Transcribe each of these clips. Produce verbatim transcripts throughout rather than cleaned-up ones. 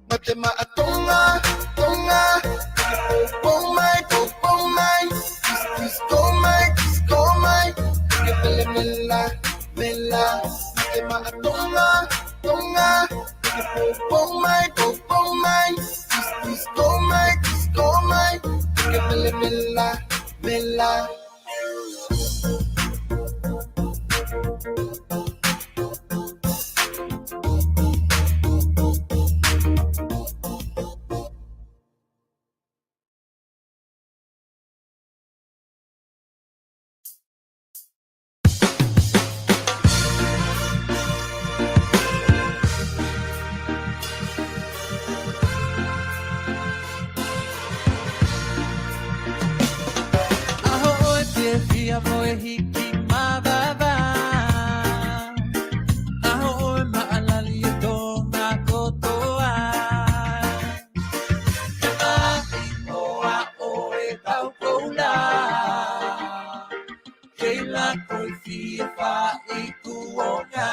Mate maʻa Tonga, Tonga. Poupou mai, poupou mai. Kiss, kiss, ko mai, kiss, ko mai. Ke mele mela, mela. Mate maʻa Tonga, Tonga. Poupou mai, poupou mai. Kiss, kiss, ko mai, kiss, ko mai. Ke mele mela, mela. ʻAho ʻo e fiefia mo e hiki mavava. ʻAho ʻo e maʻalali ʻa Tonga kotoa. Ke maʻi ʻoa ʻo e kau koula. Kei lako ʻi fie faʻi kuonga.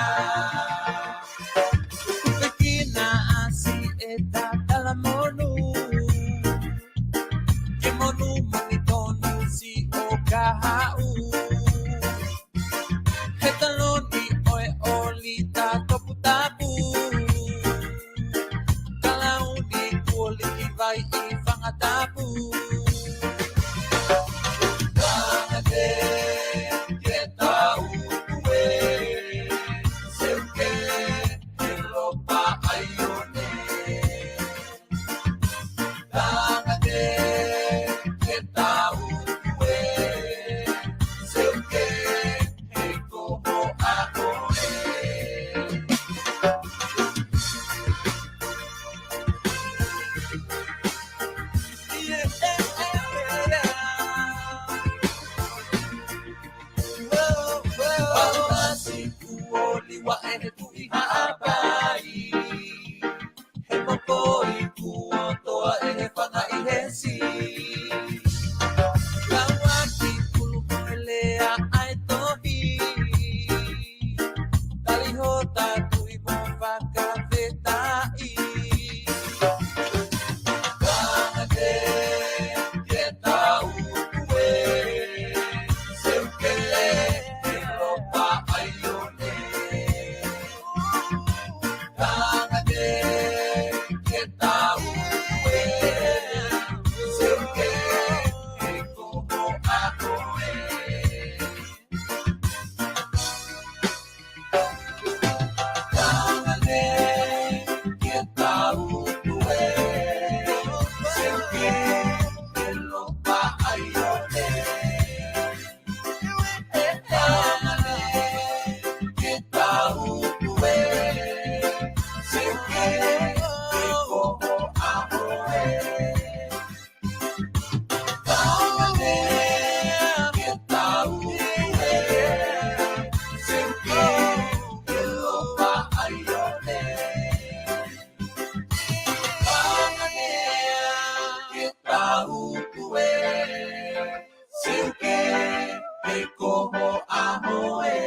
Kupe kina ʻasi e tatala monu. Ke monu moni tonu si o kahaʻu. He taloni ʻo e ʻolita toputapu. Kalauni kuo liki vai ʻi Fangatapu. Tangata ke tau kue, seuke he lopa ʻaione. Tangata ke tau kue, seuke he komo a koe. Palasi kuo liwa ʻe he Tuʻi Haʻapai. He mokoi kuo toa ʻe he fanga ʻi he si. Lauaki pulu mo e lea ʻa e tohi. Tali hota tuʻi mo fakafetaʻi. Tangata ke tau kue, seuke he lopa ʻaione. Tangata ke tau kue, seuke he komo a koe. Tangata ke tau kue, seuke he lopa ʻaione. Seuke he komo a moe.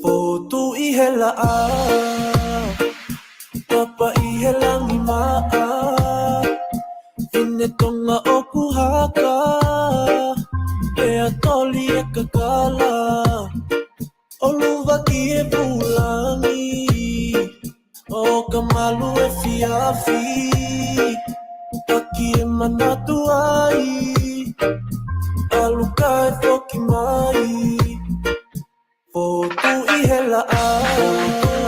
Fotu ʻi he laʻā, papa ʻi he langi maʻa, fine Tonga ʻoku haka, pea toli e kakala, ʻo luvaki e vulangi, ʻo ka malu e fiafi, taki e manatu ai, ʻalu kae foki mai. Fotu ʻi he laʻā,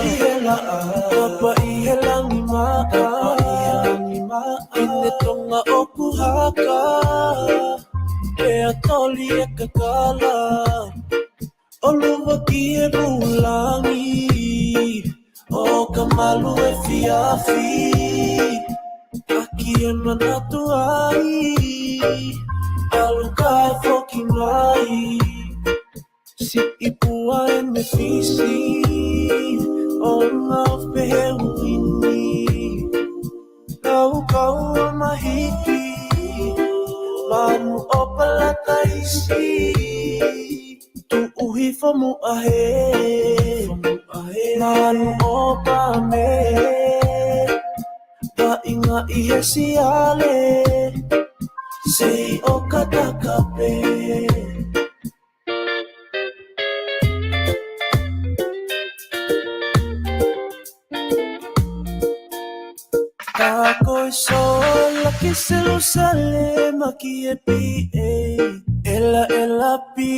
ʻi he laʻā, papa ʻi he langi maʻa, ʻi he langi maʻa, fine Tonga ʻoku haka, pea toli e kakala, ʻOluaki e pūlangi, ʻo ka malu efiafi, ʻaki e manatu ai, ʻalu kae foki mai. Siʻi pua ʻene fisi, ʻo ngāue pehē uini. Kau kau ʻa Mahiki, manu ʻo Palataisi. Tuʻu hifo muʻa he, manu ʻo Pame. Taʻinga ʻi he siale, sei ʻo kataka pē. Ka ko e sola ki Selusalema ki he P A, ʻela ʻela pē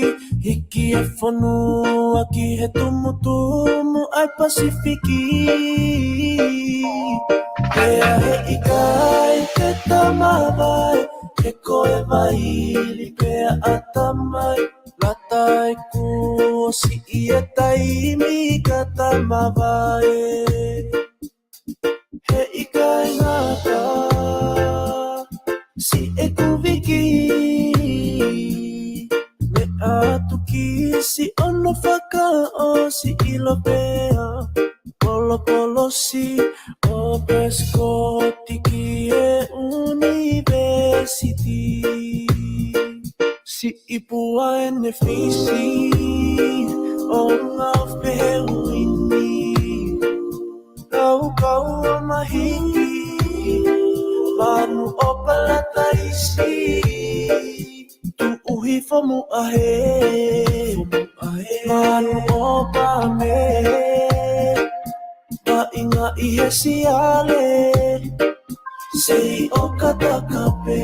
hiki e fonua ki he tumutumu ʻa e Pasifiki. Pea heʻikai ke ta mavae, he ko e vaili pē ʻa ʻatamai. Lata e kuo siʻi e taimi ka ta mavae. Heʻikai ngata, siʻeku viki. Meʻa atu ki siʻono fakaʻosi ʻilo pea. Polopolosi ʻo Pesikoti ki he ʻunivēsiti. Siʻi pua ʻene fisi, ʻo ngāue pehē uini. Kau kau ʻa Mahiki, manu ʻo Palataisi. Tuʻu hifo muʻa he, manu ʻo Pame. Taʻinga ʻi he siale, sei ʻo kataka pē.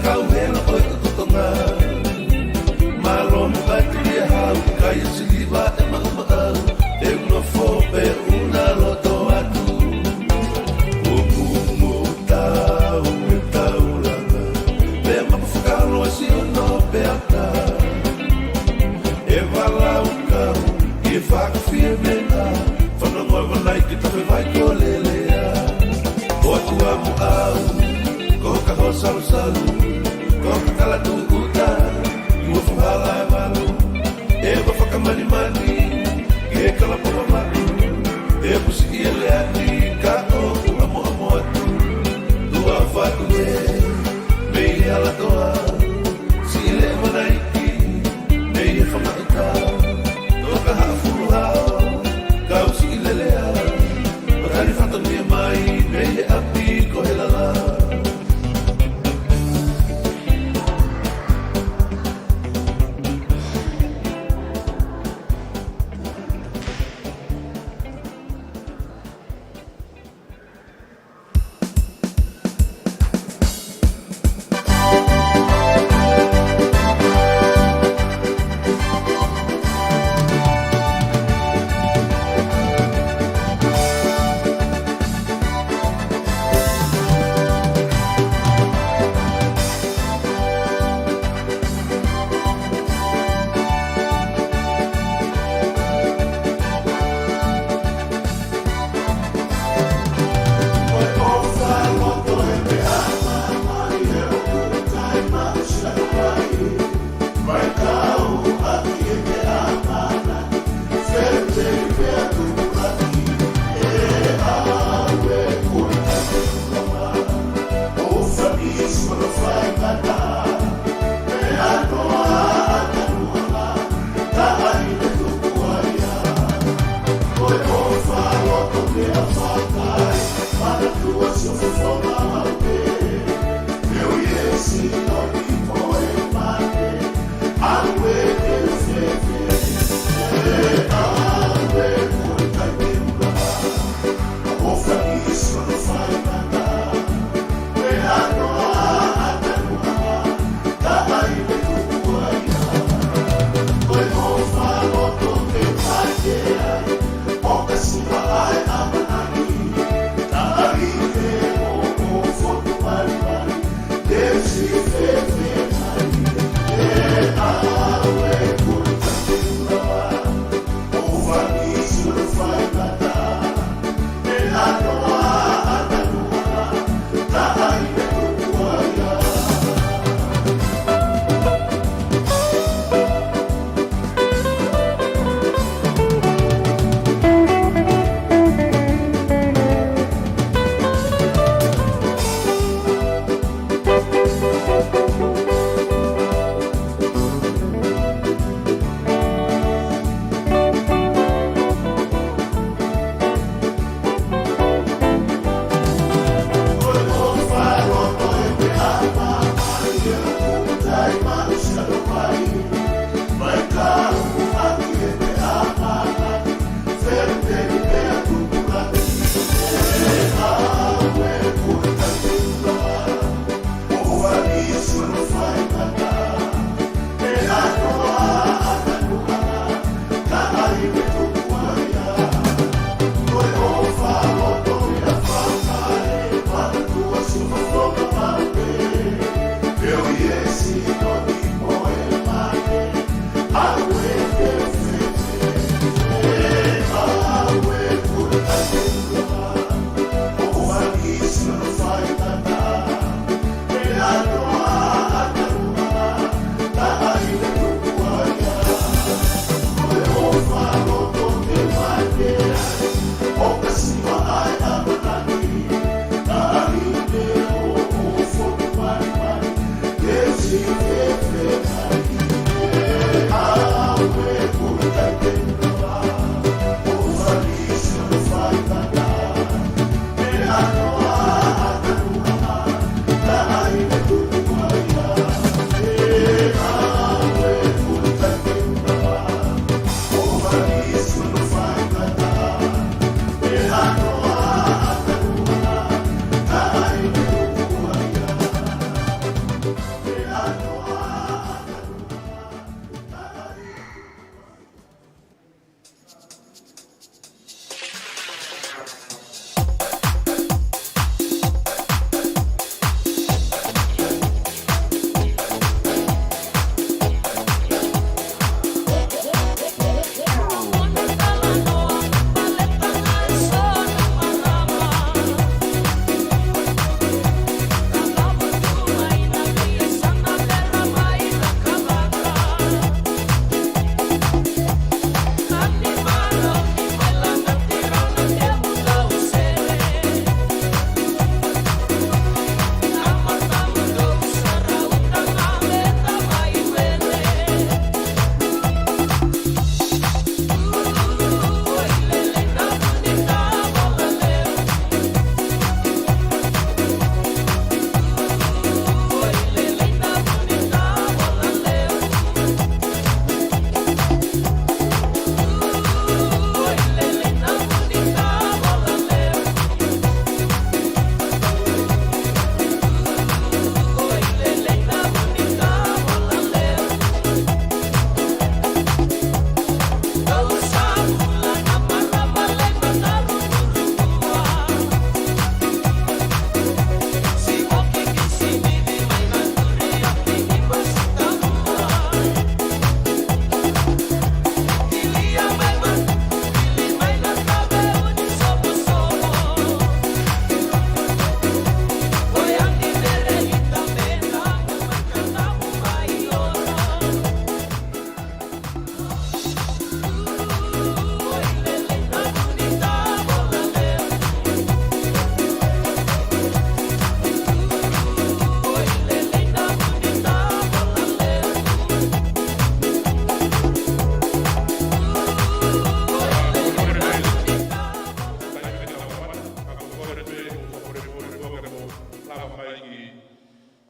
Kau hela ʻo e ʻutu Tonga. Mālō mo kai tulia hau, kai e siliva e maʻumaʻau, e nofo pē ʻuna loto atu. Kuo pū mo tau e taulanga, pea mapu fakalo si ono pea ka. E vala ukau, e fakafie mena, fanongo e vala i ki tafe vai ko lelea. ʻOtua mo au, ko ka ho salusalu, ko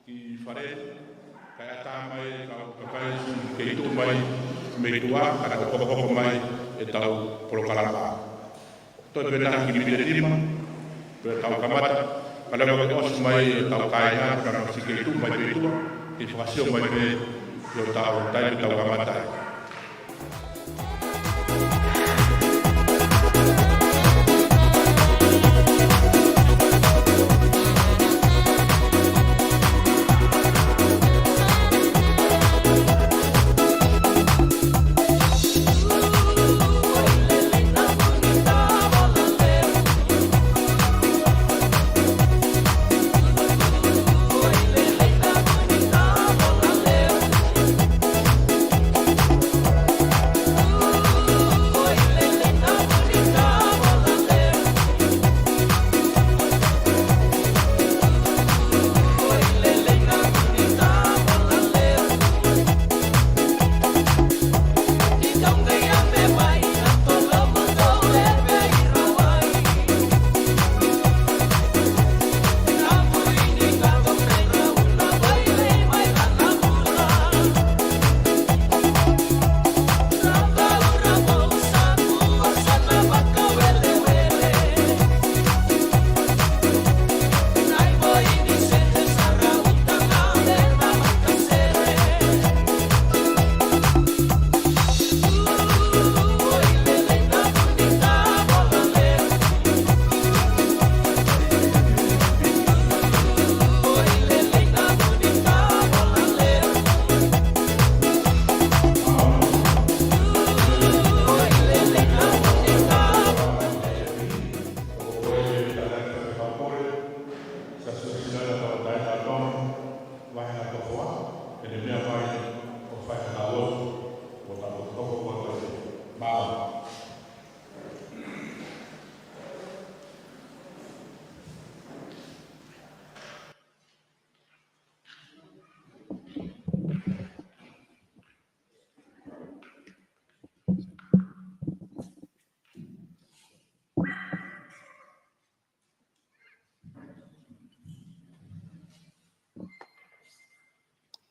ki fale, kae ʻatā mai ʻetau kakai ʻoku kei tuʻu mai mei tuʻa, ka nau hokohoko mai ʻetau polokalama. Toe pē taha ki miniti ʻe nima, pea tau kamata, ka lava ke ʻosi mai ʻetau kāinga, ka nau ʻosi kei tuʻu mai mei tuʻa, ke fakasio mai pē ki hotau taimi ke tau kamata ai.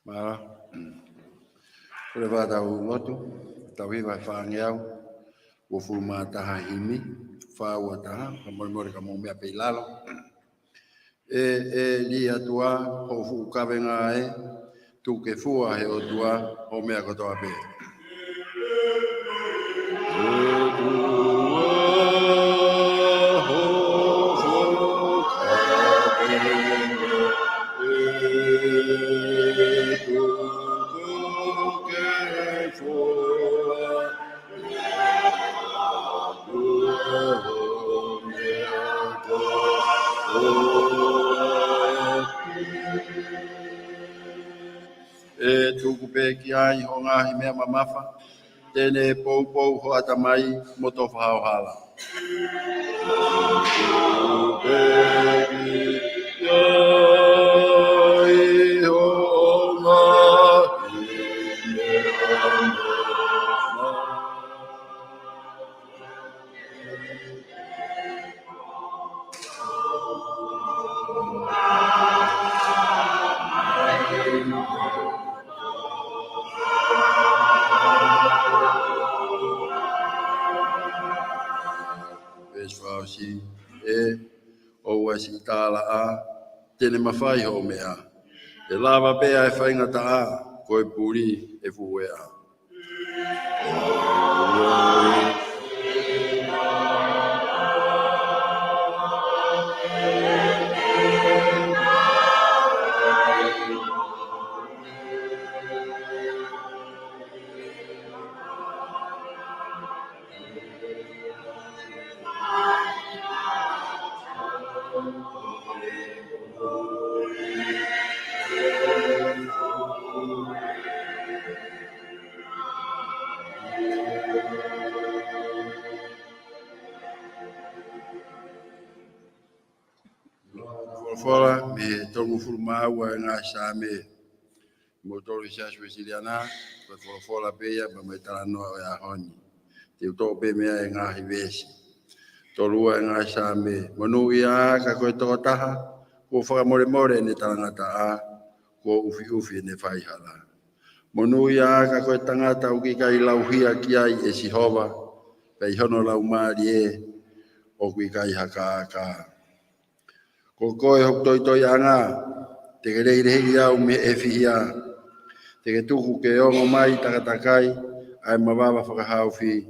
Mālō. Kole ʻetau lotu, tau hiva e fāngeau uofulu mā taha himi, fā ua taha, ka molemole ka mou meʻa pē ʻi lalo. ʻE, ʻe lī ʻa e ʻOtua, hoʻo fuʻu kavenga ē, tuku ke fua ʻe he ʻOtua hoʻo meʻa kotoa pē. ʻE tuku pē ki ai hoʻo ngaahi meʻa mamafa, te ne poupou ho ʻatamai mo tofa hao hala. Veesi fā ʻosi, ʻe, ʻoua siʻi tālaʻa, te ne mafai hoʻo meʻa. ʻE lava pē ʻa e faingataʻa, ko e puli ʻe fueʻa. Folofola mei he tolungofulu mā ua e ngaahi Saame. Moutolu ʻi he Siasi Uēsiliana, ko e folofola pē ia, pea mo e talanoa ʻo e ʻaho ni. Te u toʻo pē mei ai e ngaahi veesi. Tolu ua e ngaahi Saame. Monūʻia ā ka ko e tokotaha kuo fakamolemole ʻene talangataʻa, kuo ʻufiʻufi ʻene faihala. Monūʻia ā ka ko e tangata ʻoku ʻikai lauhia ki ai ʻe Sihova, pea ʻi hono laumālie ʻoku ʻikai ha kākā. Ko koe hoku toitoiʻanga, te ke lehilehiʻi au mei he ʻefihia. Te ke tuku ke ongo mai takatakai ʻa e mavava fakahaofi.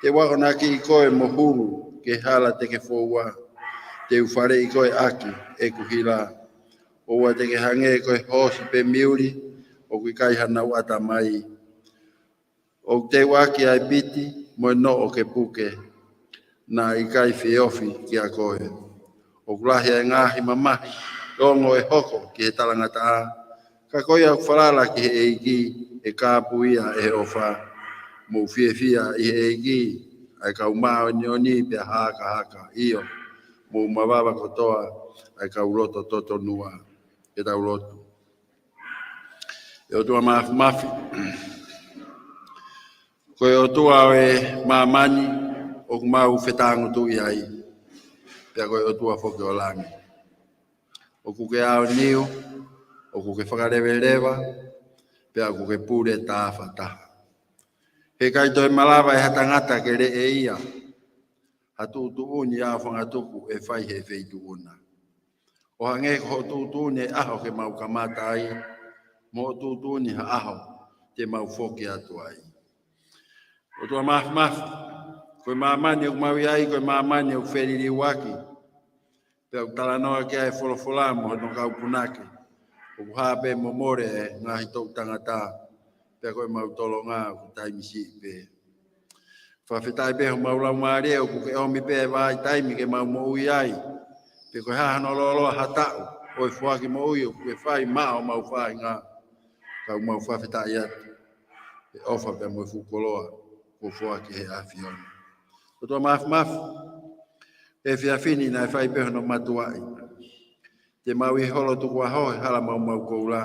Te u akonakiʻi koe mo hulu ki he hala te ke foua. Te u faleʻi koe ʻaki ʻeku hila. ʻOua te ke hangē ko e hoosi pe miuli ʻoku ʻikai ha nau ʻata mai. ʻOku teuʻaki ʻa e piti mo e noʻo ke puke, naʻa ʻikai feofi kiate koe. ʻOku lahi ʻa e ngaahi mamahi ongo ʻe hoko ki he talangataʻa, ka ko ia ʻoku falala ki he ʻEiki ʻe kāpui ia ʻe he ʻofa. Mou fiefia ʻi he ʻEiki, ʻa e kau māʻoniʻoni pea hakahaka, ʻio, mou mavava kotoa, ʻa e kau loto totonua. Ke tau lotu. ʻE ʻOtua Māfimafi, ko e ʻOtua ʻo e māmani ʻoku mau fetāngutuʻi ai, pea ko e ʻOtua foki ʻo langi. ʻOku ke aoniu, ʻoku ke fakaleveleva, pea ʻoku ke pule tāfataha. He ʻikai toe malava ʻe ha tangata ke leʻeia ha tuʻutuʻuni ʻa e fangatuku ʻe fai he feituʻu na. ʻO hangē ko hoʻo tuʻutuʻuni ʻaho ke mau kamata ai, mo hoʻo tuʻutuʻuni ha ʻaho te mau foki atu ai. ʻOtua Māfimafi, ko e māmani ʻoku mau ʻi ai, ko e māmani ʻoku feliliuaki, pea ʻoku talanoa ki ai e folofola mo hono kau punake, ʻoku hā pē mo mole e ngaahi toʻu tangata, pea ko e mau tolonga ʻoku taimi siʻi pē. Fakafetaʻi pē homau laumālie ʻoku ke ʻomi pē e vahaʻa taimi ke mau moʻui ai. Pe ko e hā hano lōloa ha taʻu ʻo e foaki moʻui ʻoku ke fai maʻa homau faʻahinga, ka ʻoku mau fakafetaʻi atu he ʻofa pea mo e fuʻu koloa kuo foaki ʻe he ʻAfiona. ʻOtua Māfimafi, he efiafi ni naʻe fai pē hono matuaʻi. Te mau ʻi holo tukuʻaho he hala maumau koula,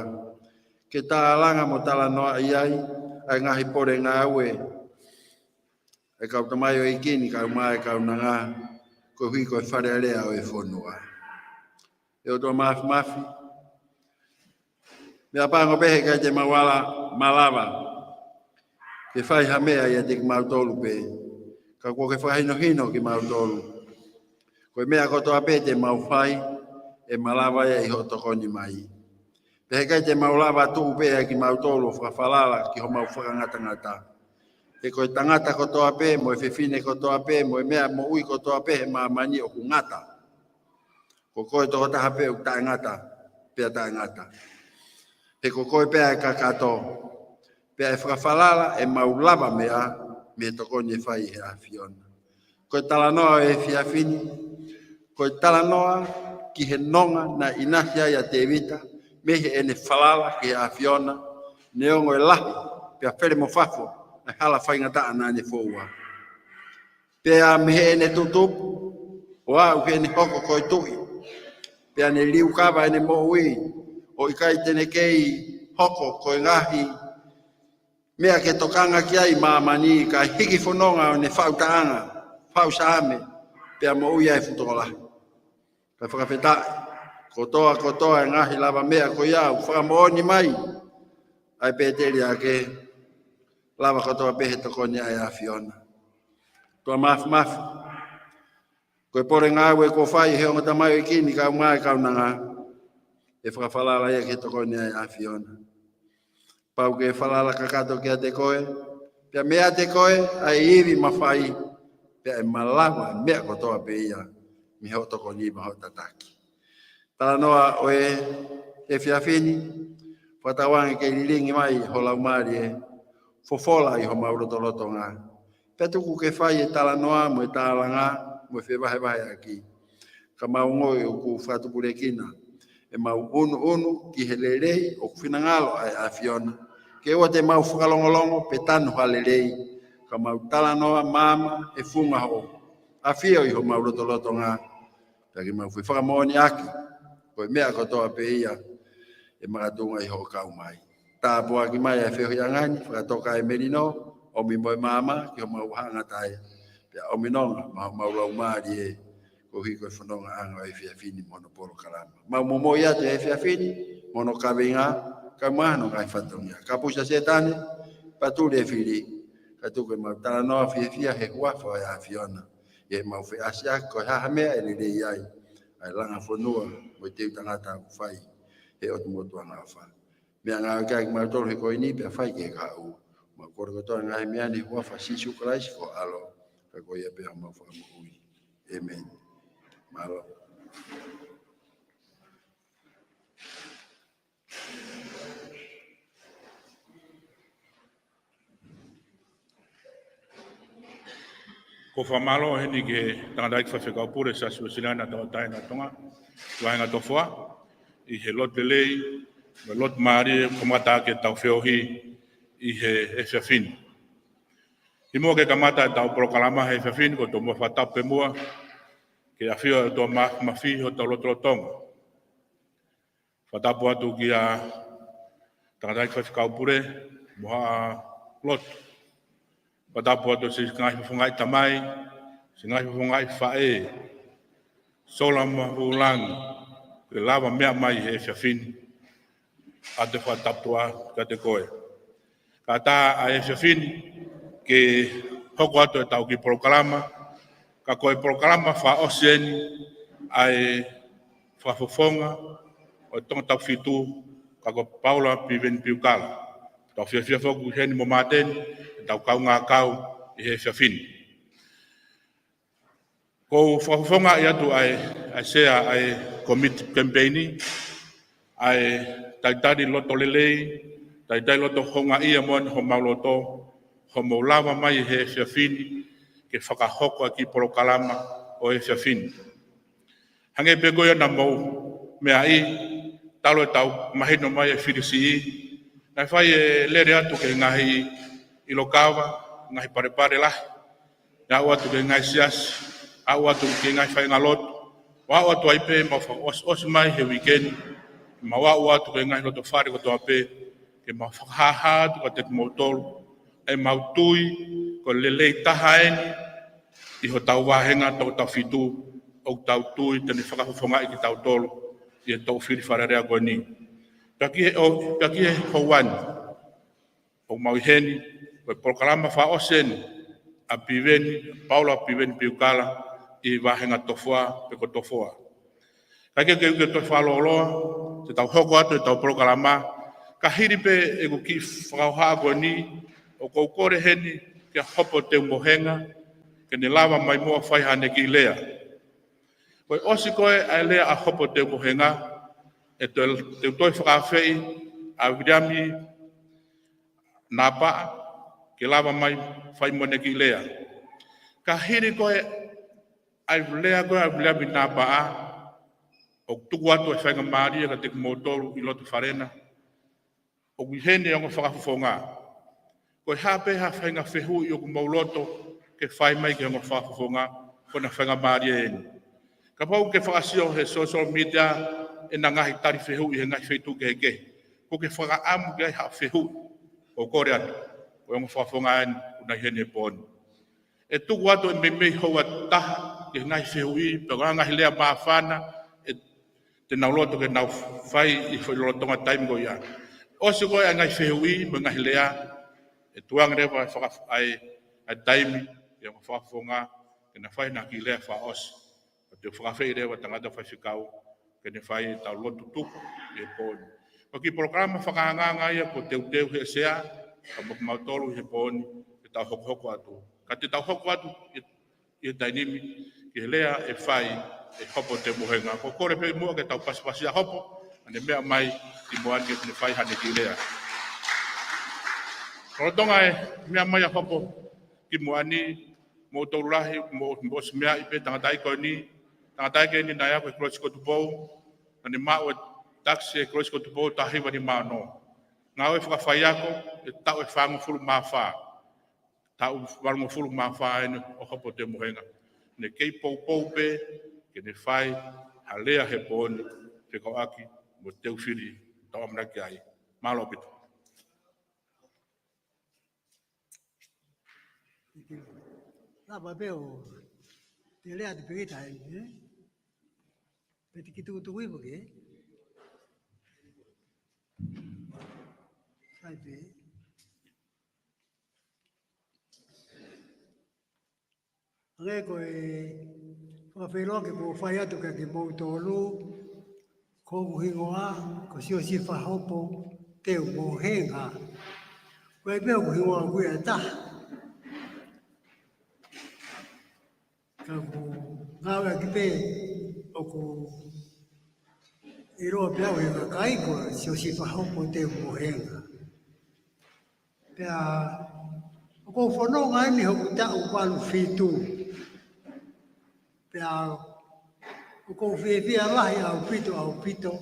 ke tālanga mo talanoaʻi ai ʻa e ngaahi pole ngāue ʻa e kau tamaioʻeiki ni kae ʻumaʻā e kaunanga, koeʻuhi ko e Fale Alea ʻo e fonua. ʻE ʻOtua Māfimafi, meʻapango pē he ʻikai te mau ala malava ke fai ha meʻa ʻiate kimautolu pē, ka kuo ke fakahinohino kimautolu. Ko e meʻa kotoa pē te mau fai, ʻe malava ia ʻi hoʻo tokoni mai. Pea he ʻikai te mau lava tuʻu pē ʻa kimautolu ʻo fakafalala ki homau fakangatangata. He ko e tangata kotoa pē, mo e fefine kotoa pē, mo e meʻa moʻui kotoa pē he māmani ʻoku ngata. Ko koe tokotaha pē ʻoku taʻengata, pea taʻengata. He ko koe pē ʻa e kakato, pea ʻe fakafalala ʻemau lava meʻa mei he tokoni ʻe fai ʻe he ʻAfiona. Ko e talanoa ʻo e efiafi ni, ko e talanoa ki he nonga naʻe ʻinasi ai ʻa Tēvita, mei heʻene falala ki he ʻAfiona, neongo e lahi, pea fele mo fafo, ʻa e hala faingataʻa naʻa ne foua. Pea mei heʻene tutupu, ʻo aʻu ki heʻene hoko ko e tuʻi. Pea ne liukava ʻene moʻui, ʻo ʻikai te ne kei hoko ko e ngaahi meʻa ke tokanga ki ai ʻi māmani, kae hiki fononga ʻo ʻene faʻu taʻanga, faʻu saame, pea moʻui ai fuʻu tokolahi. Kae fakafetaʻi, kotoa, kotoa e ngaahi lavameʻa ko ia ʻoku fakamoʻoni mai ʻa e pēteliake, lava kotoa pē he tokoni ʻa e ʻAfiona. ʻOtua Māfimafi, ko e pole ngāue kuo fai ʻe he ongo tamaioʻeiki ni kae ʻumaʻā e kaunanga, ʻe fakafalala ia ki he tokoni ʻa e ʻAfiona. Pau ke falala kakato kiate koe, pea meiate koe ʻa e ivi mafai, pea ʻe malava e meʻa kotoa pē ia mei hoʻo tokoni mo hoʻo tataki. Talanoa ʻo e efiafi ni, fakatauange ke lilingi mai ho Laumālie, fofola ʻi homau lotolotonga. Pea tuku ke fai e talanoa mo e tālanga mo e fevahevaheʻaki. Ka mau ongoʻi ʻoku fakatupulekina ʻemau ʻunuʻunu ki he lelei ʻoku finangalo ʻa e ʻAfiona. Ke ʻoua te mau fakalongolongo pe tanu ha lelei, ka mau talanoa maama he funga hoʻo ʻafio ʻi homau lotolotonga. Pea ke mau fai fakamoʻoniʻaki, ko e meʻa kotoa pē ia ʻe makatuʻunga ʻi hoʻo kau mai. Tāpuaki mai ʻa e feohiʻanga ni, fakatoka e melino, ʻomi mo e maama ki homau ʻaho ngataʻa. Pea ʻomi nonga maʻa homau laumālie, koeʻuhi ko e fonongaʻanga ʻo e efiafi ni mo hono polokalama. Mau momoi atu e efiafi ni, mo hono kaveinga, kae ʻumaʻā hono ngaahi fatongia. Kapusi ʻa Sētane, pea tuli e fili, kae tuku ke mau talanoa fiefia he huafa ʻo e ʻAfiona. ʻI heʻemau feʻasiʻasi ko e hā ha meʻa ʻe lelei ai ʻa e langa fonua mo e teu tangata ʻoku fai he ʻotu motu angaʻofa. Meʻangāue ki ai kimautolu he ko eni pea fai ki he kahaʻu. Mau kole kotoa e ngaahi meʻa ni he huafa ʻo Sīsū Kalaisi ko ho ʻAlo, ka ko ia pē homau Fakamoʻui. ʻĒmeni. Mālō. Ko e fakamālō heni ki he tangataʻeiki faifekau pule Siasi Uēsiliana Tauʻatāina ʻo Tonga, Vahenga Tofoa, ʻi he lotu lelei mo e loto mālie ʻoku kamata ʻaki ʻetau feohi ʻi he efiafi ni. Kimuʻa ke kamata ʻetau polokalama he efiafi ni, ʻoku ou tomuʻa fakatapu pē muʻa ki he ʻafio ʻa e ʻOtua Māfimafi ʻi hotau lotolotonga. Fakatapu atu ki he tangataʻeiki faifekau pule mo haʻa lotu. Fakatapu atu ki he ngaahi fofongaʻi tamai, ki he ngaahi fofongaʻi faʻē, sola mo e vūlangi, ke lava meʻa mai he efiafi ni. ʻOatu e fakatapu atu kiate koe. Kae ʻatā ʻa e efiafi ni ke hoko atu ʻetau kiʻi polokalama, ka ko e polokalama fakaʻosi eni ʻa e fakafofonga ʻo e Tonga Taʻu Fitu, ka ko Paula Piveni Piukala. Tau fiefia foki ʻi heni mo Māteni, ʻetau kaungā kau ʻi he efiafi ni. ʻOku ou fakafofongaʻi atu ʻa e, ʻa e sea ʻa e komiti kemipeini, ʻa e talitali loto lelei, talitali loto houngaʻia moʻoni homau loto, hoʻomou lava mai he efiafi ni, ke fakahoko ʻa e kiʻi polokalama ʻo e efiafi ni. Hangē pē ko ia naʻa mou meaʻi, talu ʻetau mahino mai e fili siʻi, naʻe fai e lele atu ki he ngaahi ʻilo kava, ngaahi palepale lahi, aʻu atu ki he ngaahi siasi, aʻu atu ki he ngaahi faʻahinga lotu, ʻo aʻu atu ai pē mau fakaʻosiʻosi mai he uike ni, mau aʻu atu ki he ngaahi loto fale kotoa pē, ke mau fakahāhā atu kiate kimoutolu ʻa ʻemau tui ko e lelei taha eni ʻi hotau vāhenga Tonga Taʻu Fitu, ʻoku tau tui te ne fakafofongaʻi kitautolu ʻi he toʻu fili Fale Alea ko eni. Pea ki he ʻo, pea ki he houa ni, ʻoku mau ʻi heni, ko e polokalama fakaʻosi eni ʻa Piveni, Paula Piveni Piukala, ʻi he vāhenga Tofoa, pe ko Tofoa. Kae kehe ke u toe fakalōloa, te tau hoko atu ʻetau polokalama, ka hili pē ʻeku kiʻi fakahohaʻa ko eni, ʻoku ou kole heni kia Hopo Teumohenga, ke ne lava mai muʻa ʻo fai haʻane kiʻi lea. Ko e ʻosi ko ē ʻa e lea ʻa Hopo Teumohenga, ʻe toe, te u toe fakaafeʻi ʻa Viliami Napaʻa, ke lava mai fai mo ʻene kiʻi lea. Ka hili ko ē ʻa e lea ko ē ʻa Viliami Napaʻa, ʻoku tuku atu e faingamālie kiate kimoutolu ʻi loto fale na, ʻoku ʻi heni e ongo fakafofonga. Ko e hā pē ha faʻahinga fehuʻi ʻoku mou loto ke fai mai ki he ongo fakafofonga, ko ʻena faingamālie eni. Kapau ʻoku ke fakasio he social media ʻena ngaahi tali fehuʻi he ngaahi feituʻu kehekehe, ʻoku ke fakaʻamu ki ai ha fehuʻi, ʻoku ou kole atu, ko e ongo fakafofonga eni ʻoku na ʻi heni he pō ni. ʻE tuku atu e meimei houa ʻe taha ki he ngaahi fehuʻi, pe ko e ngaahi lea māfana ʻe, te nau loto ke nau fai ʻi he foʻi lolotonga taimi ko ia. ʻOsi ko ē ʻa e ngaahi fehuʻi mo e ngaahi lea, ʻe tuʻu ange leva e faka-, ʻa e, ʻa e taimi ki he ongo fakafofonga ke na fai ʻena kiʻi lea fakaʻosi. Pea te u fakaafeʻi leva e tangata faifekau ke ne fai ʻetau lotu tuku ʻi he pō ni. Ko e kiʻi polokalama fakaangaanga ia kuo teuteu ʻe he sea, kae ʻumaʻā kimautolu ʻi he pō ni, ke tau hokohoko atu. Ka te tau hoko atu ʻi, ʻi he taimi ni ki he lea ʻe fai ʻe Hopo Teumohenga. ʻOku ou kole pē muʻa ke tau pasipasi ʻa Hopo, ʻa ʻene meʻa mai ki muʻa ni ke ne fai haʻane kiʻi lea. Lolotonga e meʻa mai ʻa Hopo ki muʻa ni, moutolu lahi, mo, mo ʻosi meaʻi pē tangataʻeiki ko eni, tangataʻeiki eni naʻe ako he Kolisi ko Tupou, naʻa ne maʻu e takisi he Kolisi ko Tupou taha hiva nima ono. Ngāue fakafaiako he taʻu ʻe fāngofulu mā fā, taʻu valungofulu mā fā eni ʻo Hopo Teumohenga. Ne kei poupou pē ke ne fai ha lea he pō ni fekauʻaki mo e teu fili ʻoku tau ʻamanaki ai. Mālō ʻaupito. Lava pē ʻo te lea atu pē kita ai, ē? Pe te kiʻi tukutuku ipu ke? Kai pē. Hangē ko e fakafeʻiloaki kuo fai atu kiate kimoutolu, ko hoku hingoa ko Siosifa Hopo Teumohenga. Ko e pē hoku hingoa ʻoku ʻi ai e taha. Ka ʻoku ngāueʻaki pē, ʻoku ʻiloa pē au ʻe he kakai ko Siosifa Hopo Teumohenga. Pea ʻoku ou fononga eni hoku taʻu valu fitu. Pea ʻoku ou fiefia lahi ʻaupito, ʻaupito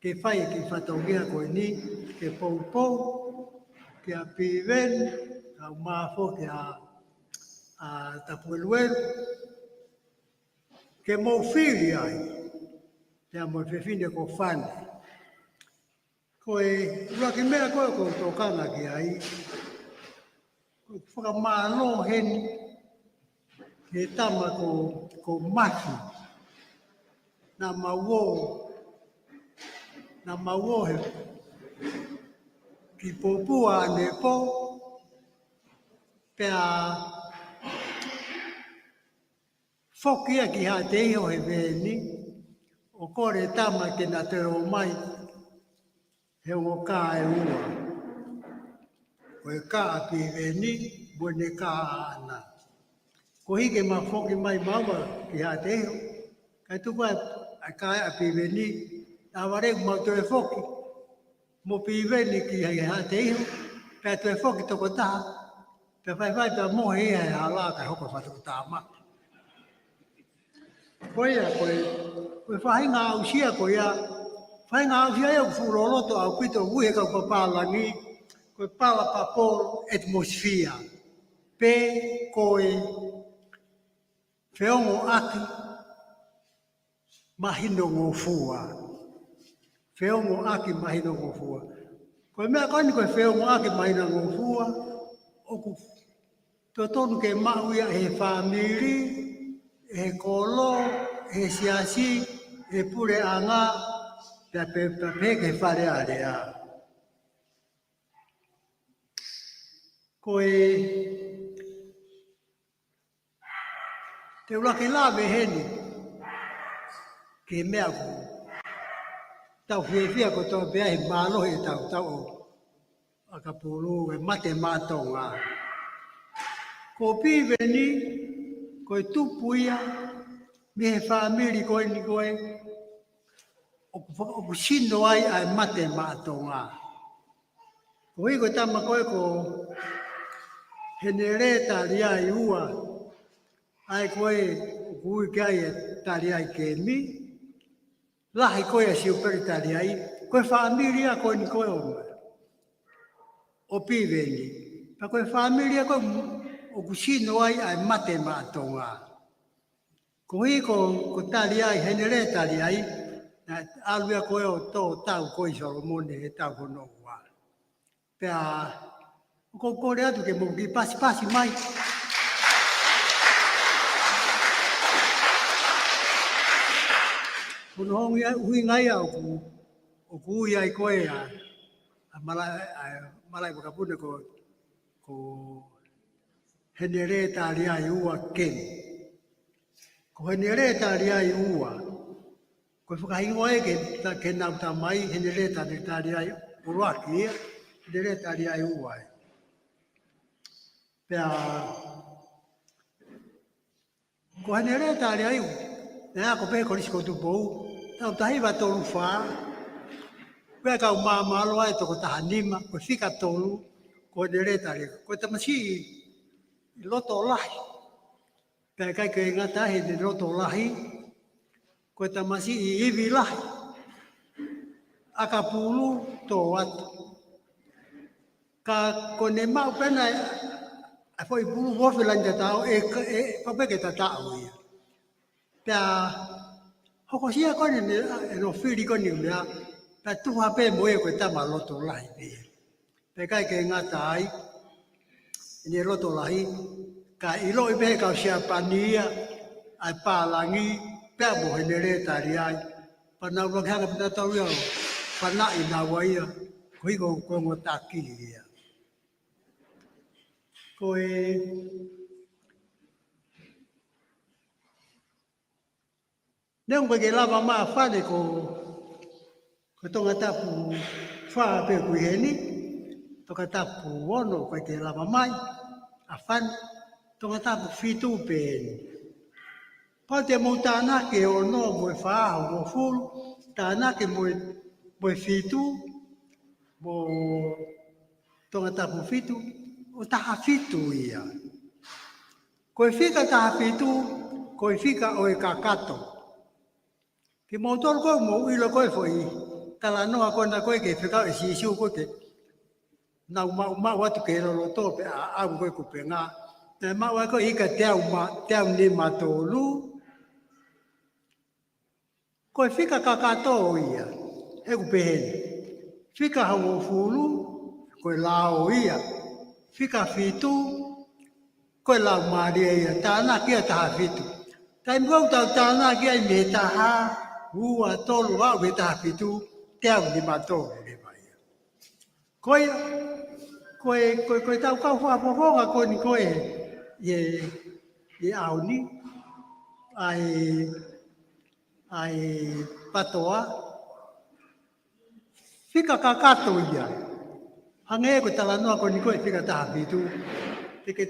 ke fai e kiʻi fatongia ko eni, ke poupou kia Piveni, kae ʻumaʻā foki kia, ʻa, Tapueluelu, ke mou fili ai, pea mo e fefine ko Fane. Ko e ʻuluaki meʻa ko ē ʻoku ou tokanga ki ai, ko e fakamālō heni ki he tama ko, ko Mafi. Naʻa mau ō, naʻa mau ō he kiʻi pōpua ʻanepō, pea foki ia ki Haʻateiho he veeni, ʻo kole e tama ke na toe ō mai he ongo kā ʻe ua. Ko e kā ʻa Piveni, mo ʻene kā ʻaʻana. Koeʻuhi ke ma foki mai maua ki Haʻateiho, kae tuku ʻa e kā ʻa Piveni, naʻa vale ʻoku mau toe foki mo Piveni ki Haʻateiho, pea toe foki tokotaha, pea faifai pea mohe ia he hala kae hoko e fatu tama. Ko ia, ko e, ko e faʻahinga aʻusia ko ia, faʻahinga aʻusia ia ʻoku fuʻu loloto ʻaupito ʻoku ui ʻe he kau papālangi, ko e palpable atmosphere. Pe ko e feongoʻaki mahinongofua. Feongoʻaki mahinongofua. Ko e meʻa ko eni ko e feongoʻaki mahinongofua, ʻoku totonu ke maʻu ia ʻe he fāmili, ʻe he kolo, ʻe he siasi, ʻe he puleʻanga, pea pē, pea pehē ki he Fale Alea. Ko e, te u ʻuluaki lave heni ki he meʻa ʻoku tau fiefia kotoa pē ai he mālohi ʻetau tau ʻo ʻakapulu, e Mate Maʻa Tonga. Ko Piveni, ko e tupu ia mei he fāmili ko eni ko ē ʻoku fa-, ʻoku sino ai ʻa e Mate Maʻa Tonga. Koeʻuhi ko e tama ko ē ko Heneleta Liaiua, ʻa ē ko ē ʻoku ui ki ai e Taliai Kemi, lahi ko ē ʻa Siupeli Taliai, ko e fāmili ia ko eni ko ē ʻo, ʻo Piveni. Pea ko e fāmili ia ko ē ʻoku sino ai ʻa e Mate Maʻa Tonga. Koeʻuhi ko, ko Taliai, Heneleta Liai, naʻe ʻalu ia ko ē ʻo tō tau ko ē ʻi Solomone he taʻu hono ua. Pea ʻoku ou kole atu ke mou kiʻi pasipasi mai. Ko hono ʻuhinga ia ʻoku, ʻoku ui ai ko ē ʻa, ʻa e mala-, ʻa e malaʻe vakapuna ko, ko Heneleta Liaiua Kemi. Ko Heneleta Liaiua, ko e fakahingoa ia ke ta-, ke nau tamai, Heneleta Liaiua ʻuluaki ia, Heneleta Liaiua ē. Pea ko Heneleta Liaiua, naʻe ako pē he Kolisi ko Tupou, taʻu taha hiva tolu fā, pea kau māmāloa ʻe toko taha nima, ko e fika tolu, ko Heneleta Liaiua. Ko e tamasiʻi loto lahi. Pea ʻikai ke ngata he loto lahi, ko e tamasiʻi ivi lahi, ʻakapulu tō atu. Ka ko ʻene maʻu pē ʻa e, ʻa e foʻi pulu ʻoku ofi lahi tataʻo, ʻe, ʻe, ʻe, pau pē ke tataʻo ia. Pea hokosia ko eni ʻene, ʻene fili ko eni meʻa, pea tuha pē mo ia ko e tama loto lahi pē. Pea ʻikai ke ngata ai, ʻene loto lahi, ka ʻiloʻi pē ʻe he kau Siapani ia ʻa e pālangi, pea mo Heneleta Liai. Pea nau ʻuluaki hanga pē nautolu ia ʻo fanaʻi naua ia ko e hiko ko e ongo taki ia. Ko e, neongo ʻoku ʻikai ke lava mai ʻa Fale ko, ko Tongatapu fā pē ʻoku ʻi heni, Tongatapu ono ʻoku ʻikai ke lava mai ʻa Fale, Tongatapu fitu pē eni. Pau te mou tānaki e ono mo e fā, hongofulu, tānaki mo e, mo e fitu, mo Tongatapu fitu, ʻo taha fitu ia. Ko e fika taha fitu, ko e fika ʻo e kakato. Kimoutolu ko ē ʻoku mou ʻilo ko ē foʻi talanoa ko ena ko ē ki he fekau ʻe Sīsū ko ē ke nau maʻumaʻu atu ki he loloto pea ʻalu ko ē kupenga. Naʻe maʻu ai ko ē ika teau ma, teau nima tolu. Ko e fika kakato ia, ʻoku pehē ni. Fika hongofulu, ko e lao ia. Fika fitu, ko e laumālie ia. Tānaki ia taha fitu. Taimi ko ē ʻoku tau tānaki ai mei he taha, ua, tolu, aʻu ki he taha fitu, teau nima tolu leva ia. Ko ia, ko e, ko e, ko e tau kau fakafofonga ko eni ko ē, ʻi he, ʻi he ʻaho ni, ʻa e, ʻa e PTOA, fika kakato ia. Hangē ko e talanoa ko eni ko ē fika taha fitu. Te ke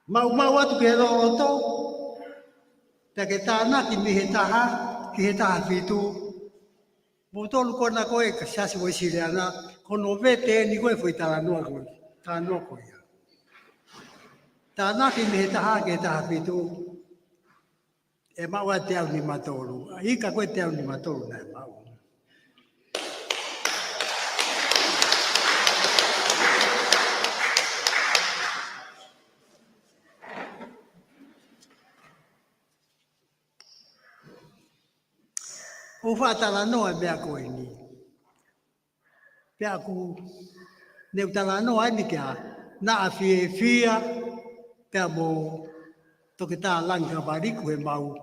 maʻumaʻu atu ki he loloto, pea ke tānaki mei he taha, ki he taha fitu. Moutolu ko ena ko ē ka Siasi Uēsiliana, ko hono vete eni ko ē foʻi talanoa ko, talanoa ko ia. Tānaki mei he taha ki he taha fitu, ʻe maʻu ai teau nima tolu. ʻA e ika ko ē teau nima tolu naʻe maʻu. ʻOku ou faʻa talanoa e meʻa ko eni. Pea ʻoku ne u talanoa eni kia Naʻa Fiefia, pea mo Toketā Langi Kavaliku he mau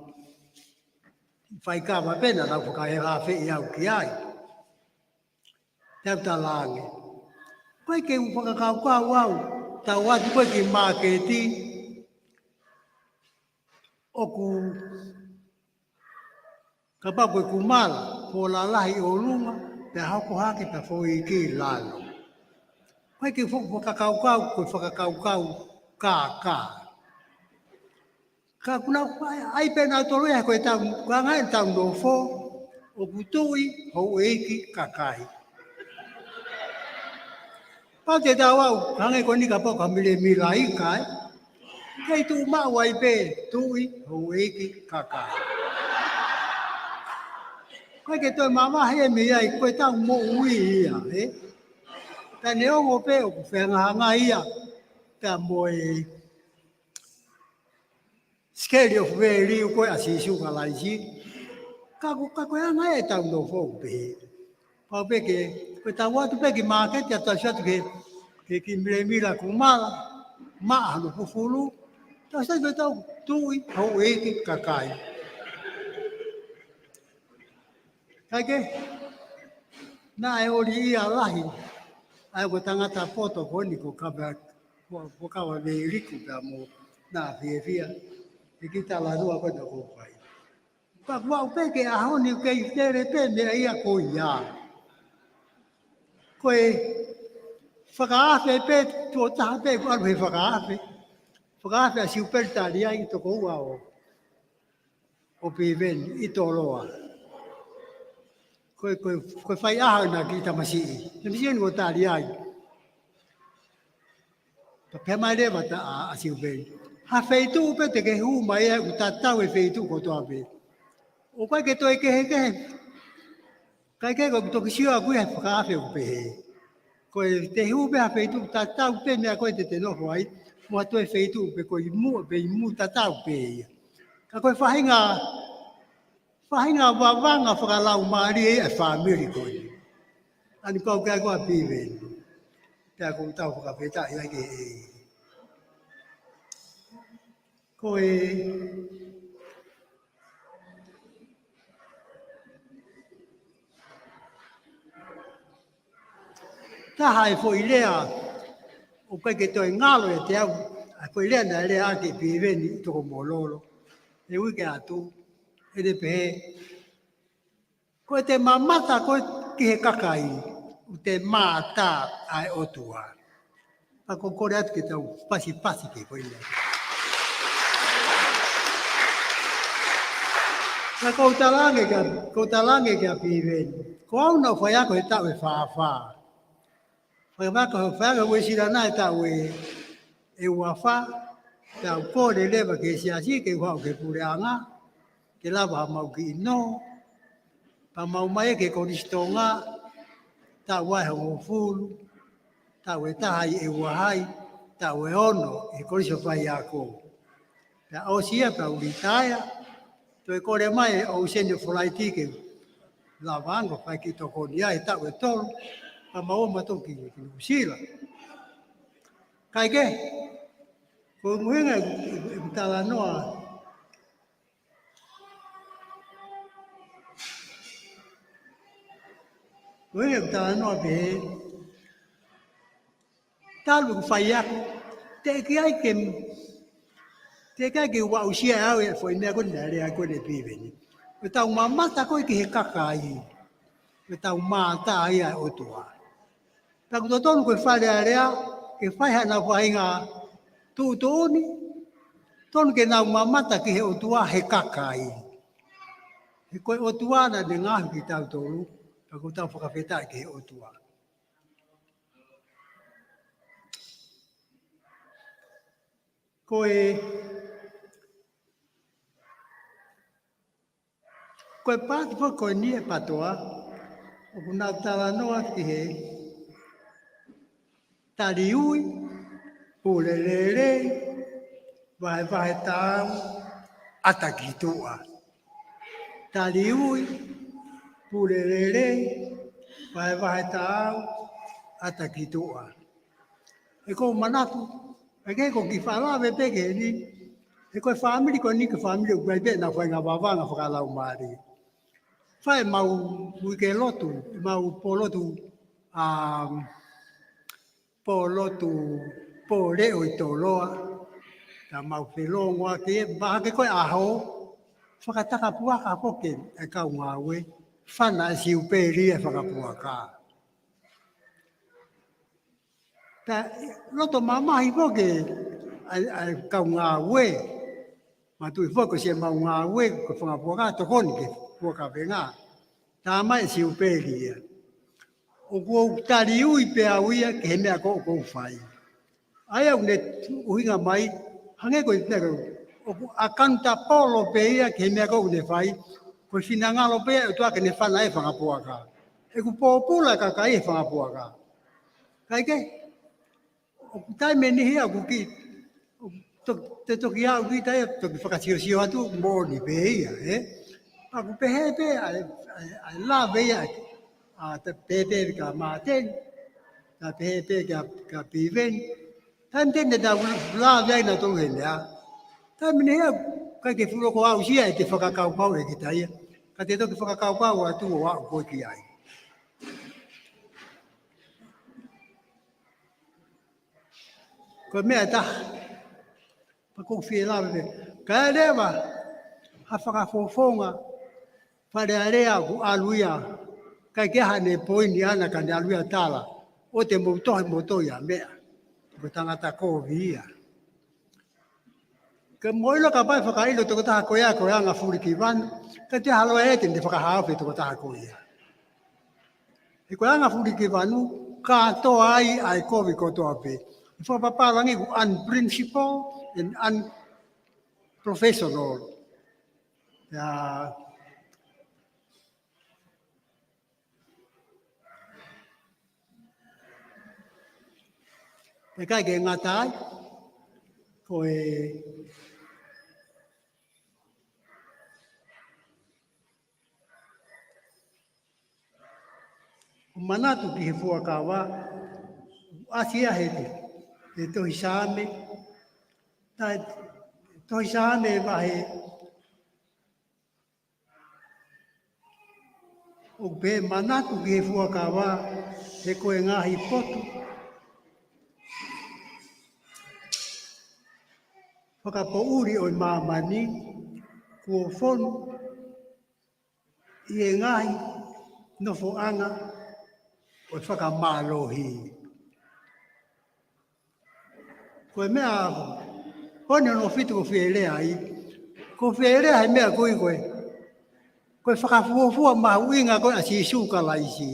faikava pē naʻa nau fakaafeʻi au ki ai. Pea u talaange, ko e ke u fakakaukau au, tau atu ko ē ki māketi, ʻoku kapau ko e kumala, ko e lalahi ʻolunga, pea hoko hake pea foʻi ki lalo. Ko e ke u fakakaukau, ko e fakakaukau kākā. Ka ʻoku nau ʻai, ʻai pē nautolu ia ko e tau, ko e anga ʻetau nofo, ʻoku tuʻi, houʻeiki, kakai. Pau te tau ʻalu, hangē ko eni kapau ko ha milemila ika, ē? Kei tuʻu maʻu ai pē, tuʻi, houʻeiki, kakai. Ko e ke toe mavahe mei ai, ko e tau moʻui ia, ē? Ka neongo pē ʻoku fehangahangai ia, pea mo e scale of value ko ē ʻa Sīsū Kalaisi. Ka ko, ka ko e anga ʻetau nofo pē. Pau pē ke, ko e tau atu pē ki māketi ʻo tau ʻosi atu ki he, ki he kiʻi milemila kumala, maʻa hono fufulu, tau ʻosi atu ki he tau tuʻi, houʻeiki, kakai. Kae kehe, naʻe ʻoli ia lahi, ʻa e ongo tangata poto ko eni ko Kava, ko, ko Kavaliku pea mo Naʻa Fiefia, ʻi he kiʻi talanoa ko ena ʻoku fai. Ka ʻoku ou pehē ki he ʻaho ni ʻoku kei tele pē meʻa ia ko ia. Ko e fakaafe pē, tuʻo taha pē ʻoku ʻalu he fakaafe. Fakaafe ʻa Siupeli Taliai, tokoua ʻo ʻo Piveni ʻi Toloa. Ko e, ko e, ko e faiʻaho ʻena kiʻi tamasiʻi. Tamasiʻi eni ko Taliai. Pea pehē mai leva ʻa, ʻa Siupeli, ha feituʻu pē te ke hū mai ai ʻoku tatau e feituʻu kotoa pē. ʻOku ʻikai ke toe kehekehe. Kae kehe ko e toki sio ʻaku ia he fakaafe ʻoku pehē. Ko e te hū pē ha feituʻu tatau pē meʻa ko ē te te nofo ai, mo ha toe feituʻu pē ko ē ʻi muʻa pē ʻi muʻa tatau pē ia. Ka ko e faʻahinga, faʻahinga vavanga fakalaumālie ia e fāmili ko eni. ʻAni kau ki ai ko ē ʻa Piveni. Pea ʻoku tau fakafetaʻi ai ki he ʻEiki. Ko e Taha e foʻi lea ʻoku ʻikai ke toe ngalo ʻiate au, ʻa e foʻi lea naʻe lea ʻaki ʻe Piveni ʻi Tokomololo he uike atu, ʻene pehē: Ko ʻete mamata ko ē ki he kakai, ʻoku te mātā ʻa e ʻOtua. Pea ʻoku ou kole atu ke tau pasipasi ki he foʻi lea. Pea ʻoku ou talaange kia, ʻoku ou talaange kia Piveni, ko au naʻe faiako he taʻu ʻe fāfā. Faiako, faiako Uēsiliana he taʻu ʻe, ʻe uafā, pea u kole leva ki he siasi ke u haʻu ki he puleʻanga, ke lava haʻamau kiʻi nō, pea mau ō mai ki he Kolisi Tonga, taʻu ʻe hongofulu, taʻu ʻe taha ʻi ʻEuahai, taʻu ʻe ono ʻi he Kolisi ʻo Faiako. Pea ʻosi ia pea u litaea, toe kole mai ʻe Ocean Flight ke lava ange ʻo fai kiʻi tokoni ia he taʻu ʻe tolu, pea mau ō mautolu ki, ki Nuʻusila. Kae kehe, ko e ʻuhinga ʻeku, ʻeku, ʻeku talanoa, ko e ʻuhinga ʻeku talanoa pehē, talu ʻeku faiako, teʻeki ai ke, teʻeki ai ke u aʻusia ʻe au e foʻi meʻa ko eni naʻe lea ko eni ʻe Piveni. ʻOku tau mamata ko ē ki he kakai, ʻoku tau mātā ai ʻa e ʻOtua. Pea ʻoku totonu ko e Fale Alea ke fai haʻanau faʻahinga tuʻutuʻuni, tonu ke nau mamata ki he ʻOtua he kakai. He ko e ʻOtua naʻa ne ngaohi kitautolu, pea ʻoku tau fakafetaʻi ki he ʻOtua. Ko e, ko e paati foki ko eni ʻe PATOA, ʻoku nau talanoa ki he tali ui, pule lelei, vahevahe taau, ʻata ki tuʻa. Tali ui, pule lelei, vahevahe taau, ʻata ki tuʻa. He ʻoku ou manatu, ʻa e ko e kiʻi fakalave pē ki heni, he ko e fāmili ko eni ko e fāmili ʻoku ʻi ai pē ʻenau faʻahinga vavanga fakalaumālie. Fai ʻemau uike lotu, ʻemau pō lotu, ʻa, pō lotu, pō leʻo ʻi Toloa, pea mau felōngoaki ē, mahalo ko e ʻaho, fakatakapuaka foki e kau ngāue, fana e siupeli e fakapuaka. Pea loto mamahi foki ʻa e, ʻa e kau ngāue, manatuʻi foki ko siʻemau ngāue, ko e fanga puaka, tokoni ki he puaka fengā. Tā mai e siupeli ia. ʻOku ou tali ui pē au ia ki he meʻa ko ē ʻoku ou fai. ʻA ia ʻoku ne ʻuhinga mai, hangē ko e meʻa ko ē, ʻoku accountable pē ia ki he meʻa ko ē ʻoku ne fai, ko e finangalo pē ia ʻo e ʻOtua ke ne fana e fanga puaka. ʻOku pōpula e kakai he fanga puaka. Kae kehe, ʻoku taimi ʻe niʻihi ʻoku kiʻi, ʻoku to-, te toki aʻu ki taimi ʻe toki fakasiosio atu moʻoni pē ia, ē? ʻOku pehē pē ʻa e, ʻa e, ʻa e lave ia, ʻa e pehē pē kia Māteni, ʻa e pehē pē kia, kia Piveni. Taimi ʻe niʻihi te nau lave ai nautolu he lea. Taimi ʻe niʻihi ʻoku ʻikai ke fuʻu loko aʻusia ʻete fakakaukau ʻe kita ia. Ka te toki fakakaukau atu ʻo aʻu koe ki ai. Ko e meʻa ʻe taha, pea ʻoku ou fie lave pē. Ka ʻi ai leva ha fakafofonga Fale Alea ʻoku ʻalu ia, ʻikai ke ʻi ai haʻane poini ʻaʻana ka ne ʻalu ia ʻo tala, ʻoua te mou tohi moutolu ia meʻa. Ko e tangata kovi ia. Ke mou ʻilo kapau ʻe fakaʻilo tokotaha ko ia ko e anga fulikivanu, ka te halo e te ne fakahaofi e tokotaha ko ia. He ko e anga fulikivanu, kātoa ai ʻa e kovi kotoa pē. ʻI he fakapapālangi ko e unprincipled and unprofessional. Ia, pea ʻikai ke ngata ai, ko e ʻo manatu ki he fuakava, ʻasi ia he, he tohi Saame, ʻa e tohi Saame vahe, ʻOku pehē manatu ki he fuakava, he ko e ngaahi potu fakapoʻuli ʻo e māmani, kuo fonu ʻi he ngaahi nofoʻanga ʻo e fakamālohi. Ko e meʻa ko eni hono fitu ko fē lea ai. Ko fē lea he meʻa ko ē ko e, ko e fakafuofua mahuʻinga ko ē ʻa Sīsū Kalaisi.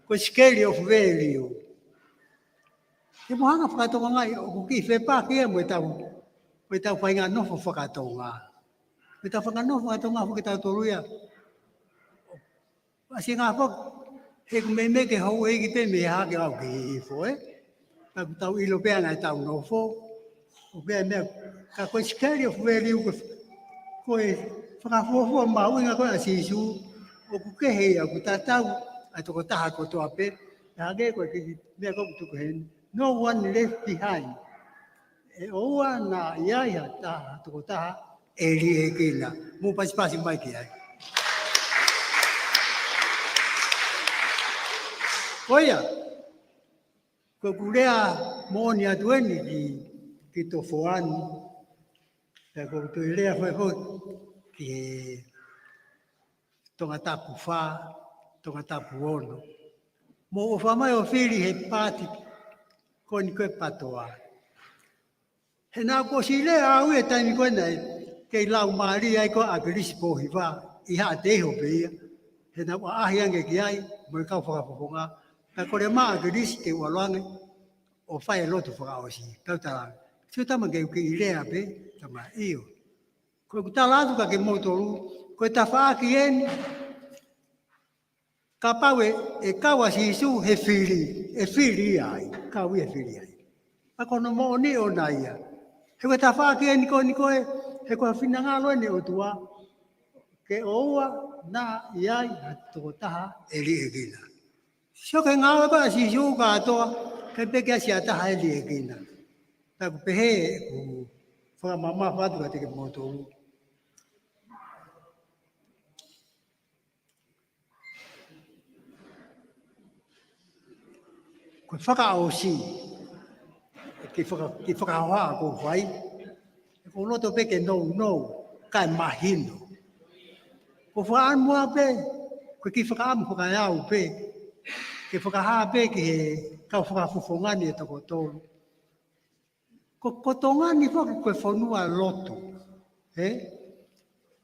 Ko e sikeli ʻo fē liu. Ke mo hanga fakatokangaʻi ʻoku kiʻi fepaki ia mo e tau, mo e tau faʻahinga nofo fakatonga. Mo e tau faʻahinga nofo fakatonga foki tautolu ia. ʻAsi ngā foki, he ʻoku meimei ke houʻeiki pē mei hake au ki hifo, ē? Ka ʻoku tau ʻilo pē ʻa e ngaahi tau nofo. ʻO pea meʻa, ka ko e sikeli ʻo fē liu ko, ko e fakafuofua mahuʻinga ko ē ʻa Sīsū, ʻoku kehe ia ʻoku tatau ʻa e tokotaha kotoa pē, ʻa hangē ko e kiʻi meʻa ko ē ʻoku tuku heni. No one left behind. ʻE ʻoua naʻa ʻi ai ha taha, tokotaha ʻe liʻekina. Mou pasipasi mai ki ai. Ko ia, ko ʻeku lea moʻoni atu eni ki, ki Tofoani. Pea ʻoku ou toe lea foʻi foʻi ki he Tongatapu fā, Tongatapu ono. Mou ʻofa mai ʻo fili he paati ko eni ko e PTOA. He naʻá ku ʻosi lea au he taimi ko ē naʻe kei laumālie ai ko ē ʻa ʻAkilisi Pōhiva ʻi Haʻateiho pē ia. He naʻá ku ʻaʻahi ange ki ai mo e kau fakafofonga. Pea kole mai ʻa ʻAkilisi ke u ʻalu ange ʻo fai e lotu fakaʻosi. Pea u tala ange, sio tama ke u kiʻi lea pē, tama ʻio. Ko ʻeku tala atu kia kimoutolu, ko e tafaʻaki eni, kapau ʻe, ʻe kau ʻa Sīsū he fili, ʻe fili ia ai, kau ia he fili ai. Ka ko hono moʻoni ʻoʻona ia. He ko e tafaʻaki eni ko eni ko ē, he ko e finangalo eni ʻOtua, ke ʻoua naʻa ʻi ai ha tokotaha ʻe liʻekina. Sio ki he ngāue ko ē ʻa Sīsū kātoa, ʻikai pē ke ʻasi ha taha ʻe liʻekina. Pea ʻoku pehē ʻeku fakamamafa atu kiate kimoutolu. Ko e fakaʻosi, kiʻi faka-, kiʻi fakahohaʻa ʻoku ou fai, ʻoku ou loto pē ke nounou, kae mahino. Ko e fakaʻamu pē, ko e kiʻi fakaʻamu fakaeau pē, ke fakahā pē ki he kau fakafofonga ni ʻe toko tolu. Ko, ko Tonga ni foki ko e fonua lotu. Ē?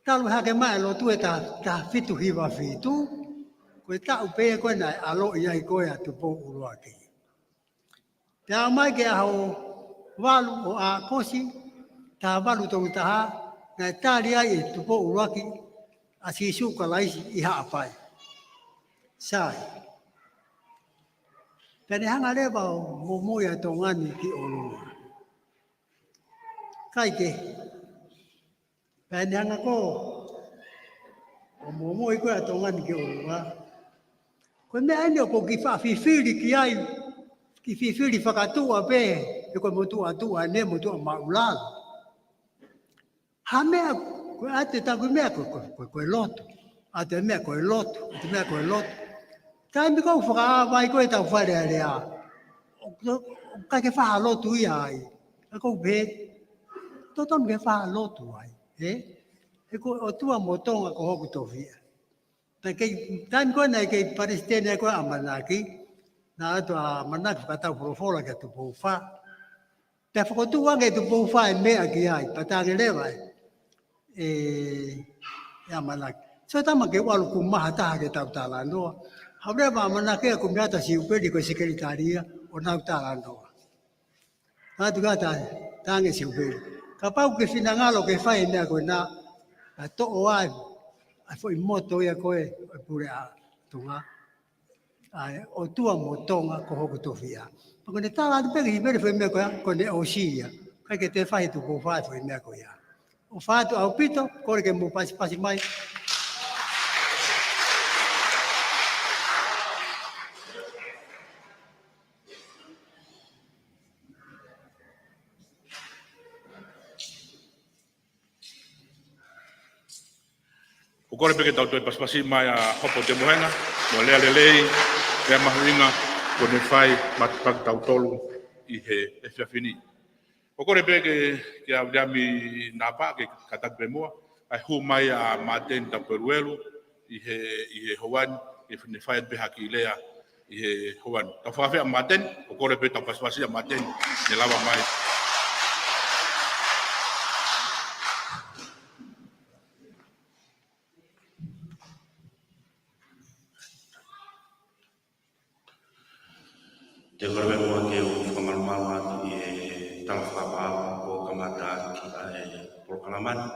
Talu hake mai e lotu ʻi he taha, taha fitu hiva fitu, ko e taʻu pē ko ē naʻe ʻaloʻi ai ko ē ʻa Tupou ʻUluaki. Pea aʻu mai ki he ʻaho valu ʻo ʻAokosi, taha valu tolu taha, naʻe tali ai ʻe Tupou ʻUluaki ʻa Sīsū Kalaisi ʻi Haʻapai. Sai. Pea ne hanga leva ʻo momoi ʻa Tonga ni ki ʻolunga. ʻIkai ke. Pea ne hanga ko ē ʻo momoi ko ē ʻa Tonga ni ki ʻolunga. Ko e meʻa eni ʻoku ou kiʻi faʻa fifili ki ai, kiʻi fifili fakatuʻa pē, he ko e motuʻa tuʻa eni, motuʻa maʻulalo. Ha meʻa, ko e ʻatu e taku meʻa ko, ko, ko, ko e lotu. ʻAtu e meʻa ko e lotu, ʻatu e meʻa ko e lotu. Taimi ko ē ʻoku fakaava ai ko ē ʻetau Fale Alea, ʻo, ʻo, ʻoku ʻikai ke fai ha lotu ia ai. Ka ʻoku ou pehē, totonu ke fai ha lotu ai, ē? He ko e ʻOtua mo Tonga ko hoku tofiʻa. Pea kei, taimi ko ē naʻe kei palesiteni ai ko ē ʻa ʻAmanaki, naʻe ʻatu ʻa ʻAmanaki fakatau folofola kia Tupou Fā. Pea fokotuʻu ange ʻe Tupou Fā e meʻa ki ai, pea talaange leva ʻe, ʻe, ʻe ʻAmanaki, sio tama ke u ʻalu ʻo kumi ha taha ke tau talanoa. Haʻu leva ʻa ʻAmanaki ia ʻo kumi atu ʻa Siupeli ko e sekelitali ia ʻo nau talanoa. Atu ka ta, talaange ʻe Siupeli, kapau ʻoku ke finangalo ke fai e meʻa ko ena, ka toʻo ai ʻa e foʻi moto ia ko ē ʻo e Puleʻanga Tonga. ʻA e ʻOtua mo Tonga ko hoku tofiʻa. Pea ko ʻene tala atu pē ki Siupeli e foʻi meʻa ko ia, ko ʻene ʻosi ia. ʻIkai ke toe fai ʻe Tupou Fā e foʻi meʻa ko ia. ʻOfa atu ʻaupito, kole ke mou pasipasi mai. ʻOku kole pē ke tau toe pasipasi mai ʻa Hopo Temohenga, mo e lea lelei, lea mahuʻinga, kuo ne fai maʻatautolu ʻi he efiafi ni. ʻOku kole pē ke, ke ʻave ʻa Viliami Napa ke kātaki pē muʻa, ʻa e hū mai ʻa Māteni Tapueluelu ʻi he, ʻi he houa ni, ke ne fai pē ha kiʻi lea ʻi he houa ni. Tau fakaafeʻi ʻa Māteni, ʻoku kole pē tau pasipasi ʻa Māteni, ke lava mai. Te u kole muʻa ke u fakamalumalu atu ʻi he tala fakamaau kuo kamata ʻaki ʻa e polokalama ni,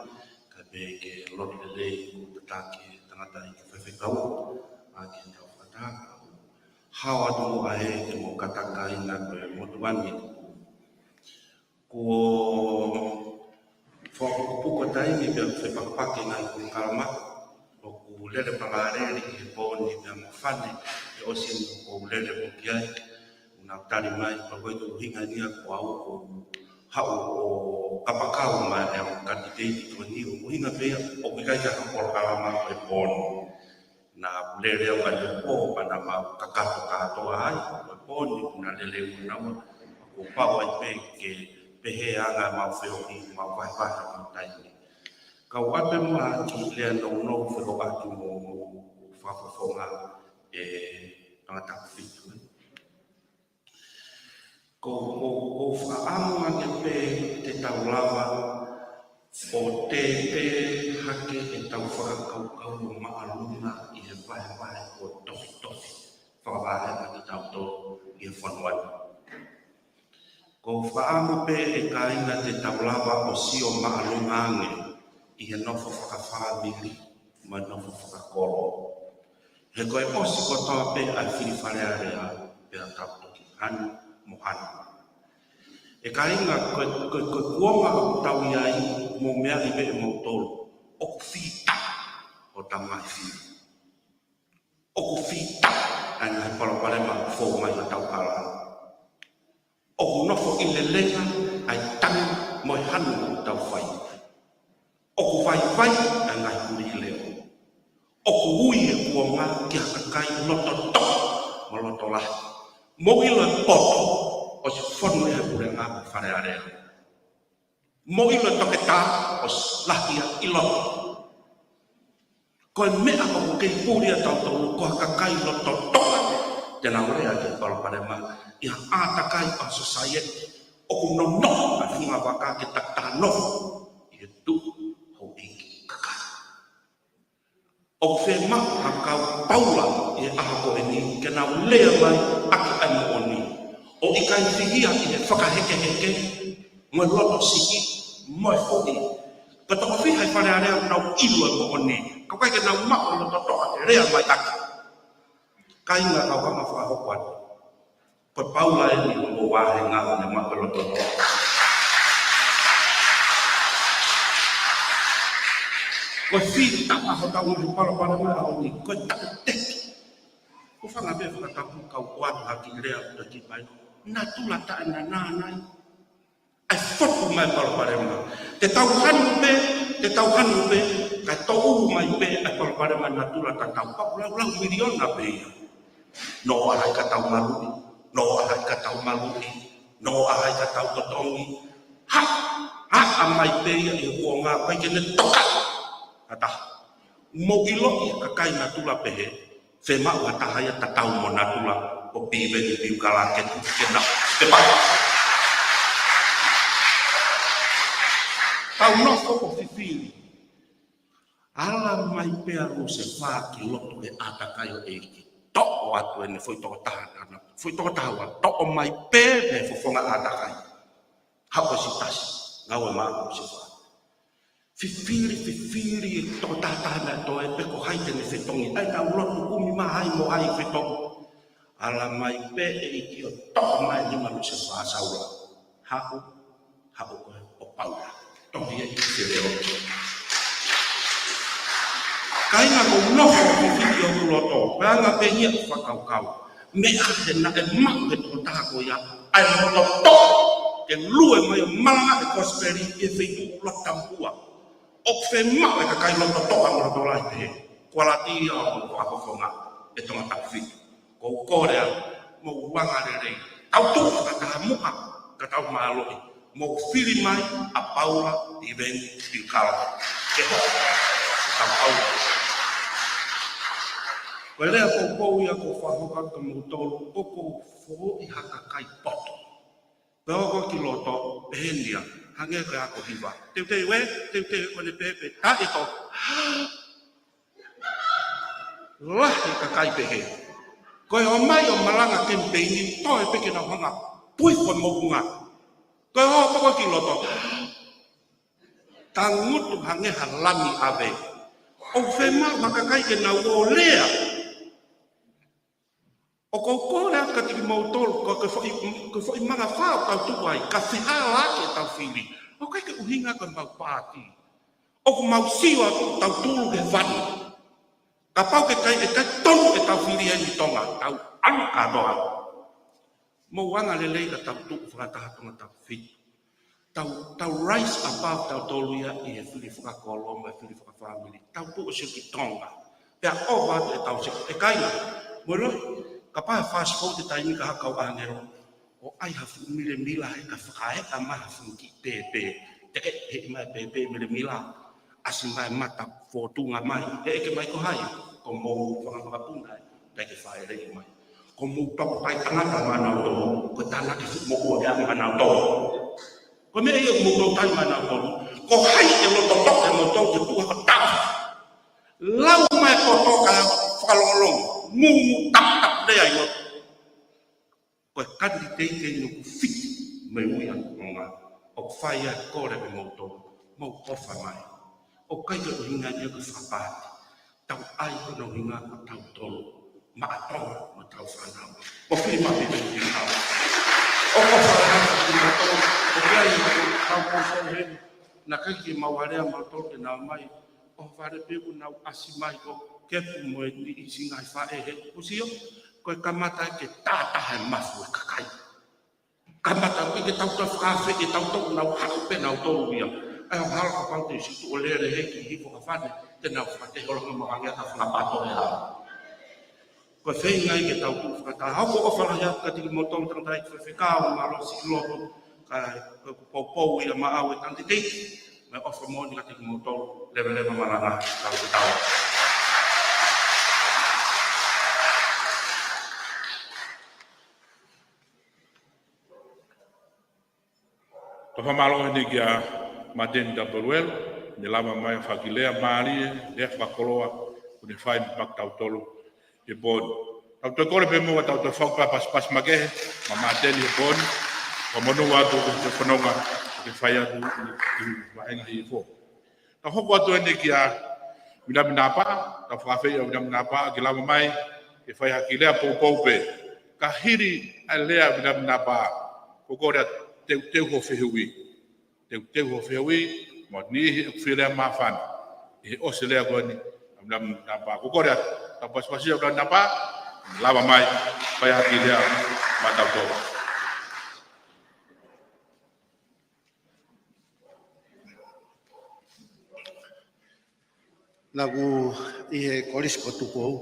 kae pehē ke lotu lelei kuo tataki ʻe he tangataʻeiki faifekau ʻa e tala fakamaau. Hao atu muʻa he ke mo kātaki ʻa e ngaahi motuʻa ni. Kuo fakapukupuku taimi pea fepakipaki ngaahi polokalama, ʻoku lele palaleli he pō ni pea mo Fane, he ʻosi ni ʻoku ou lele mo ki ai, ʻoku nau tali mai, pea ko e ʻuhinga ia ko au ʻoku haʻu ʻo kapakau mai ʻa e kanditeiti ko eni, ʻuhinga pē ia, ʻoku ʻikai ke ʻi ai ha polokalama he pō ni. Naʻa ku lele au ʻanepō, pea naʻa mau kakato kātoa ai, ko e pō ni naʻa lele ua naua, kuo pau ai pē ke pehē ʻa e anga ʻemau feohi, mau vahevahe ʻemau taimi. Kau ʻave muʻa ha kiʻi lea nounou fekauʻaki mo, mo fakafofonga ʻe tangata fitu. Ko, ko, ko e fakaʻamu ange pē te tau lava ʻo tētē hake ʻetau fakakaukau ʻo māʻolunga ʻi he vahevahe ʻo e tofitofi fakavahevahe ʻa kitautolu ʻi he fonua ni. Ko e fakaʻamu pē ʻe kāinga te tau lava ʻo sio māʻolunga ange ʻi he nofo fakafāmili mo e nofo fakakolo. He ko e ʻosi kotoa pē ʻa e fili Fale Alea, pea tau toki hanu mo hanu. ʻE kāinga, ko e, ko e, ko e kuonga ʻoku tau ʻi ai, mou meaʻi pē ʻe moutolu, ʻoku fita ʻo tau ngaahi fili. ʻOku fita ʻa e ngaahi palopalema ʻoku fou mai ʻi hotau hala. ʻOku nofo ʻi lelenga ʻa e tangi mo e hanu ʻoku tau fai. ʻOku vaivai ʻa e ngaahi kulileo. ʻOku ui e kuonga ki ha kakai loto toʻa mo loto lahi. Mou ʻilo e poto ʻosi fonu ʻe he puleʻanga ko Fale Alea. Mou ʻilo e toketā ʻosi lahi ia ʻi loto. Ko e meʻa ʻoku kei puli ʻa tautolu ko ha kakai loto toʻa, te nau lea ki he palopalema ʻi ha ʻātakai ʻa e sōsaieti ʻoku nonoʻo ʻa e funga vaka ke takitaha nofo ʻi he tuʻu houʻeiki kakai. ʻOku fiemaʻu ha kau Paula ʻi he ʻaho ko eni ke nau lea mai ʻaki ʻa e moʻoni. ʻO ʻikai fihia ʻi he fakahekeheke mo e loto siʻi mo e foʻi. Ko e toko fiha ʻi Fale Alea ʻoku nau ʻilo e moʻoni, ka ʻoku ʻikai ke nau maʻu e loto toʻa ke lea mai ʻaki. Kāinga, kau hanga ʻo fakahoko atu. Ko Paula eni ʻoku mou vāhenga ʻo ne maʻu e loto toʻa. Ko e fita ʻa hotau ngaahi palopalema he ʻaho ni, ko e taʻeteki. Ko e fanga pē fakatapu kau ʻoatu ha kiʻi lea ʻoku taki mai. Natula taʻenanā nai. ʻA e fotu mai palopalema. Te tau hanu pē, te tau hanu pē, kae toʻo mai pē ʻa e palopalema natula tatau. Paku laulau miliona pē ia. Noʻo ʻa hai ka tau maluʻi, noʻo ʻa hai ka tau maluʻi, noʻo ʻa hai ka tau totongi. Ha, ha, ʻa mai pē ia ʻi he kuonga, ʻikai ke ne toka ha taha. Mou ʻiloʻi e kakai natula pehē, fiemaʻu ha taha ia tatau mo natula, ʻo pīveni piu kalake tu ke na, ke pau. Tau nofo ʻo fifili. Ala mai pē ʻa Lusefā ki loto he ʻātakai ʻo e ʻEiki. Toʻo atu ʻene foʻi tokotaha ʻana. Foʻi tokotaha ua toʻo mai pē mei he fofonga ʻātakai. Haʻu ʻo sitasi. Ngāue maʻa Lusefā. Fifili, fifili, tokotaha taha naʻe toe pe ko hai te ne fetongi. ʻAi nau lotu kumi mā hai mo hai fetongi. Ala mai pē ʻEiki ʻo toʻo mai nima Lusefā Saula. Haʻu, haʻu koe ʻo Paula. Tohi ʻe ʻi Filipi. Kāinga, ko e nofo fifili ʻo e loto. Pea anga pē ia ʻa e fakakaukau. Meʻa he naʻe maʻu he tokotaha ko ia ʻa e loto toʻa ke lue mai ʻo malanga e kosipeli ʻi he feituʻu loto tapu ua. ʻOku fiemaʻu e kakai loto toʻa mo loto lahi pehē. Kualiti ia ʻo e fakafofonga ʻe Tongatapu fitu. Ko u kole atu, mou anga lelei. Tau tuʻu fakataha muʻa, ka tau mālohi. Mou fili mai ʻa Paula Tiveni Piukalo. Ke hoko. Tau Paula. Ko e lea poupou ia ʻoku ou fakahoko atu kiate kimoutolu, ʻoku ou foʻi ha kakai poto. Pea hoko ki loto, pehē ni ia, hangē ko e ako hiva. Teuteu ē, teuteu ē, ʻo ne pehē pē, taʻeto. Lahi e kakai pehē. Ko e ō mai ʻo malanga kemipeini, toe pē ke nau hanga pui ko e moʻunga. Ko e hoko ki loto. Tangutu hangē ha lami ʻave. ʻOku fiemaʻu ha kakai ke nau ō lea. ʻOku ou kole atu kiate kimoutolu, ko e foʻi, ko e foʻi manga fā ʻoku tau tuʻu ai, ka fehālaaki ʻetau fili. ʻOku ʻikai ke ʻuhinga ko ʻemau paati. ʻOku mau sio atu, tau tulu ke vani. Kapau ʻoku ʻikai, ʻikai tonu ʻetau fili ʻi Tonga, tau ʻalu kātoa. Mou anga lelei ka tau tuʻu fakataha Tongatapu fitu. Tau, tau rise above tautolu ia ʻi he fili fakakolo mo e fili fakafāmili. Tau tuʻu ʻo sio ki Tonga. Pea ʻova atu ʻetau sio, ʻe kāinga. Mou ʻilo, kapau ʻe fast forward e taimi ka haka ʻo ʻāngelo. ʻO ʻai ha fuʻu milemila he ka fakaeʻa mai ha fuʻu kiʻi pēpē. Teke, he mai pēpē milemila. ʻAsi mai mata fōtunga mai. He ʻeke mai ko hai. Ko mou fanga makapuna ē. Pea ke fāʻeleʻi mai. Ko mou tau tai tangata mana o. Ko e tānaki fuʻu moʻua ʻe mana o. Ko e meʻa ia ʻoku mou tau tai mana o. Ko hai ʻe loto toʻa ʻe mou tau te tua ko tau. Lau mai ko toka fakalongolongo. Mumu tap tap lea ʻi loto. Ko e kanititeiti ʻeni ʻoku fiti mei Uiakonga, ʻoku fai ai e kole ʻa kimoutolu, mou ʻofa mai. ʻOku ʻikai ke ʻuhinga ia ko e fakapaati. Tau ʻai ko hono ʻuhinga ko tautolu. Maʻa Tonga mo ʻetau fānau. Ko fili mai pē ki tau. ʻOku ʻofa mai ki mautolu. ʻOku ʻi ai ʻetau kōsou heni. Naʻe ʻikai ke mau alea mautolu ke nau mai. ʻO vale pē kuo nau ʻasi mai ko Kepu mo e niʻihi siʻi ngaahi faʻē he kuo sio, ko e kamata ke tātaha e mafu e kakai. Kamata ke tau tau fakaafe ke tau tau nau haʻu pē nautolu ia. ʻAi ʻo hala kapau te situ ʻo lele he ki hifo ka fane, te nau fakatehe ʻo langa makangia ka fakapato e hala. Ko e feinga ia ke tau tuʻu fakataha. ʻOku ou ʻofa lahi atu kiate kimoutolu tangataʻeiki faifekau, mālō siʻi lotu, ka ko e poupou ia maʻau e kanititeiti, mo e ʻofa moʻoni kiate kimoutolu, leveleva malanga, tau ke tau. Tau fakamālō heni kia Māteni Tapueluelu, ne lava mai ʻo fai e kiʻi lea mālie, lea fakakoloa, kuo ne fai maʻa kitautolu he pō ni. Tau toe kole pē muʻa tau toe fai pē pasipasi makehe, maʻa Māteni he pō ni, ʻo monū atu ki he fononga, ke fai atu ʻi, ʻi vāhenga hifo. Tau hoko atu eni kia Minami Napa, tau fakaafeʻi ʻa Minami Napa, ke lava mai, ke fai ha kiʻi lea poupou pē. Ka hili ʻa e lea ʻa Minami Napa, ʻoku ou kole atu teuteu hoʻo fehuʻi. Teuteu hoʻo fehuʻi, mo e niʻihi ʻoku fie lea māfana. ʻI he ʻosi e lea ko eni, ʻa Minami Napa. ʻOku ou kole atu, tau pasipasi ʻa Minami Napa, lava mai, fai ha kiʻi lea maʻatautolu. Naʻá ku ʻi he Kolisi ko Tupou.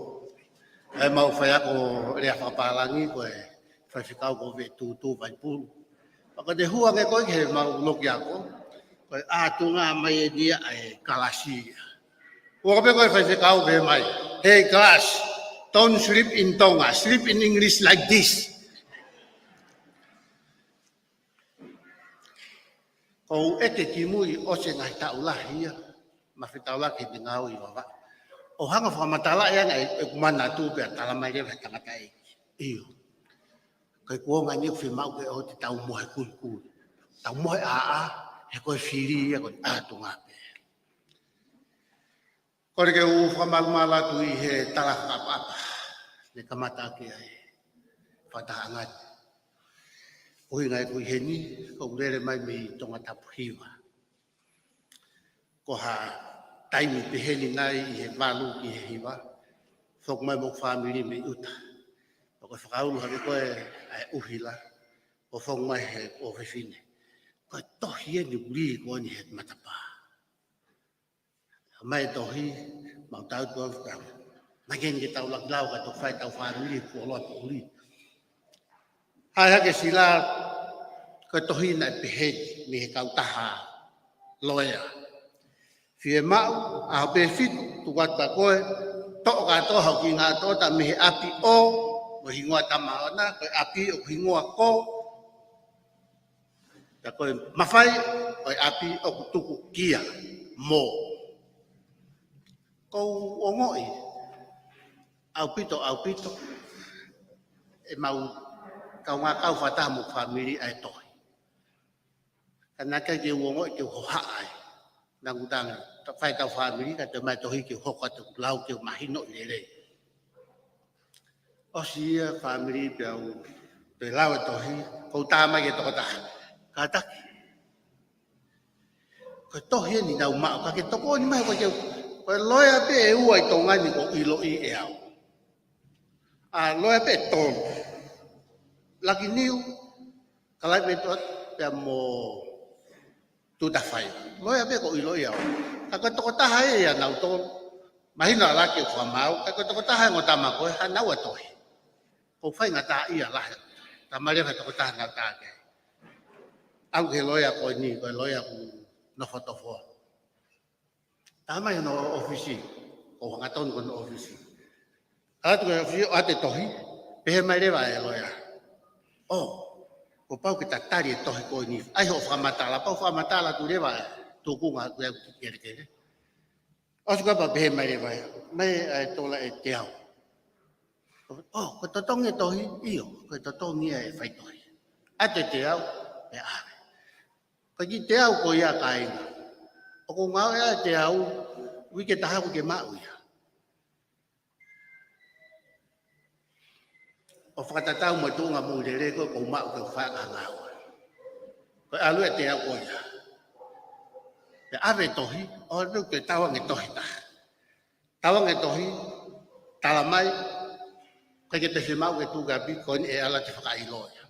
ʻA e mau faiako lea fakapālangi ko e faifekau ko Vetutu Vaipulu. Pea ko e hū ange ko ē ki heʻemau loki ako, ko e ʻātunga mai eni ia ʻa e kalasi ia. Ua ko pē ko e faifekau pē mai. Hey class, don't sleep in Tonga, sleep in English like this. Ko u ʻeke kimui ʻosi e ngaahi taʻu lahi ia, ma fetaulaki he ngāue ʻi Vavaʻu. ʻO hanga fakamatalaʻi ange ʻeku manatu pea tala mai leva he tangataʻeiki. ʻIo. Ko e kuonga ni ʻoku fiemaʻu ke ʻoua te tau mohe kulikuli. Tau mohe ʻāʻā, he ko e fili ia ko e ʻātunga pē. Kole ke u fakamalumalu atu ʻi he tala fakaʻapaʻapa. Ne kamata ʻaki ʻa e fakatahaʻanga ni. ʻUhinga ʻeku ʻi heni, ko u lele mai mei Tongatapu hiva. Ko ha taimi pehē ni nai ʻi he valu ki he hiva. Foki mai mo e fāmili mei ʻuta. Pea ko e fakaulu hake ko ē ʻa e ʻuhila. ʻO foki mai he ʻofefine. Ko e tohi eni ʻuli ko eni he matapā. Mai tohi, mau tau tuʻa fakaʻau. Naʻe ʻikai ke tau laki lau ka tau fai ʻetau fāmili, kuo loa poʻuli. Hā hake sila, ko e tohi naʻe pehē ni, mei he kautaha loea. Fiemaʻu, ʻaho pē fitu, tuku atu kia koe, toʻo kātoa hoʻo kiʻi ngaahi toʻota mei he ʻapi ʻo, mo e hingoa tama ʻoʻona, ko e ʻapi ʻoku hingoa ko, pea ko e mafai, ko e ʻapi ʻoku tuku kia, mo. ʻOku ou ongoʻi, ʻaupito, ʻaupito, ʻemau kaungā kau fakataha mo e fāmili ʻa e tohi. Ka naʻe ʻikai ke u ongoʻi ke u hohaʻa ai. Naʻa ku tanga, ta fai ʻetau fāmili, ka te mai tohi ke u hoko atu ʻeku lau ke u mahinoʻi lelei. ʻOsi ia fāmili pea u toe lau e tohi, ʻoku ou tā mai ki he tokotaha. Kātaki. Ko e tohi eni naʻa ku maʻu, ka ke tokoni mai ko e ke, ko e loea pē ʻe ua ʻi Tonga ni ʻoku ou ʻiloʻi ʻe au. ʻA, loea pē ʻe tolu. Laki Niu, Kalaipeto pea mo Tuʻutafaiva. Loea pē ʻoku ou ʻiloʻi au. Ka ko e tokotaha ia ʻia nautolu. Mahino ʻa e laki ʻoku fakamāu. Ka ko e tokotaha ʻa e ongo tama ko ē, hā naua tohi. ʻOku ou faingataʻaʻia lahi. Talamai leva ʻe he tokotaha naʻa ku tā ki ai. ʻAlu ki he loea ko eni, ko e loea ʻoku nofo tofoa. Talamai hono ʻōfisi, ʻoku ou hangatonu ki hono ʻōfisi. ʻAlu atu ki he ʻōfisi, ʻoatu e tohi, pehē mai leva ʻe he loea. ʻŌ, kuo pau ke ta tali e tohi ko eni. ʻAi hoʻo fakamatala, pau fakamatala atu leva ʻa e tūkunga ʻoku ʻi ai e kiʻi kelekele. ʻOsi ko ia pea pehē mai leva ʻe, mai ʻa e tola ʻe teau. ʻŌ, ko e totongi e tohi, ʻio, ko e totongi ʻa e faitohi. ʻAtu e teau, pea ʻave. Ka kiʻi teau ko ia kāinga. ʻOku ngāue ʻa e teau, uike ʻe taha ʻoku ke maʻu ia. ʻO fakatatau mo e tuʻunga moʻui lelei ko ē ʻoku ou maʻu ke u fai ʻaki ha ngāue. Ko e ʻalu e teau ko ia. Pea ʻave e tohi, ʻo ʻalu ke tauange e tohi taha. Tauange e tohi, talamai, ʻikai ke te fiemaʻu ke tuku ki ʻapi, ko eni ʻe ʻalu atu e fakaʻilo ia.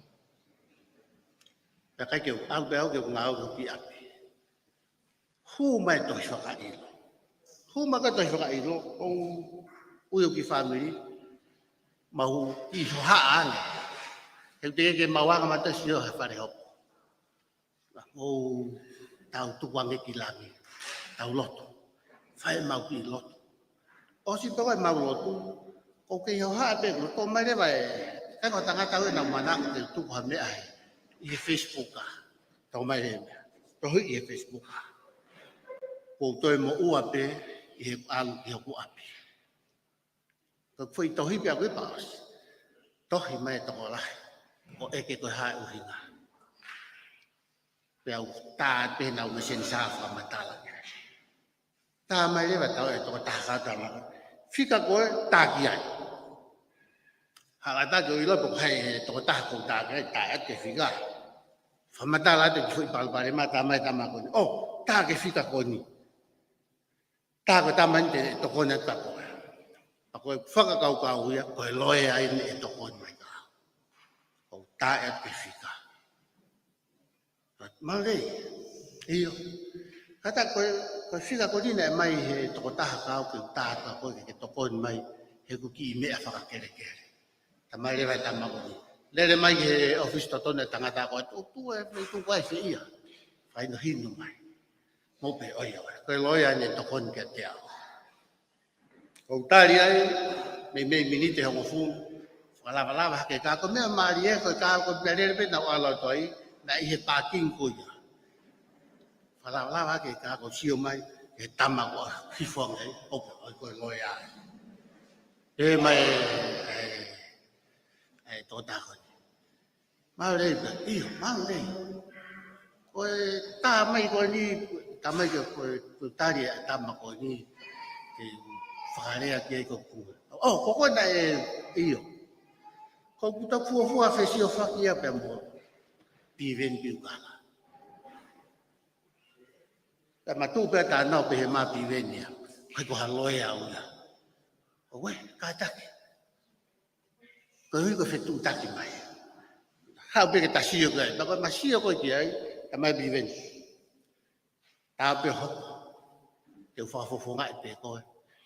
Pea ʻikai ke u, ʻalu pē au ke u ngāue ki ʻapi. Hū mai e tohi fakaʻilo. Hū mai e tohi fakaʻilo, ʻoku ou ʻi he kiʻi fāmili, mau kiʻi hohaʻa ange. He ʻoku teʻeki ke mau anga mata sio he fale hopo. ʻOku tau tukuange ki langi, tau lotu. Fai ʻemau kiʻi lotu. ʻOsi pē ko ʻemau lotu, ʻoku kei hohaʻa pē, ʻoku tō mai leva e, ʻikai ko e tangata au ʻe naʻa ku manako ke tuku ha meʻa he, ʻi he Facebook ʻa. Tō mai leva e meʻa. Tohi ʻi he Facebook ʻa. ʻOku ou toe moʻua pē, ʻi heʻeku ʻalu, ʻi hoku ʻapi. Ko e foʻi tohi pē ʻaku ʻi he paosi. Tohi mai e tokolahi. ʻO ʻeke ko e hā e ʻuhinga. Pea u tā pē naʻa ku mei Senisa fakamatala ki ai. Tā mai leva tau e tokotaha ka tā mai. Fika ko ē tā ki ai. Hala tā ke u ʻilo pe ko hai e tokotaha ʻoku ou tā ki ai, tā atu e fika. Fakamatala atu e kiʻi foʻi palopalema tā mai tama ko eni. ʻŌ, tā ki he fika ko eni. Tā ko e tama eni te ne tokoni atu kia koe. Pea ko e fakakaukau ia, ko e loea eni ʻe tokoni mai kia au. ʻOku tā atu e fika. Mālō. ʻIo. Kātaki ko e, ko e fika ko eni naʻe mai he tokotaha ka u ke tā atu kia koe ke ke tokoni mai, he ʻoku kiʻi meʻa fakakelekele. Talamai leva ʻe he tama ko eni. Lele mai he ʻōfisi totonu e tangata ko ē, tuʻu, tuʻu e, mei tuʻu ai se ia. Fakahinohino mai. Mou pehē ʻoiauē. Ko e loea eni ʻe tokoni kiate au. ʻOku ou tali ai, meimei miniti ʻe hongofulu. Fakalavalava hake e kā ko e meʻa mālie ko e kā ko e meʻa lele pē naʻa ku ʻalu atu ai, naʻe ʻi he pākingi ko ia. Fakalavalava hake e kā ko e sio mai, ʻe tama ko ē hifo ange ai, ʻoku ʻi ai ko e loea ai. Pehē mai e, e, e tokotaha ko eni. Mālō pē, ʻio, mālō. Ko e tā mai ko eni, tā mai ke ko e, ko e tali e tama ko eni, ke fakalea ki ai ko ku. ʻŌ, ko koe naʻe, ʻio. Ko ku ta fuafua fesiofaki ia pea mo Piveni Piukala. Pea ma tuʻu pē ʻa tānau pehē mai Piveni ia. ʻIkai ko ha loea au ia. ʻOiauē, kātaki. Ko e ui ko e fetuʻutaki mai. Haʻu pē ke ta sio ki ai. Pea ko e ma sio ko ē ki ai, tā mai Piveni. Tā pē hoko. te u fakafofongaʻi pē koe.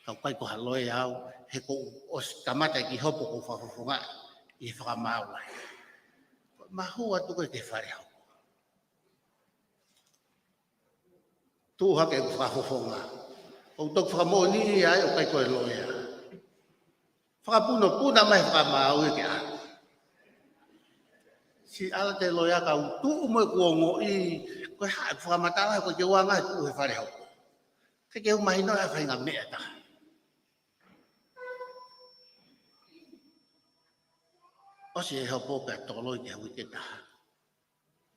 Ka ʻoku ʻikai ko ha loea au, he kuo u ʻosi kamata e kiʻi hopo ʻoku ou fakafofongaʻi ʻi he fakamaau lahi. Mahū atu ko ē ki he fale hopo. Tuʻu hake ʻeku fakafofonga. ʻOku ou toki fakamoʻoni ai ʻoku ʻikai ko e loea. Fakapunopuna mai fakamaau ia ke ʻalu. Siʻi ʻalu atu e loea ka u tuʻu mo ʻeku ongoʻi, ko e hā ʻeku fakamatala, ko e ke uanga he tuʻu he fale hopo. Ke ke u mahino ʻa e faʻahinga meʻa ʻe taha. ʻOsi e hopo pea toloi ki he uike ʻe taha.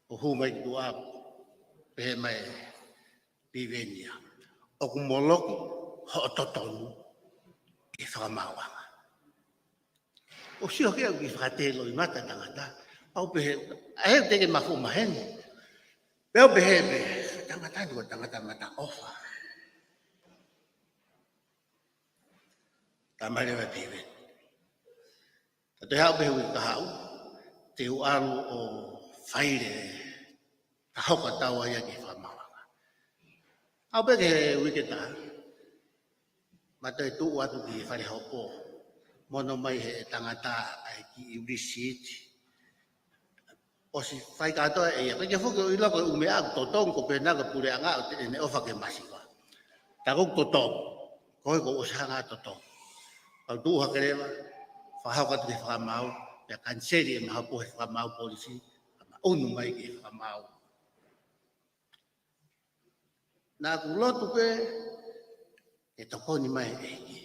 ʻO hū mai ki tuʻa, pehē mai ʻe Piveni ia, ʻoku moloki hoʻo totonu ʻi he fakamaauʻanga. ʻOsi ʻoku ʻikai ke fakateloi mata tangata. Pea u pehē, ʻa ē te ke mafu maheni. Pea u pehē pē, tangata ni ko e tangata mata ʻofa. Talamai leva ʻe Piveni, ka toe haʻu pē he uike kahaʻu, te u ʻalu ʻo faile ka hoko ʻa taua ia ki he fakamaauʻanga. Aʻu pē ki he uike ʻe taha, ma toe tuʻu atu ki he fale hopo. Mono mai he tangata ʻa e kiʻi lisiiti. ʻOsi fai kātoa ʻe ia. Ko e ke foki ʻo ʻilo ko e ʻū meʻa ʻoku totongi ko e pehē na ko e puleʻanga ʻoku ʻene ʻofa ki he masiva. Tā ko ē ʻoku totongi. Ko e kuo ʻosi hanga ʻo totongi. Kau tuʻu hake leva, fakahoko atu ki he fakamaau, pea kaniseli ʻema hopo he fakamaau polisi, ka ma ʻunu mai ki he fakamaau. Naʻa ku lotu pē ke tokoni mai e ʻEiki.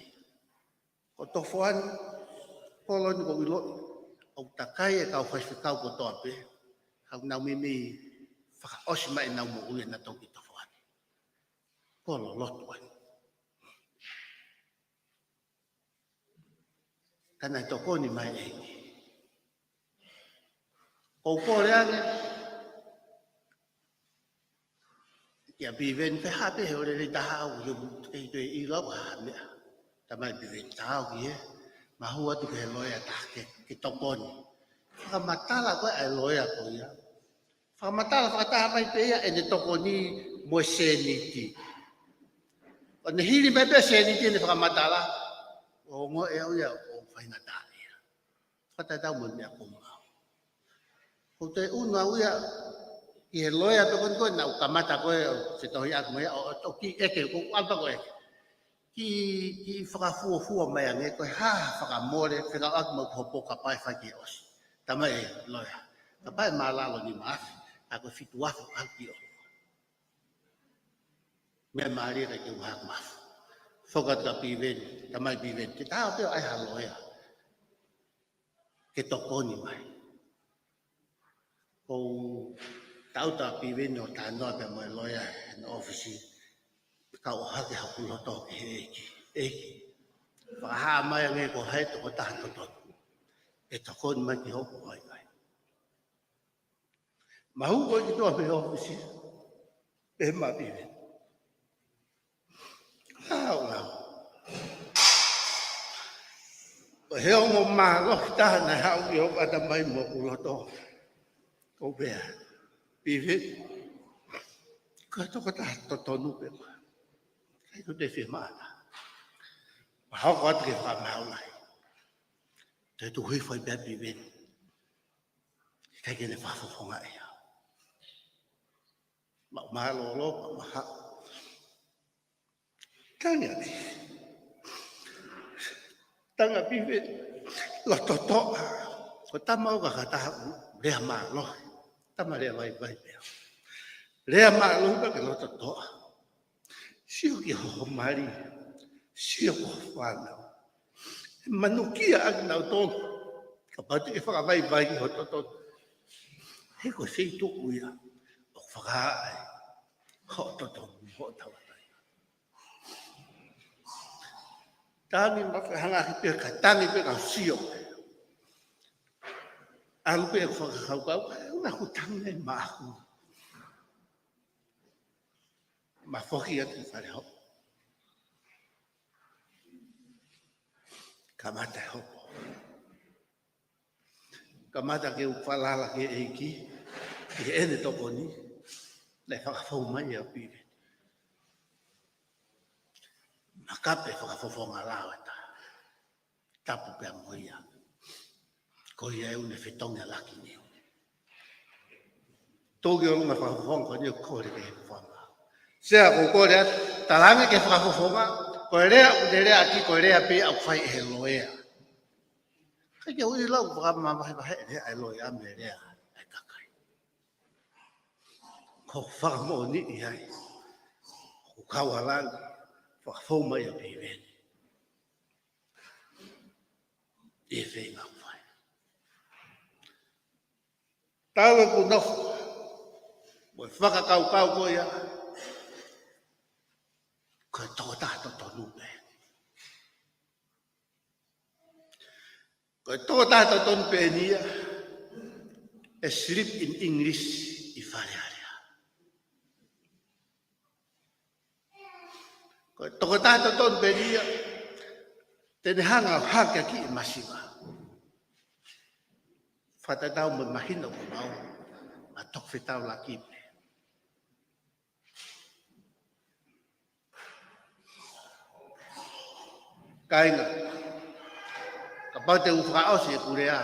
Ko Tofoani, kolo ni ʻoku ou ʻiloʻi, ʻoku takai e kau faifekau kotoa pē, ka ʻoku nau meimei fakaʻosi mai ʻenau moʻui ʻenau toki Tofoani. Kolo lotu ai. Ka naʻe tokoni mai e ʻEiki. Ko u kole ange kia Piveni, pehē pē he ʻo lele taha au, ʻio, ʻikai toe ʻilo au ha meʻa. Talamai ʻe Piveni, tā au ki hē, mahū atu ki he loea ʻe taha ke, ke tokoni. Fakamatala ko ē ʻa e loea ko ia. Fakamatala fakataha mai pē ia ʻene tokoni mo e sēniti. ʻO ne hili mai pē sēniti ʻene fakamatala, ʻo ongoʻi ʻe au ia ʻoku faingataʻaʻia. Fakatatau mo e meʻa ʻoku ou maʻu. Ko u toe ʻunu au ia ki he loea pē ko eni ko ē naʻa ku kamata ko ē ʻo fetauhiʻaki mo ia ʻo, ʻo toki ʻeke, ko u ʻalu pē ko ē. Kiʻi, kiʻi fakafuofua mai ange, ko e hā ha fakamole, fekauʻaki mo e hopo kapau ʻe fai ke ʻosi. Talamai ʻe he loea, kapau ʻe mālalo nima afe, ka ko e fitu afe ʻalu ki ʻolunga. Meʻa mālie ka ke u hā mafu. Foki atu kia Piveni, talamai ʻe Piveni, ke tā pē ʻo ʻai ha loea ke tokoni mai. Ko u tauta Piveni ʻo talanoa pē mo e loea he ʻene ʻōfisi, ka u ʻohake hoku loto ki he ʻEiki. ʻEiki, fakahā mai ange ko hai tokotaha totonu ʻe tokoni mai ki hoku vaivai. Mahū ko ē ki tuʻa mei he ʻōfisi, pehē mai ʻe Piveni, lau, lau. Ko e ongo mālohi taha naʻe haʻu ki hoku ʻatamai mo hoku loto. Ko u pehē, Piveni, ko e tokotaha totonu pē koe. ʻIkai ke u toe fiemaʻu ha taha. Ma hoko atu ki he fakamaau lahi. Toe tuku hifo ai pē ʻa Piveni. ʻIkai ke ne fakafofongaʻi au. Ma u mālōlō, ma u mahaʻu. Tangi ʻa Piveni. Tangi ʻa Piveni. Loto toʻa. Ko e tama ʻoku ʻikai ha taha ʻoku lea mālohi. Tama lea vaivai pē. Lea mālohi pea ke loto toʻa. Sio ki hoʻo mali. Sio ki hoʻo fānau. Manukia ʻaki kinautolu. Kapau te ke fakavaivai ki hoʻo totonu. He ko e feituʻu ia ʻoku fakahā ai hoʻo totonu, hoʻo tauʻatāina. Tangi ma ke hanga ki pē ka tangi pē ka sio. ʻAlu pē ʻeku fakakaukau, ʻoua naʻa ku tangi maʻaku. Ma foki atu ki fale hopo. Kamata e hopo. Kamata ke u falala ki he ʻEiki, ki heʻene tokoni, naʻe fakafou mai ʻa Piveni. ʻAkape fakafofonga lao ʻe taha. Tapu pea mo ia. Ko ia ʻoku ne fetongi ʻa laki niu. Toki ʻolunga fakafofonga ko eni ʻoku kole ke he fama. Sea ko kole atu, talaange ke fakafofonga, ko e lea ʻoku ne lea ʻaki, ko e lea pē ʻoku fai ʻe he loea. ʻIkai ke u ʻilo ʻoku fakamavahevahe ʻe he lea ʻa e loea mei he lea ʻa e kakai. Ko e fakamoʻoni ia ai. ʻOku kau ʻa langi, fakafou mai ʻa Piveni. ʻI he feinga ʻoku fai. Talu ʻeku nofo mo e fakakaukau ko ia, ko e tokotaha totonu pē. Ko e tokotaha totonu pē eni ia ʻe sleep in English ʻi Fale Alea. Ko e tokotaha totonu pē eni ia te ne hanga ʻo hake ʻaki e masiva. Fakatatau mo e mahino ʻoku maʻu, ʻa e tokofetaulaki pē. Kāinga, kapau te u fakaʻosi ʻeku lea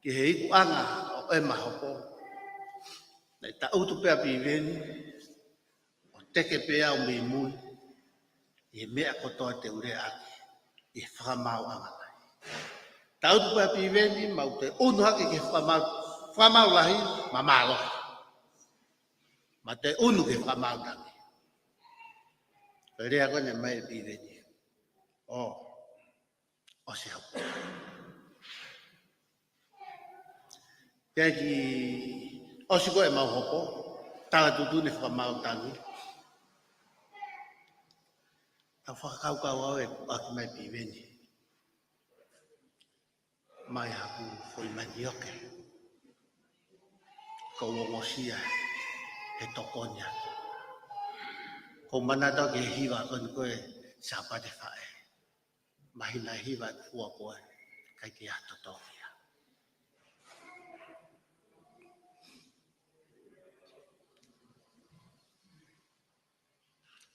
ki he ikuʻanga ʻo ʻEma Hopo, naʻe tangutu pē ʻa Piveni ʻo teke pē au mei mui ʻi he meʻa kotoa te u lea ʻaki ʻi he fakamaauʻanga lahi. Tangutu pē ʻa Piveni, mau toe ʻunu hake ki he fakamaau, fakamaau lahi, ma mālohi. Ma toe ʻunu ki he fakamaau tangi. Ko e lea ko eni naʻe ʻomai ʻe Piveni. ʻO, ʻosi e hopo. Pea ki ʻosi ko ē ʻemau hopo, tala tuʻutuʻuni e fakamaau tangi. Tau fakakaukau au ʻeku ʻaki mai ʻa Piveni. Mai haku foʻi manioke. Ko u ongosia he tokoni atu. Ko u manatu ki he hiva ko eni ko e Sāpate Faʻē. Mahino e hiva atu fua ko ē, ʻikai ke ʻi ai ha totongi ia.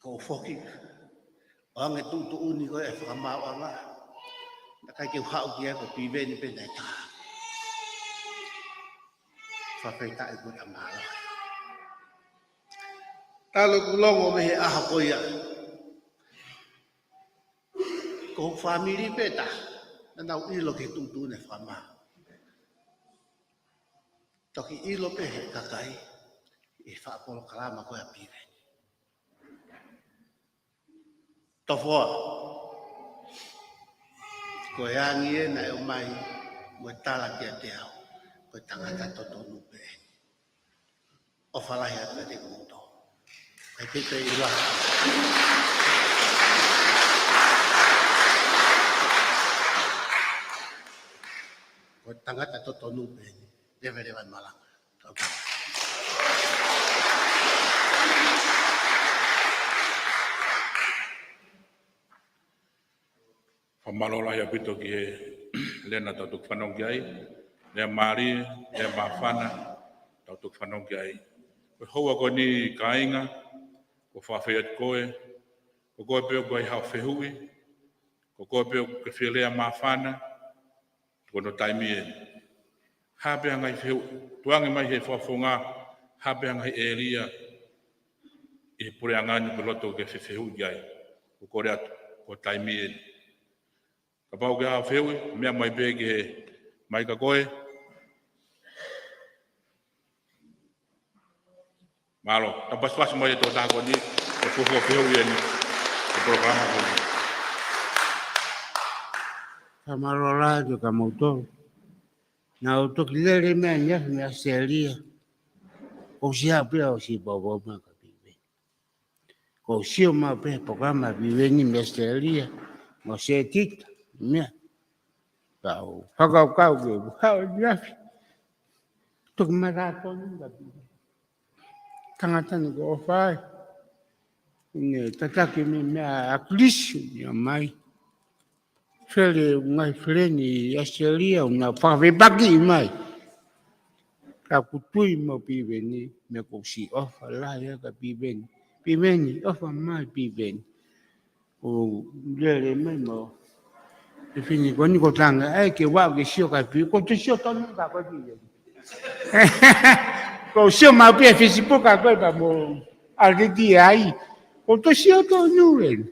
Ko u foki, ʻoange tuʻutuʻuni ko ē e fakamaauʻanga, naʻe ʻikai ke u haʻu ki ai, ko Piveni pē naʻe tā. Fakafetaʻi ko e tā mālohi. Talu ʻeku longo mei he ʻaho ko ia. Ko hoku fāmili pē taha naʻa nau ʻilo ki he tuʻutuʻuni e fakamaau. Toki ʻilo pē he kakai ʻi he faʻa polokalama ko ē ʻa Piveni. Tofoa, ko e angi ē naʻe ʻomai mo e tala kiate au, ko e tangata totonu pē eni. ʻOfa lahi atu kiate kimoutolu. Kae pehē pē ʻi lahi. Ko e tangata totonu pē eni. Leveleva e malanga. Tau tau. Fakamālō lahi ʻaupito ki he lea naʻa tau toki fanongo ki ai, lea mālie, lea māfana, tau toki fanongo ki ai. Ko e houa ko eni kāinga, ko e fakafeʻiloaki atu koe, ko koe pē ʻoku ʻi ai haʻo fehuʻi, ko koe pē ʻoku ke fie lea māfana, ko hono taimi eni. Hā pē ha ngaahi fehuʻi, tuʻu ange mai he fakafofonga, hā pē ha ngaahi ʻēlia ʻi he puleʻanga ni ʻoku ke loto ke fefehuʻi ki ai. Ko e kole atu, ko e taimi eni. Kapau ʻoku ʻi ai haʻo fehuʻi, meʻa mai pē ki he maika ko ē. Mālō, tau pasipasi mai e tokotaha ko eni, ko e fuofua fehuʻi eni, ko e polokalama ko eni. Fakamālō lahi atu kia moutolu. Naʻa ku toki lele mai ʻaneafi mei ʻAositelēlia. Ko u sio pē au ʻo sio pē au mei ka Piveni. Ko u sio mai pē he polokalama ʻa Piveni mei ʻAositelēlia. Mo Setita, meʻa. Kau fakakaukau ke u haʻu ʻaneafi. Toki matatonu ka Piveni. Tangata ni ko e ʻofa ai. Ne tataki mei meʻa ʻa Kilisi, ne ʻomai. Fele, ngaahi feleni ʻi ʻAositelēlia, ʻo nau fakafepakiʻi mai. Ka ʻoku ou tui mo Piveni, meʻa ko u sio ʻofa lahi ai kia Piveni. Piveni, ʻofa mai Piveni. ʻO lele mai mo e fefine ko eni ko Tanga, ʻai ke u aʻu ke sio kia Piveni, ko te sio tonu kia koe Piveni. Ko sio mai pē Facebook kia koe pea mo already ai. Ko te sio tonu eni.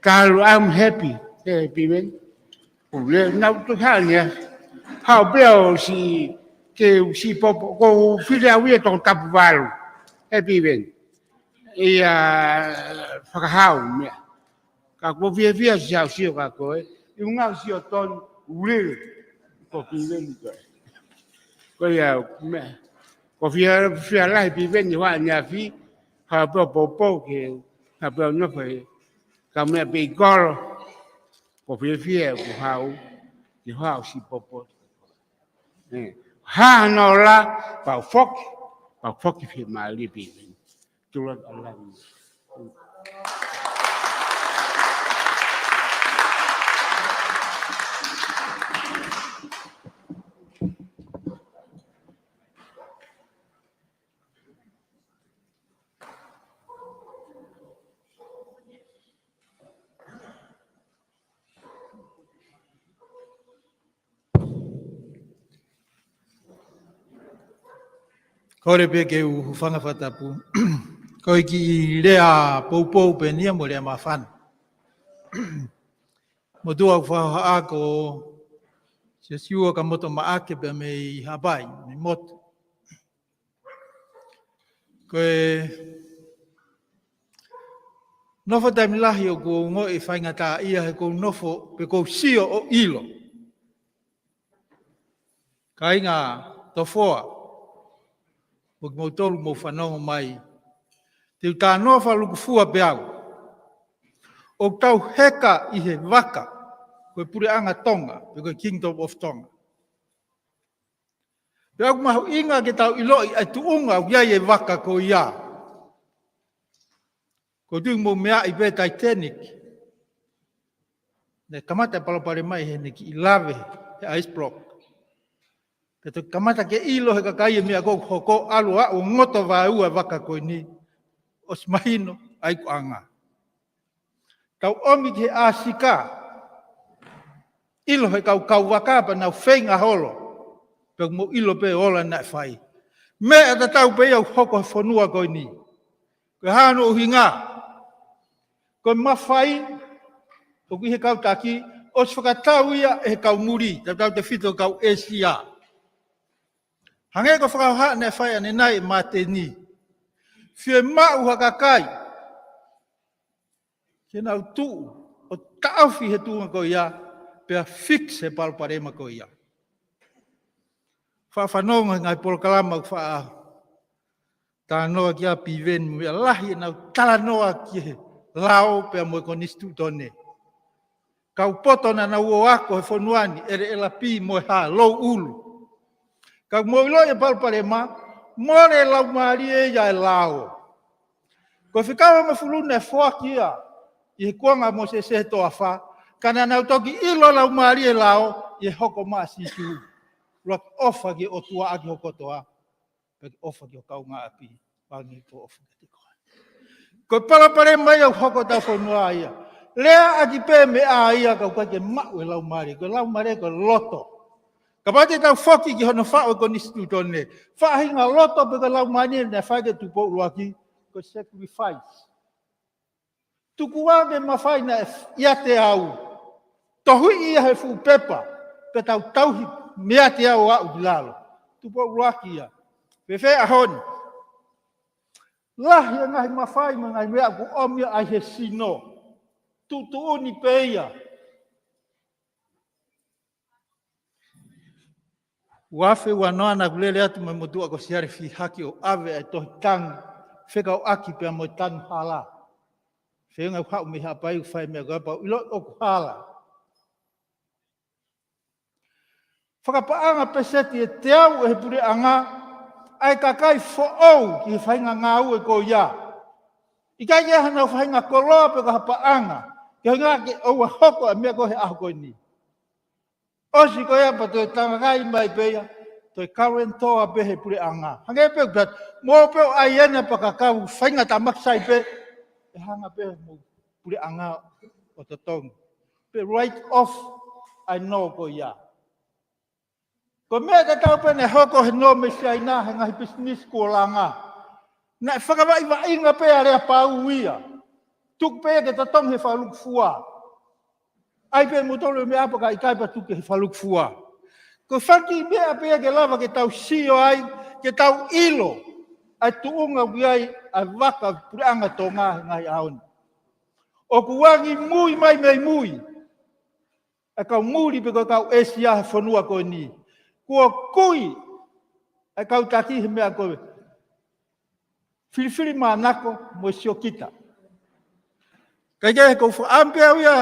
Kalu, I'm happy, ē Piveni. ʻO lele, naʻa ku toki hā ʻaneafi. Haʻu pē au ʻo siʻi, ke u siʻi popo, ko u fili au ia Tongatapu valu. Ē Piveni. ʻIa fakahau meʻa. Ka ʻoku ou fiefia siʻi aʻu sio kia koe, ʻi he ʻuhinga ʻoku sio tonu, ʻo lele. Ko Piveni koe. Ko ia, meʻa. Ko fie, fie lahi Piveni ʻi he ʻaneafi, haʻu pē ʻo poupou ke, haʻu pē ʻo nofo he, ka meʻa pē ʻi kolo. Ko fiefia ʻeku haʻu, ke haʻu siʻi popo. Ē, hā hono ola, pea u foki, pea u foki fiemālie Piveni. Tula ka lani. Kole pē ke u hūfanga he fakatapu. Ko e kiʻi lea poupou pē eni ia mo e lea māfana. Motuʻa ʻoku fakahohaʻa ko Siosiua Kamotomaʻake pea mei Haʻapai, mei Motu. Ko e nofo taimi lahi ʻoku ou ongoʻi faingataʻaʻia he ʻoku ou nofo pe ʻoku ou sio ʻo ʻilo. Kāinga Tofoa, mo kimoutolu mou fanongo mai. Te u talanoa fakalūkufua pē au. ʻOku tau heka ʻi he vaka, ko e Puleʻanga Tonga, pe ko e Kingdom of Tonga. Pea ʻoku mahuʻinga ke tau ʻiloʻi ʻa e tuʻunga ʻoku ʻi ai e vaka ko ia. Ko e tuʻunga mou meaʻi pē Titanic. Naʻe kamata e palopalema ʻi heʻene kiʻi lave he ice block. Pea toki kamata ke ʻilo he kakai e meʻa ʻoku hoko, ʻalu ʻo ngoto vaeua e vaka ko eni. ʻOsi mahino ʻa e ikuʻanga. Tau ʻomi ki he ʻĀsika. ʻIlo he kau kauvaka pea nau feinga holo. Pea mou ʻilo pē ola naʻe fai. Meʻa tatau pē ia ʻoku hoko he fonua ko eni. Ko e hā hono ʻuhinga? Ko e mafai, ʻoku ʻi he kau taki, ʻosi fakatau ia ʻe he kau muli, tautautefito kau ʻĒsia. Hangē ko e fakahohaʻa naʻe fai ʻanenai ʻe Māteni. Fiemaʻu ha kakai ke nau tuʻu ʻo taʻofi he tuʻunga ko ia, pea fix e palopalema ko ia. Faʻa fanongo he ngaahi polokalama ʻoku faʻa talanoa ki ai Piveni, meʻa lahi ʻenau talanoa ki he lao pea mo e konisitūtone. Kau poto naʻa nau ō ako he fonua ni, ʻEleʻela Pī mo e hā, Louʻulu. Ka mou ʻiloʻi e palopalema, mole e laumālie ia e lao. Ko e fekau hongofulu naʻe foaki ia ʻi he kuonga ʻo Mōsese he toafa, ka naʻa nau toki ʻilo laumālie e lao ʻi he hoko mai ʻa Sīsū. ʻUluaki ʻofa ki he ʻOtua ʻaki ho kotoa, pea ke ʻofa ki ho kaungāʻapi, hangē ko hoʻo ʻofa kiate koe. Ko e palopalema ia ʻoku hoko ʻi hotau fonua ia. Lea ʻaki pē meʻa ia ka ʻoku ʻikai ke maʻu e laumālie, ko e laumālie ko e loto. Kapau te tau foki ki hono faʻu e konisitūtone, faʻahinga loto pe ko e laumālie naʻe fai ʻe Tupou ʻUluaki, ko e sacrifice. Tuku ā e mafai naʻe ʻiate au. Tohiʻi ia he fuʻu pepa, pea tau tauhi meiate au ʻo aʻu ki lalo. Tupou ʻUluaki ia. Fēfē ʻaho ni? Lahi e ngaahi mafai mo e ngaahi meʻa ʻoku ʻomi ai he sino. Tuʻutuʻuni pē ia. Ua afe ua noa naʻa ku lele atu mo e motuʻa ko Siale Fihaki ʻo ʻave e tohi tangi fekauʻaki pea mo e tanu hala. Feinga ʻeku haʻu mei Haʻapai ʻo fai e meʻa ko ia pea u ʻilo ʻoku hala. Fakapaʻanga peseti ʻe teau ʻe he puleʻanga ʻa e kakai foʻou ki he faʻahinga ngāue ko ia. ʻIkai ke ʻi ai hanau faʻahinga koloa pe ko ha paʻanga ke ʻuhinga ke ʻoua hoko e meʻa ko ē he ʻaho ko eni. ʻOsi ko ia pea toe tangakai mai pē ia. Toe guarantor pē he puleʻanga. Hangē pē ʻoku pehē, mou pē ʻo ʻai ʻena pea ka kau faʻahinga tamaki sai pē, ʻe hanga pē mo puleʻanga ʻo totongi. Pea write off ʻa e nō ko ia. Ko e meʻa tatau pē naʻe hoko he nō mei Siaina he ngaahi pisinisi kuo langa. Naʻe fakavaʻivaʻinga pē ʻa Leapau ia. Tuku pē ia ke totongi he fakalukufua. ʻAi pē mutolu e meʻa pea ka ʻikai pea tuku he fakalukufua. Ko e fanga kiʻi meʻa pē ia ke lava ke tau sio ai, ke tau ʻilo ʻa e tuʻunga ʻoku ʻi ai ʻa e vaka puleʻanga Tonga he ngaahi ʻaho ni. ʻOku angi mui mai mei mui ʻa e kau muli pe ko e kau ʻĒsia he fonua ko eni. Kuo kui ʻa e kau taki he meʻa ko e filifilimānako mo e siokita. Kaikehe ʻoku ou fakaʻamu pē au ia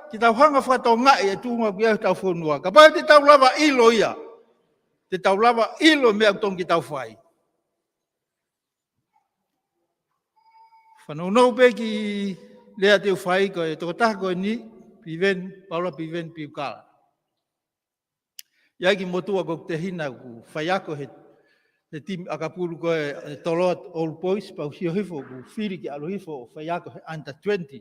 ke tau hanga fakatokangaʻi e tuʻunga ʻoku ʻi ai hotau fonua. Kapau te tau lava ʻilo ia, te tau lava ʻilo e meʻa ʻoku totonu ke tau fai. Fanongo pē ki he lea te u fai, ko e tokotaha ko eni, Piveni, Paula Piveni Piukala. ʻI ai e kiʻi motuʻa ʻoku ou tehina ʻoku faiako he, he timi ʻakapulu ko e, e Toloa Old Boys, pea u sio hifo ʻoku fili ke ʻalu hifo ʻo faiako he under twenty.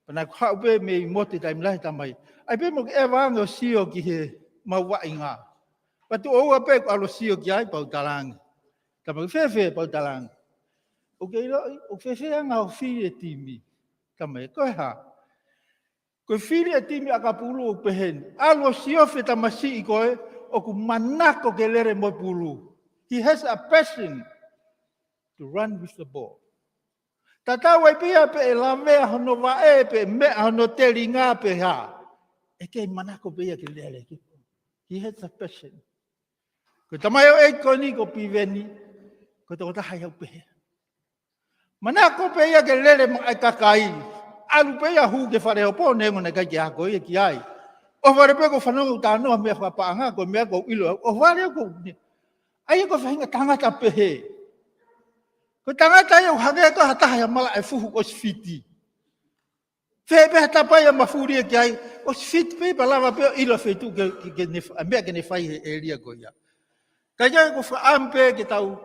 Pea naʻa ku haʻu pē mei motu he taimi lahi, tamai. ʻAi pē mo ke ʻeva ange ʻo sio ki he mau vaʻinga. Pea tuʻo ua pē ʻoku ʻalu ʻo sio ki ai pea u talaange. Tamai, fēfē? Pea u talaange, ʻoku ke ʻiloʻi, ʻoku fēfē ʻa e anga hoʻo fili e timi? Tamai, ko e hā? Ko e fili e timi ʻakapulu ʻoku pehē ni. ʻAlu ʻo siofi e tamasiʻi ko ē ʻoku manako ke lele mo e pulu. He has a passion to run with the ball. Tatau ai pē ia pe ʻe lavea hono vaʻe, pe meʻa hono telinga, pe hā. ʻE kei manako pē ia ke lele. He has a passion. Ko e tamaioʻeiki ko eni ko Piveni, ko e tokotaha ia ʻoku pehē. Manako pē ia ke lele maʻa e kakai. ʻAlu pē ia hū ki he faleʻopo, neongo naʻe ʻikai ke ako ia ki ai. ʻOhovale pē ʻoku ou fanongo ʻoku talanoa meʻa fakapaʻanga, ko e meʻa ʻoku ou ʻilo, ʻohovale ʻoku ou ne. ʻA ia ko e faʻahinga tangata pehē. Ko e tangata ia ʻoku hangē ko ha taha ia malaʻe fuhu ʻosi fiti. Fē pē ha tapa ia mafuli ia ki ai, ʻosi fiti pē pea lava pē ʻo ʻilo e feituʻu ke, ke, ke ne, ʻa e meʻa ke ne fai he ʻēlia ko ia. Kaikehe ʻoku ou fakaʻamu pē ke tau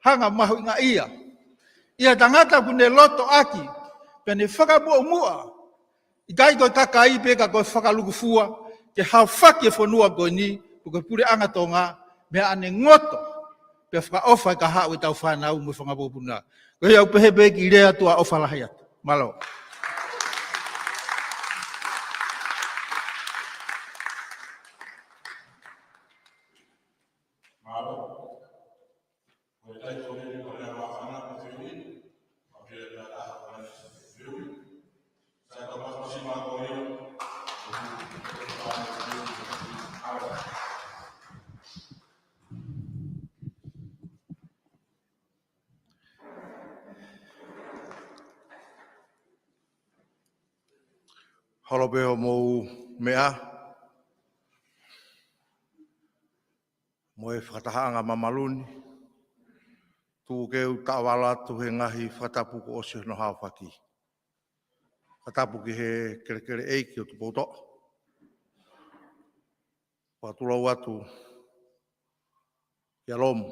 hanga mahuʻingaʻia ʻi ha tangata ʻoku ne loto ʻaki, pea ne fakamuʻomuʻa, ʻikai ko e kakai pē ka ko e fakalukufua, ke haofaki e fonua ko eni, ko e puleʻanga Tonga, mei haʻane ngoto, pea fakaʻofa e kahaʻu ʻetau fānau mo e fanga mokopuna. Ko ia ʻoku pehē pē e kiʻi lea, tuʻa ʻofa lahi atu. Mālō. Holo pē hoʻomou meʻa. Mo e fakatahaʻanga mamalu ni, tuku ke u taʻovala atu he ngaahi fakatapu kuo ʻosi hono haofaki. Fakatapu ki he kelekele ʻeiki ʻo Tupoutoʻa. Fakatulou atu kia Lomu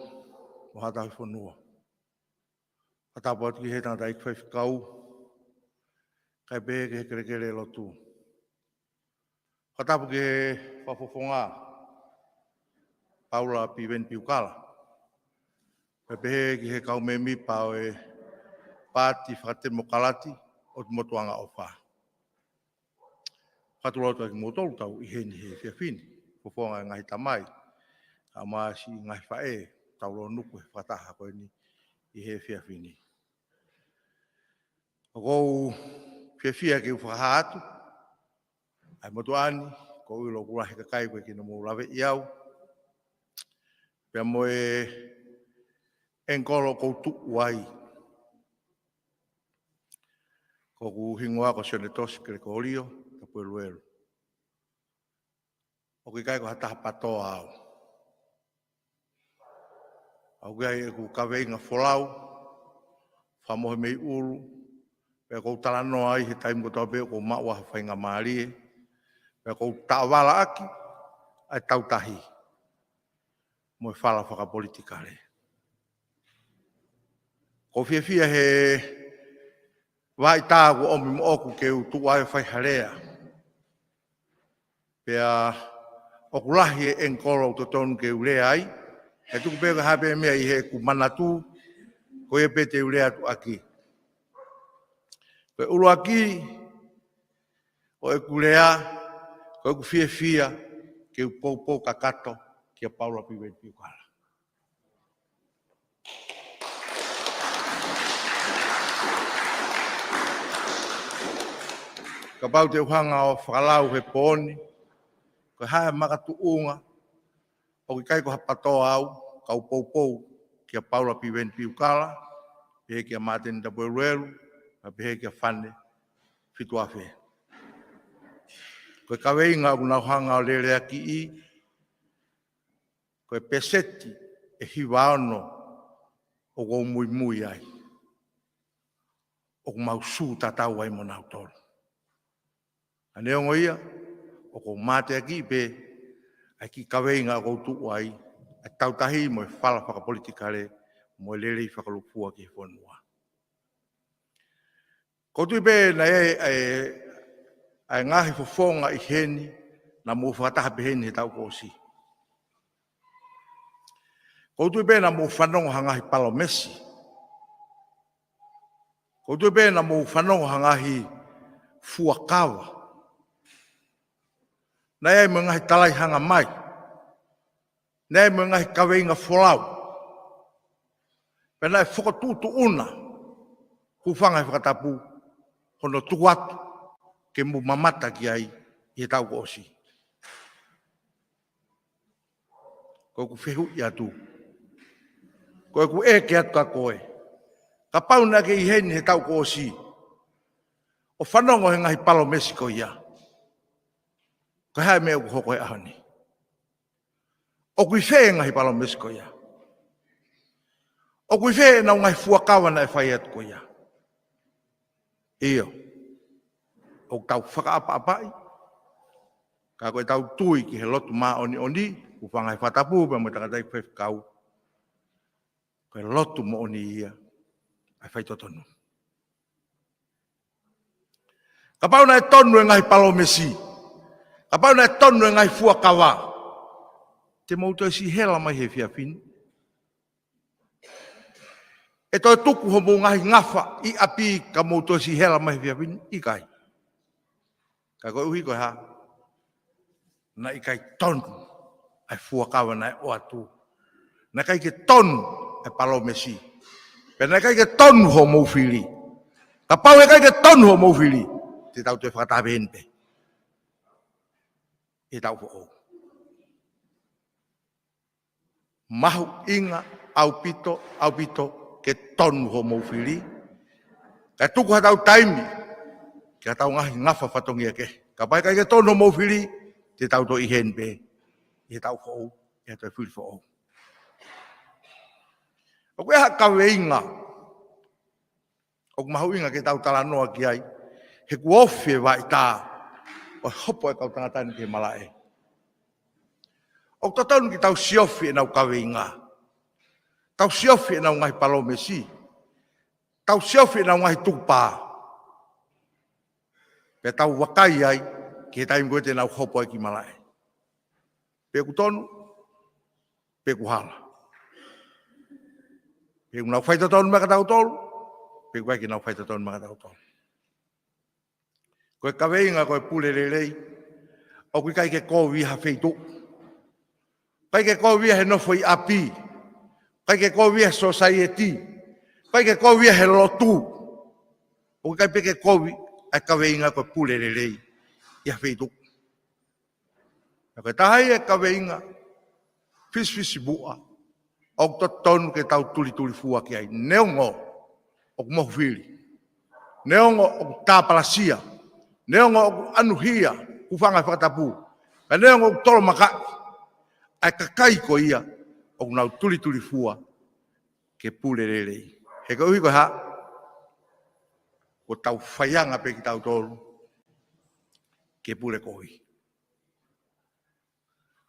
mo Haʻa Tauhi Fonua. Fakatapu atu ki he tangataʻeiki faifekau, kae pehē ki he kelekele lotu. Fakatapu ki he fakafofonga, Paula Piveni Piukala. Kae pehē ki he kau mēmipa ʻo e Paati Fakatemokalati ʻo Motuʻanga ʻOfa. Fakatulou atu kimoutolu ʻoku tau ʻi heni he efiafi ni, fofonga e ngaahi tamai, kae ʻumaʻā siʻi ngaahi faʻē, tau lōnuku he fakataha ko eni ʻi he efiafi ni. ʻOku ou fiefia ke u fakahā atu ʻa e motuʻa ni, ʻoku ou ʻilo ʻoku lahi e kakai ʻoku ʻikai ke nau mou laveʻi au. Pea mo e ʻengikolo ʻoku ou tuʻu ai. Ko hoku hingoa ko Sione Tosi Kelekolio, Tapueluelu. ʻOku ʻikai ko ha taha PTOA au. ʻOku ʻi ai ʻeku kaveinga folau, fakamohe mei ʻulu, pea ʻoku ou talanoa ai he taimi kotoa pē ʻoku ou maʻu ai ha faingamālie, pea ʻoku ou taʻovala ʻaki ʻa e tautahi. mo e fala fakapolitikale. ʻOku ou fiefia he vaʻa ʻita kuo ʻomi moʻoku ke u tuʻu ai ʻo fai ha lea. Pea ʻoku lahi e angle ʻoku totonu ke u lea ai, he tuku pē ko e hā pē meʻa ʻi heʻeku manatu, ko ia pē te u lea atu ʻaki. Ko e ʻuluaki ʻo ʻeku lea, ko ʻeku fiefia ke u poupou kakato kia Paula Piveni Piukala. Kapau te u hanga ʻo fakalau he pooni, ko e hā e makatuʻunga, ʻoku ʻikai ko ha PTOA au, kau poupou kia Paula Piveni Piukala, pehē kia Māteni Tapueluelu, pea pehē kia Fane Fituafe. Ko e kaveinga ʻoku nau hanga ʻo leleakiʻi, ko e peseti ʻe hiva ono ʻoku ou muimui ai, ʻoku mau sū tatau ai mo nautolu. Ka neongo ia, ʻoku ou mateakiʻi pē ʻa e kiʻi kaveinga ʻoku ou tuʻu ai, ʻa e tautahi mo e fala fakapolitikale, mo e lelei fakalūkufua ki he fonua. ʻOku ou tui pē naʻe ʻi ai ʻa e, ʻa e ngaahi fofonga ʻi heni, naʻa mou fakataha pē heni he taʻu kuo ʻosi. ʻOku ou tui pē naʻa mou fanongo ha ngaahi palōmesi. ʻOku ou tui pē naʻa mou fanongo ha ngaahi fuakava. Naʻe ʻi ai mo e ngaahi talaihangamai. Naʻe ʻi ai mo e ngaahi kaveinga folau. Pea naʻe fokotuʻutuʻuna, hūfanga he fakatapu, hono tuku atu ke mou mamata ki ai ʻi he taʻu kuo ʻosi. Ko ʻeku fehuʻi atu, ko ʻeku ʻeke atu kia koe, kapau naʻa ke ʻi heni he taʻu kuo ʻosi ʻo fanongo he ngaahi palōmesi ko ia, ko e hā e meʻa ʻoku hoko he ʻaho ni? ʻOku ʻi fē e ngaahi palōmesi ko ia? ʻOku ʻi fē ʻenau ngaahi fuakava naʻe fai atu ko ia? ʻIo, ʻoku tau fakaʻapaʻapaʻi, ka ko ʻetau tui ki he lotu māʻoniʻoni, hūfanga he fakatapu pea mo e tangataʻeiki faifekau, ko e lotu moʻoni ia ʻa e faitotonu. Kapau naʻe tonu e ngaahi palōmesi, kapau naʻe tonu e ngaahi fuakava, te mou toe siʻi hela mai he efiafi ni? ʻE toe tuku hoʻomou ngaahi ngafa ʻi ʻapi ka mou toe siʻi hela mai he efiafi ni? ʻIkai. Ka koeʻuhi ko e hā? Naʻe ʻikai tonu ʻa e fuakava naʻe ʻoatu. Naʻe ʻikai ke tonu e palōmesi. Pea naʻe ʻikai ke tonu hoʻomou fili. Kapau ʻe ʻikai ke tonu hoʻomou fili, te tau toe fakataha pē heni pē he taʻu foʻou. Mahuʻinga ʻaupito, ʻaupito ke tonu hoʻomou fili. Kae tuku haʻatau taimi ki haʻatau ngaahi ngafa fatongia kehe. Kapau ʻe ʻikai ke tonu hoʻomou fili, te tau toe ʻi heni pē ʻi he taʻu foʻou, ʻi he toe fili foʻou. ʻOku ʻi ai ha kaveinga ʻoku mahuʻinga ke tau talanoa ki ai, he kuo ofi e vaʻa ʻita ʻo e hopo e kau tangata ni ki he malaʻe. ʻOku totonu ke tau siofi ʻenau kaveinga, tau siofi ʻenau ngaahi palōmesi, tau siofi ʻenau ngaahi tukupā, pea tau vakai ai ki he taimi ko ē te nau hopo ai ki malaʻe. Pe ʻoku tonu, pe ʻoku hala. Pe ʻoku nau faitotonu maʻa kitautolu, pe ʻoku ʻikai ke nau faitotonu maʻa kitautolu. Ko e kaveinga ko e pule lelei, ʻoku ʻikai ke kovi ha feituʻu. ʻIkai ke kovi ia he nofo ʻi ʻapi. ʻIkai ke kovi ia he sōsaieti. ʻIkai ke kovi ia he lotu. ʻOku ʻikai pē ke kovi ʻa e kaveinga ko e pule lelei ʻi ha feituʻu. Ka ko e taha ia e kaveinga fisifisimuʻa ʻoku totonu ke tau tulitulifua ki ai. Neongo ʻoku mohu fili, neongo ʻoku tāpalasia, neongo ʻoku ʻanuhia, hūfanga he fakatapu, ka neongo ʻoku tolomakaʻi ʻa e kakai ko ia ʻoku nau tulitulifua ke pule lelei. He koeʻuhi ko e hā? Kuo tau faianga pē kitautolu ke pule kovi.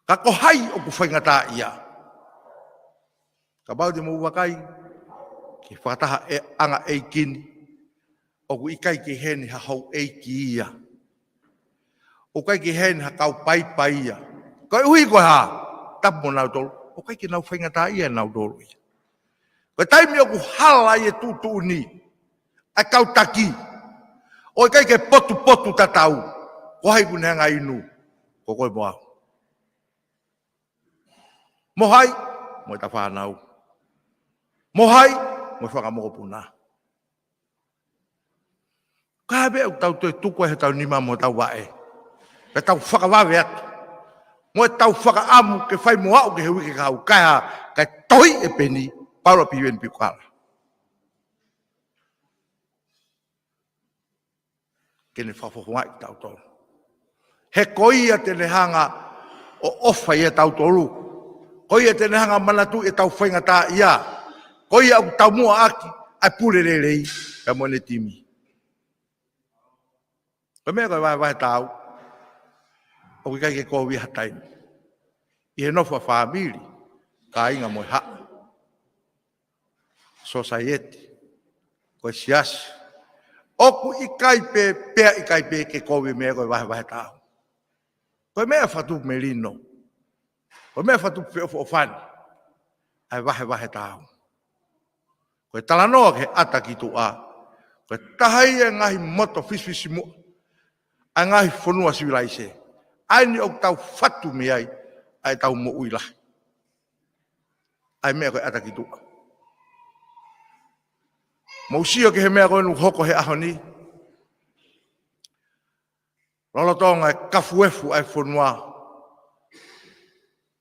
Ka ko hai ʻoku faingataʻaʻia? Kapau te mou vakai ki he fakataha ʻanga ʻeiki ni, ʻoku ʻikai ke ʻi heni ha houʻeiki ia. ʻOku ʻikai ke ʻi heni ha kau paipai ia. Koeʻuhi ko e hā? Tapu mo nautolu, ʻoku ʻikai ke nau faingataʻaʻia ʻe nautolu ia. Ko e taimi ʻoku hala ai e tuʻutuʻuni ʻa e kau taki, ʻoku ʻikai ke potupotu tatau ko hai ʻoku ne hanga ʻo inu, ko koe mo au. Mo hai? Mo ʻeta fānau. Mo hai? Mo e fanga mokopuna. Ka ʻi ai pē ʻoku tau toe tuku ai hotau nima mo hotau vaʻe, pea tau fakavave atu mo ʻetau fakaʻamu ke fai mo aʻu ki he uike kahaʻu, kae hā? Kae tohi ʻe Peni Paula Piveni Piukala ke ne fakafofongaʻi kitautolu. He ko ia te ne hanga ʻo ʻofa ʻiate kitautolu. Ko ia te ne hanga ʻo manatuʻi ʻetau faingataʻaʻia. Ko ia ʻoku taumuʻa ʻaki ʻa e Pule Lelei pea mo ʻene timi. Ko e meʻa ko e vahevahe taau, ʻoku ʻikai ke kovi ha taimi ʻi he nofo ʻa e fāmili, kāinga mo e haʻa, sosaieti, ko e siasi. ʻOku ʻikai pē, pea ʻikai pē ke kovi e meʻa ko e vahevahe taau. Ko e meʻa fakatupu melino, ko e meʻa fakatupu feʻofoʻofani ʻa e vahevahe taau. Ko e talanoa ki he ʻata ki tuʻa, ko e taha ia e ngaahi moto fisifisimuʻa ʻa e ngaahi fonua sivilaise. ʻA eni ʻoku tau fatu mei ai ʻa ʻetau moʻui lahi, ʻa e meʻa ko e ʻata ki tuʻa. Mou sio ki he meʻa ko eni ʻoku hoko he ʻaho ni. Lolotonga e kafu efu ʻa e fonua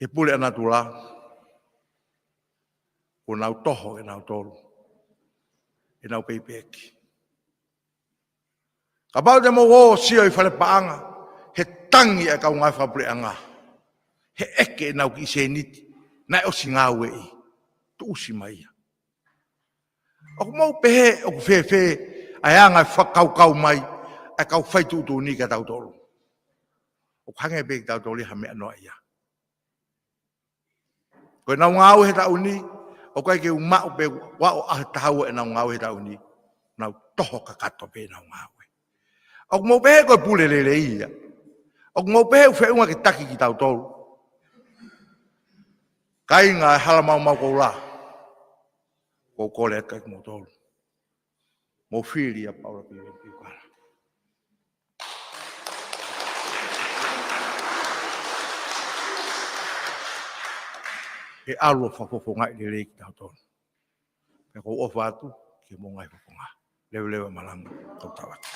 he pule ʻa natula, kuo nau toho ʻe nautolu ʻenau peipeki. Kapau te mou ō ʻo sio ʻi fale paʻanga, he tangi ʻa e kau ngāue fakapuleʻanga, he ʻeke ʻenau kiʻi sēniti naʻe ʻosi ngāueʻi, tuʻusi mai ia. ʻOku mou pehē ʻoku fēfē ʻa e anga e fakakaukau mai ʻa e kau fai tuʻutuʻuni kia tautolu? ʻOku hangē pē kitautolu ia ha meʻa noa ia. Ko ʻenau ngāue he taʻu ni, ʻoku ʻikai ke u maʻu pe ʻoku ʻaho ʻe taha ua ʻenau ngāue he taʻu ni, nau toho kakato pē ʻenau ngāue. ʻOku mou pehē ko e Pule Lelei ia? ʻOku mou pehē ʻoku feʻunga ke taki kitautolu? Kāinga ʻi Halamaumau Koula, ʻoku ou kole atu kia kimoutolu, mou fili ʻa Paula Piveni Piukala. ʻE ʻalu ʻo fakafofongaʻi lelei kitautolu. Pea ʻoku ou ʻofa atu ki he moʻunga ʻi Fofonga. Leveleva malanga, kau tau atu.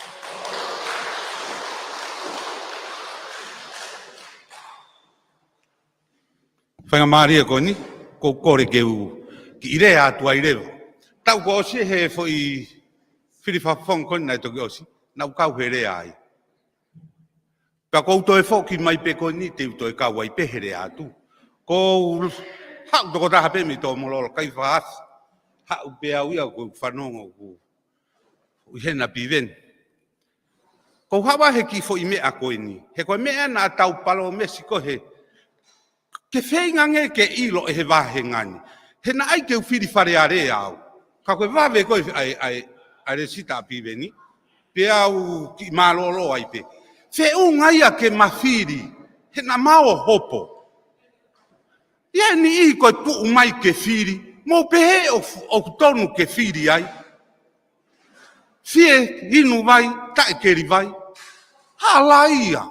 Faingamālie ko eni, ʻoku ou kole ke u kiʻi lea atu ai leva. Taʻu kuo ʻosi he foʻi fili fakafofonga ko eni naʻe toki ʻosi, naʻa ku kau he lea ai. Pea ʻoku ou toe foki mai pē ko eni te u toe kau ai pē he lea atu. ʻOku ou haʻu tokotaha pē mei Tomololo, kai fasi. Haʻu pē au ia ʻoku ou fanongo ʻoku ʻi hena Piveni. ʻOku ou haʻu he kiʻi foʻi meʻa ko eni. He ko e meʻa naʻa tau palōmesi ko ē ke feinga ange ke ʻilo ʻe he vāhenga ni. He naʻe ʻikai ke u fili Fale Alea au. Ka ko e vave ko ē ʻa e, ʻa e, ʻa e lēsisita ʻa Piveni. Pea u kiʻi mālōlō ai pē. Feʻunga ia ke ma fili. He naʻa mau hopo. ʻI ai e niʻihi ko e tuʻu mai ke fili. Mou pehē ʻoku, ʻoku tonu ke fili ai? Fie inu vai, taʻe keli vai. Hala ia.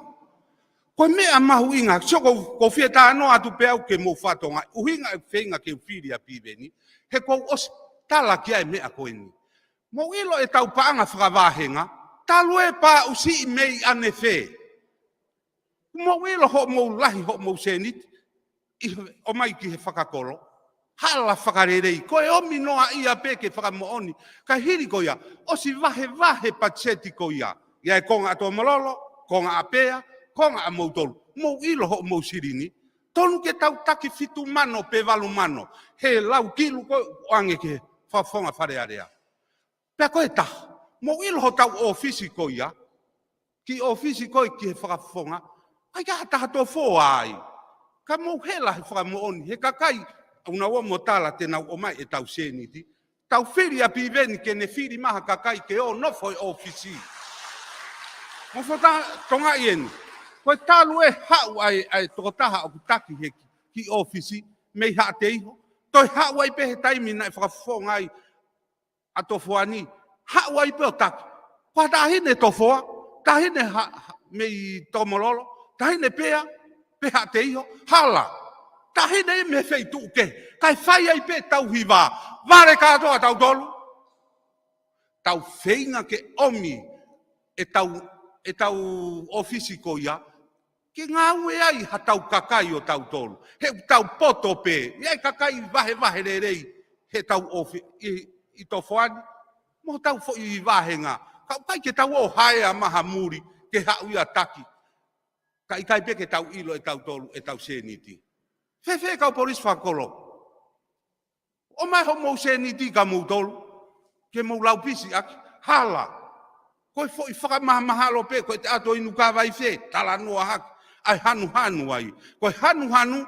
Ko e meʻa mahuʻinga, sio ʻoku ou, ʻoku ou fie talanoa atu pē au ke mou fatongia, ʻuhinga e feinga ke u fili ʻa Piveni, he kuo u ʻosi tala ki ai e meʻa ko eni. Mou ʻilo ʻetau paʻanga fakavāhenga, talu e pāʻusiʻi mei ʻanefē. Mou ʻilo hoʻomou lahi, hoʻomou sēniti, ʻi he ʻomai ki he fakakolo. Hala fakalelei, ko e ʻomi noa ia pē ke fakamoʻoni. Ka hili ko ia, ʻosi vahevahe patiseti ko ia. ʻI ai e konga ʻa Tomololo, konga ʻa Pea, konga ʻa moutolu. Mou ʻilo hoʻomou silini. Tonu ke tau taki fitu mano pe valu mano. He lau kilu ko ē ʻoange ki he fakafofonga Fale Alea. Pea ko e taha, mou ʻilo hotau ʻōfisi ko ia, kiʻi ʻōfisi ko ē ki he fakafofonga, ʻikai ha taha tō foa ai. Ka mou hela he fakamoʻoni, he kakai ʻoku nau ō mo tala te nau ʻomai ʻetau sēniti. Tau fili ʻa Piveni ke ne fili mai ha kakai ke ō nofo he ʻōfisi. Mou fakatokangaʻi eni. Ko e talu ʻe haʻu ai ʻa e tokotaha ʻoku taki he kiʻi ʻōfisi mei Haʻateiho. Toe haʻu ai pē he taimi naʻe fakafofonga ai ʻa Tofoani, haʻu ai pē ʻo taki. Ko ha taʻahine Tofoa, taʻahine ha-, ha-, mei Tokomololo, taʻahine pea, pē Haʻateiho, hala. Taʻahine mei he feituʻu kehe, kae fai ai pē ʻetau hiva, vale kātoa tautolu. Tau feinga ke ʻomi ʻetau, ʻetau ʻōfisi ko ia, ke ngāue ai haʻatau kakai ʻo tautolu. He ʻoku tau poto pē, ʻi ai kakai vahevahe lelei heʻetau ʻōfi-, ʻi, ʻi Tofoani, mo hotau foʻi vāhenga. Ka ʻoku ʻikai ke tau ō haea mai ha muli, ke haʻu ia ʻo taki. Ka ʻikai pē ke tau ʻilo ʻe tautolu ʻetau sēniti. Fēfē kau polisi fakakolo? ʻOmai hoʻomou sēniti kia moutolu, ke mou laupisi ʻaki, hala. Ko e foʻi fakamahamahalo pē, ko ʻete ʻalu ʻo inu kava ʻi fē, talanoa hake, ʻai hanuhanu ai. Ko e hanuhanu,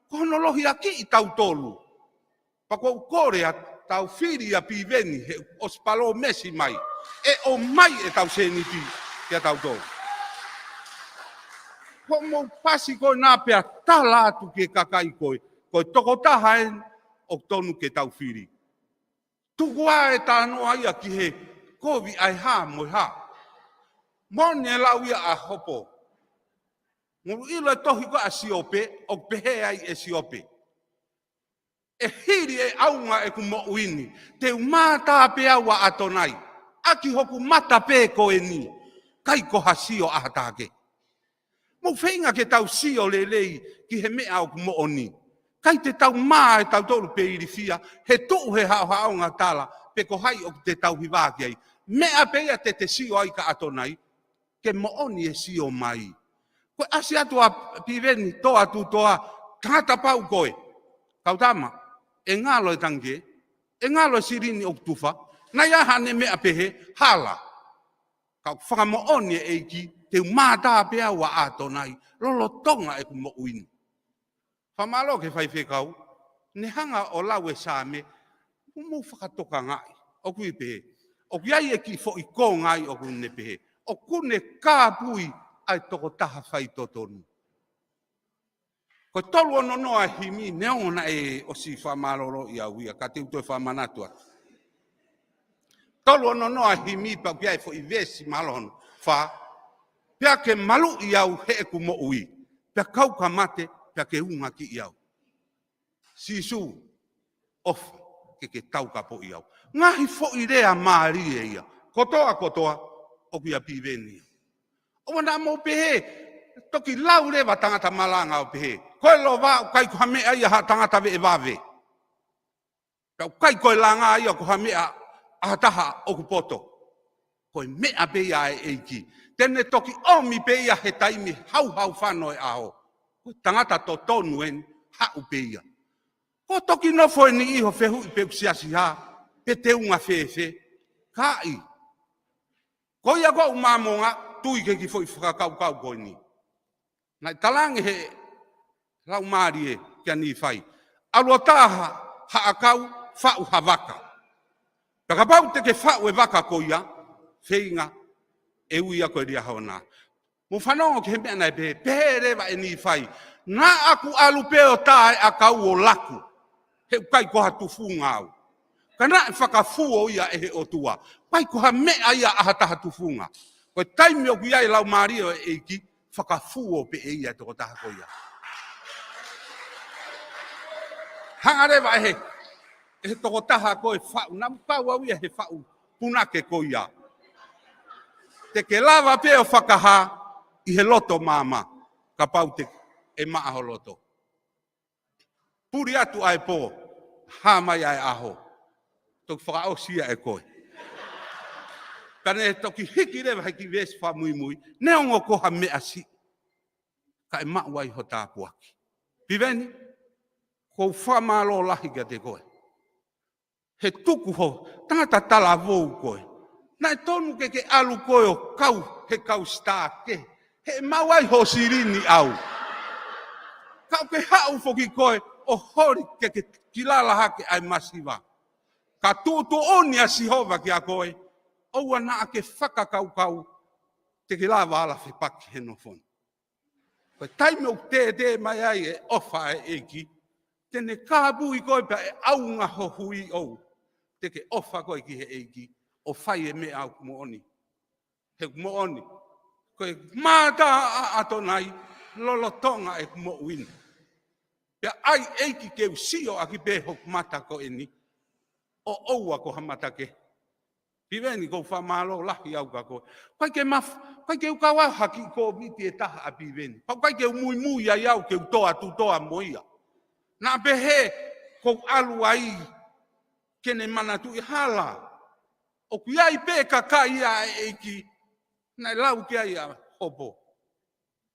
ko hono lohiakiʻi tautolu. Pea ʻoku ou kole atu, tau fili ʻa Piveni he ʻosi palōmesi mai, ʻe ʻomai ʻetau sēniti kia tautolu. Ko hoʻomou pasi ko ena pea tala atu ki he kakai ko ē, ko e tokotaha eni ʻoku tonu ke tau fili. Tuku ā e talanoa ia ki he kovi ʻa e hā mo e hā. Moʻoni e lau ia ʻa Hopo. Mou ʻilo e tohi ko ē ʻa Siope, ʻoku pehē ai ʻe Siope: ʻE hili ʻe ʻaunga ʻeku moʻui ni, te u mātā pē au ʻa ʻAtonai, ʻaki hoku mata pē ko eni, ʻikai ko ha sio ʻa ha taha kehe. Mou feinga ke tau sio lelei ki he meʻa ʻoku moʻoni. ʻIkai te tau mā ʻe tautolu pe ilifia, he tuʻu he haʻohaʻonga tala, pe ko hai ʻoku te tauhi vā ki ai. Meʻa pē ia te te sio ai kia ʻAtonai, ke moʻoni e sio mai. Ko e ʻasi atu ʻa Piveni, toa tu toa, tangata pau koe. Kau tama, ʻe ngalo e tangi, ʻe ngalo e silini ʻoku tufa, naʻe ʻi ai haʻane meʻa pehē, hala. Ka ʻoku fakamoʻoni e ʻEiki, te u mātā pē au ʻa ʻAtonai, lolotonga ʻeku moʻui ni. Fakamālō ki he faifekau, ne hanga ʻo lau e Saame, mou fakatokangaʻi, ʻoku ʻi pehē, ʻoku ʻi ai e kiʻi foʻi konga ai ʻoku ne pehē, ʻoku ne kāpui ʻa e tokotaha faitotonu. Ko e tolu ono noa e himi, neongo naʻe ʻosi fakamālōlō ʻi au ia, ka te u toe fakamanatu atu. Tolu ono noa e himi, pea ʻoku ʻi ai e foʻi veesi mālohi hono fā, pea ke maluʻi au heʻeku moʻui, pea kau ka mate, pea ke ungakiʻi au. Sīsū, ʻofa ke ke taukapoʻi au. Ngaahi foʻi lea mālie ia. Kotoa, kotoa, ʻoku ʻia Piveni ia. ʻOua naʻa mou pehē, toki lau leva tangata malanga ʻo pehē, ko e lova ʻoku ʻikai ko ha meʻa ia ha tangata veʻe vave. Ka ʻoku ʻikai ko e langa ia ko ha meʻa ʻa ha taha ʻoku poto. Ko e meʻa pē ia ʻa e ʻEiki. Te ne toki ʻomi pē ia he taimi hauhau fano e ʻaho. Ko e tangata totonu eni, haʻu pē ia. Ko e toki nofo eni ʻi ho fehuʻi pe ʻoku siasi hā, pe te unga fēfē. Kaʻi. Ko ia ko ʻeku Māmonga, tui ki he kiʻi foʻi fakakaukau ko eni. Naʻe talaange he Laumālie kia Nīfai, ʻalu ʻo tā ha ʻakau, faʻu ha vaka. Pea kapau te ke faʻu e vaka ko ia, feinga ʻe ui ia ko e Liahona. Mou fanongo ki he meʻa naʻe pehē, pehē leva ʻe Nīfai, naʻa ku ʻalu pē ʻo tā e ʻakau ʻo laku, he ʻoku ʻikai ko ha tufunga au. Ka naʻe fakafuo ia ʻe he ʻOtua, ʻikai ko ha meʻa ia ʻa ha taha tufunga. Ko e taimi ʻoku ʻi ai e Laumālie ʻo e ʻEiki, fakafuo pē ʻe ia e tokotaha ko ia. Hanga leva ʻe he, ʻe he tokotaha ko ē faʻu, naʻa ku kau au ia he faʻu punake ko ia. Te ke lava pē ʻo fakahā ʻi he loto maama, kapau te ke maʻa ho loto. Puli atu ʻa e pō, hā mai ʻa e ʻaho. Toki fakaʻosi ia ʻe koe. Ka ne toki hiki leva he kiʻi veesi fakamuimui, neongo ko ha meʻa siʻi, ka ʻe maʻu ai ho tāpuaki. Piveni, ʻoku ou fakamālō lahi kiate koe. He tuku ho, tangata talavou koe. Naʻe tonu ke ke ʻalu koe ʻo kau he kau sitā kehe, he ʻe maʻu ai ho silini ʻau. Ka ʻoku ke haʻu foki koe, ʻo holi ke ke kilala hake ʻa e masiva. Ka tuʻutuʻuni ʻa Sihova kiate koe, ʻoua naʻa ke fakakaukau te ke lava ala fepaki he nofo ni. Ko e taimi ʻoku tētē mai ai e ʻofa ʻa e ʻEiki, te ne kāpui koe pea ʻe ʻaonga ho hui ʻou. Te ke ʻofa koe ki he ʻEiki, ʻo fai e meʻa ʻoku moʻoni. He ʻoku moʻoni. Ko e mata ʻa ʻAtonai lolotonga ʻeku moʻui ni. Pea ʻai ʻEiki ke u sio ʻaki pē hoku mata ko eni, ʻo ʻoua ko ha mata kehe. Piveni, ʻoku ou fakamālō lahi au kiate koe. ʻIkai ke maf-, ʻikai ke u kau au ha kiʻi kōmiti ʻe taha ʻa Piveni. Pea ʻikai ke u muimui ai au ke u toa tutoa mo ia. Naʻa pehē ʻoku ou ʻalu ai ke ne manatuʻi hala. ʻOku ʻi ai pē kakai ʻa e ʻEiki naʻe lau ki ai ʻa Hopo.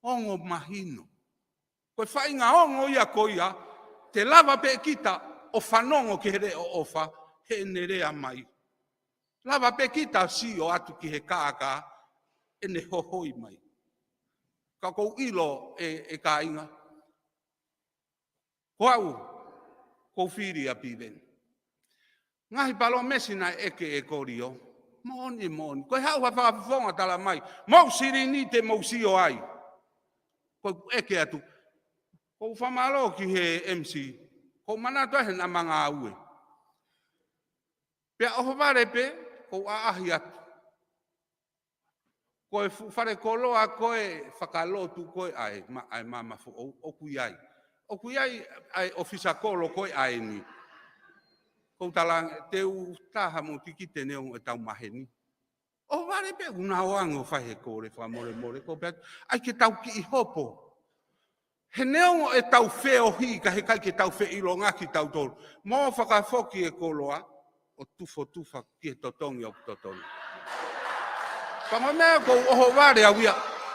Ongo mahino. Ko e faʻahinga ongo ia ko ia, te lava pē kita ʻo fanongo ki he leʻo ʻofa, heʻene lea mai. Lava pē kita ʻo sio atu ki he kākā, ʻene hohoi mai. Ka ʻoku ou ʻilo ʻe, ʻe kāinga, ko au, ʻoku ou fili ʻa Piveni. Ngaahi palōmesi naʻe ʻeke ʻe Kolio. Moʻoni, moʻoni. Ko e haʻu ha fakafofonga tala mai, mou silini te mou sio ai. Ko e ʻeke atu. ʻOku ou fakamālō ki he M C. ʻOku ou manatu ai he naʻa ma ngāue. Pea ʻohovale pē, ʻoku ou ʻaʻahi atu. Ko e fuʻu falekoloa ko ē fakalotu ko ē ʻa e ma-, ʻa e Maama Foʻou, ʻoku ʻi ai. ʻOku ʻi ai ʻa e ʻōfisa kolo ko ē ʻa eni. ʻOku ou talaange, te u taha mo tikite neongo ʻetau maheni. ʻOhovale pē, ʻoku na ō ange ʻo fai he kole fakamolemole, ʻoku ou pehē atu, ʻai ke tau kiʻi hopo. He neongo ʻetau feohi, ka heʻikai ke tau feʻilongaki tautolu. Mou fakafoki e koloa, ʻo tufotufa ki he totongi ʻoku totonu. Pea ko e meʻa ʻoku ou ʻohovale au ia,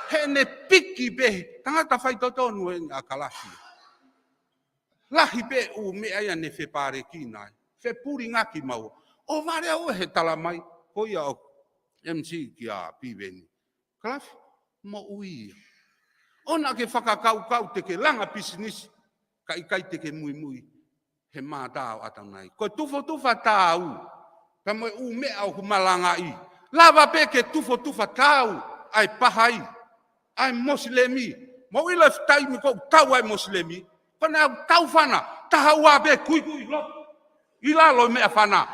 heʻene piki pē, tangata faitotonu eni ʻa Kalafi. Lahi pē ʻū meʻa ia ne fepalekina ai, fepulingaki maua. ʻOhovale au he tala mai, ko ia ʻoku M C kia Piveni. Kalafi, moʻui ia. ʻOua naʻa ke fakakaukau te ke langa pisinisi, ka ʻikai te ke muimui he mata ʻo ʻAtonai. Ko e tufotufa tāu, pea mo e ʻū meʻa ʻoku malangaʻi. Lava pē ke tufotufa tau ʻa e pahai, ʻa e Mosilemi. Mou ʻilo e taimi ʻoku tau ai Mosilemi, ko ʻenau tau fana, taha ua pē kuikui loto ʻi lalo e meʻafana.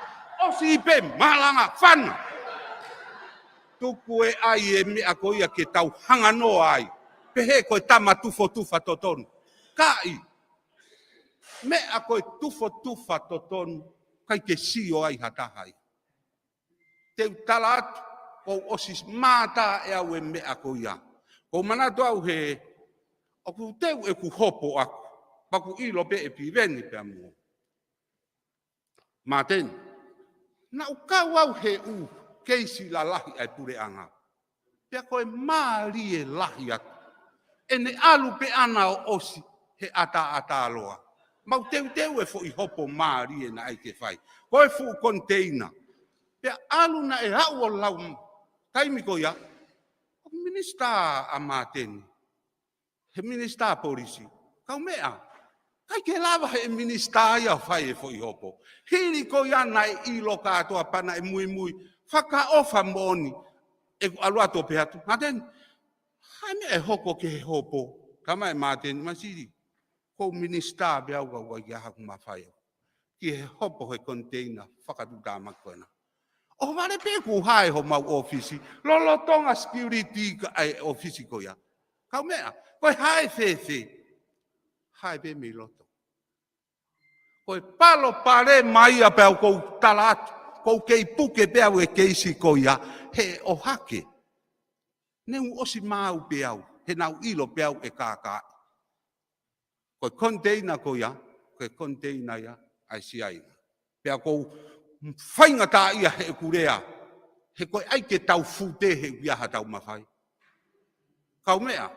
ʻOsi pē malanga fana. Tuku e ʻai e meʻa ko ia ke tau hanganoa ai. Pehē ko e tama tufotufa totonu. Kaʻi. Meʻa ko e tufotufa totonu, ʻikai ke sio ai ha taha ia. Te u tala atu, ʻoku ou ʻosi mata ʻe au e meʻa ko ia. ʻOku ou manatu au he, ʻoku teu ʻeku hopo ʻaku. Pea ʻoku ʻilo pē ʻe Piveni pea mo Māteni. Naʻa ku kau au he ʻū keisi lalahi ʻa e puleʻanga. Pea ko e mālie lahi atu. ʻEne ʻalu pē ʻana ʻo ʻosi he ʻataʻatā loa. Mau teuteu e foʻi hopo mālie naʻe ʻai ke fai. Ko e fuʻu koniteina. Pea ʻalu naʻe aʻu ʻo lau taimi ko ia, ʻoku minisitā ʻa Māteni. He minisitā polisi. Kaumeʻa, ʻikai ke lava he minisitā ia ʻo fai e foʻi hopo. Hili ko ia naʻe ʻilo kātoa pea naʻe muimui. Fakaʻofa moʻoni. ʻEku ʻalu atu ʻo pehē atu, Māteni, hā e meʻa ʻe hoko ki he hopo? Talamai ʻe Māteni, Masili, ʻoku ou minisitā pē au, ka ʻoku ʻikai ke ʻi ai haʻaku mafai au ki he hopo he koniteina fakatuʻutāmaki ko ena. ʻOhovale pē kuo hae homau ʻōfisi, lolotonga security ka ʻa e ʻōfisi ko ia. Kaumeʻa, ko e hae fēfē? Hae pē mei loto. Ko e palopalema ia pea ʻoku ou tala atu, ʻoku ou kei puke pē au e keisi ko ia, he ʻohake. Neongo ʻosi maau pē au, he naʻa ku ʻilo pē au ʻe kākaaʻi. Ko e koniteina ko ia, ko e koniteina ia ʻa e Siaina. Pea ʻoku ou faingataʻaʻia heʻeku lea, he ko e ʻai ke tau fute he ʻoku ʻi ai haʻatau mafai. Kaumeʻa,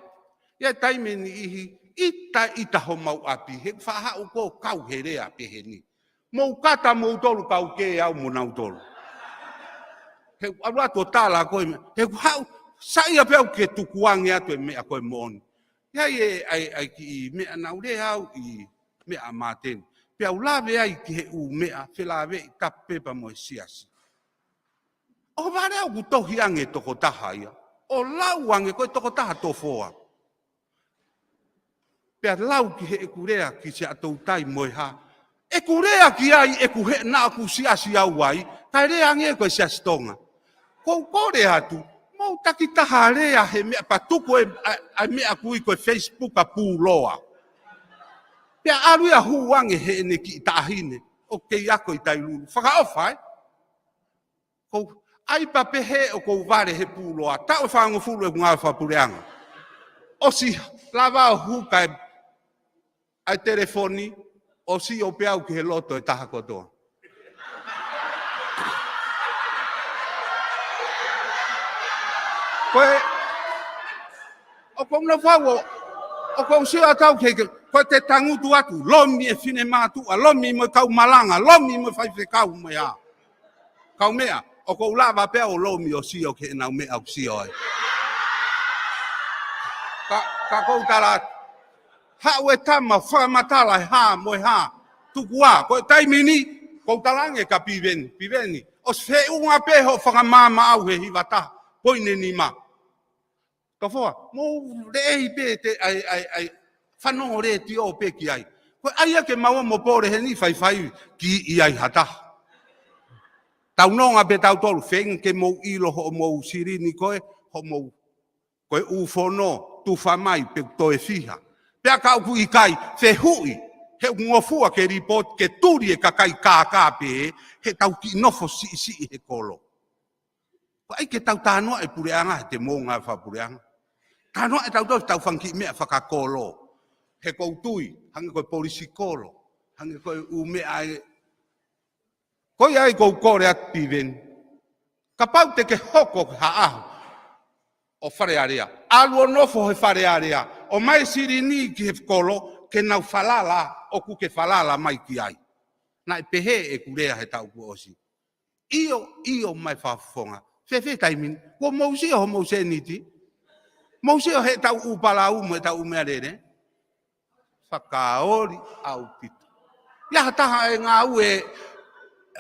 ʻi he taimi ʻe niʻihi, ʻita ʻita homau ʻapi, he faʻa haʻu ʻo kau he lea pehē ni. Mou kata moutolu kau kē au mo nautolu. He ʻalu atu ʻo tala ko e meʻa, he ʻoku haʻu, saiʻia pē au ke tukuange atu e meʻa ko e moʻoni. ʻI ai e, ʻai, ʻai kiʻi meʻa naʻa ku lea au ʻi meʻa ʻa Māteni. Pea u lave ai ki he ʻū meʻa, felāveʻi tapu pē pea mo e siasi. ʻO vale au ʻoku tohi ange tokotaha ia. ʻO lau ange ko e tokotaha Tofoa. Pea lau ki heʻeku lea ki Siaʻatoutai mo e hā. ʻEku lea ki ai, ʻeku he naʻa ku siasi au ai, kae lea ange ko e Siasi Tonga. Ko u kole atu, mou takitaha lea he meʻa pea tuku e, ʻa, ʻa e meʻa kui ko e Facebook ʻa Pūloa. Pea ʻalu ia hū ange heʻene kiʻi taʻahine, ʻoku kei ako ʻi Tailulu. Fakaʻofa, ē? Ko u, ʻai pea pehē ʻoku ou vale he Pūloa. Taʻu ʻe fāngofulu ʻeku ngāue fakapuleʻanga. ʻOsi lava ʻo huka e, ʻa e telefoni, ʻosi ʻo pē au ki he loto e taha kotoa. Ko e, ʻoku ou nofo au ʻo, ʻoku ou sio atu au ki he, ko e te tangutu atu, lomi e finemātuʻa, lomi mo e kau malanga, lomi mo e faifekau mo e hā. Kau meʻa, ʻoku ou lava pē au ʻo lomi ʻo sio ki heʻenau meʻa ʻoku sio ai. Ka, ka ʻoku ou tala atu. Haʻu e tama, fakamatala e hā mo e hā. Tuku ā, ko e taimi ni, ʻoku ou tala ange kia Piveni, Piveni. ʻOsi feʻunga pē hoʻo fakamaama au he hiva taha, poini nima. Tofoa, mou leʻei pē te ʻai, ʻai, ʻai, fanongo letiō pē ki ai. Ko e ʻai ake maua mo pole heni faifai ki ʻi ai ha taha. Tau nonga pē tautolu, feinga ke mou ʻilo hoʻomou silini ko ē, hoʻomou, ko e ʻū fono, tufa mai pe toe fiha. Pea ka ʻoku ʻikai, fehuʻi, he ʻoku ngofua ke lipooti ke tuli e kakai kākā pē, he tau kiʻi nofo siʻisiʻi he kolo. Ko ai ke tau tānoa e puleʻanga, he te mou ngāue fakapuleʻanga. Tānoa e tau tau, tau fanga kiʻi meʻa fakakolo. He ʻoku ou tui, hangē ko e polisi kolo, hangē ko e ʻū meʻa e. Ko ia ai ʻoku ou kole atu Piveni. Kapau te ke hoko ha ʻaho ʻo Fale Alea. ʻAlu ʻo nofo he Fale Alea. ʻOmai silini ki he kolo, ke nau falala, ʻoku ke falala mai ki ai. Naʻe pehē ʻeku lea he taʻu kuo ʻosi. ʻIo, ʻio mai fakafofonga. Fēfē taimi ni, kuo mou sio hoʻomou sēniti? Mou sio he tau ʻū palau mo e tau ʻū meʻalele? Fakaoli ʻaupito. ʻI ai ha taha ʻe ngāue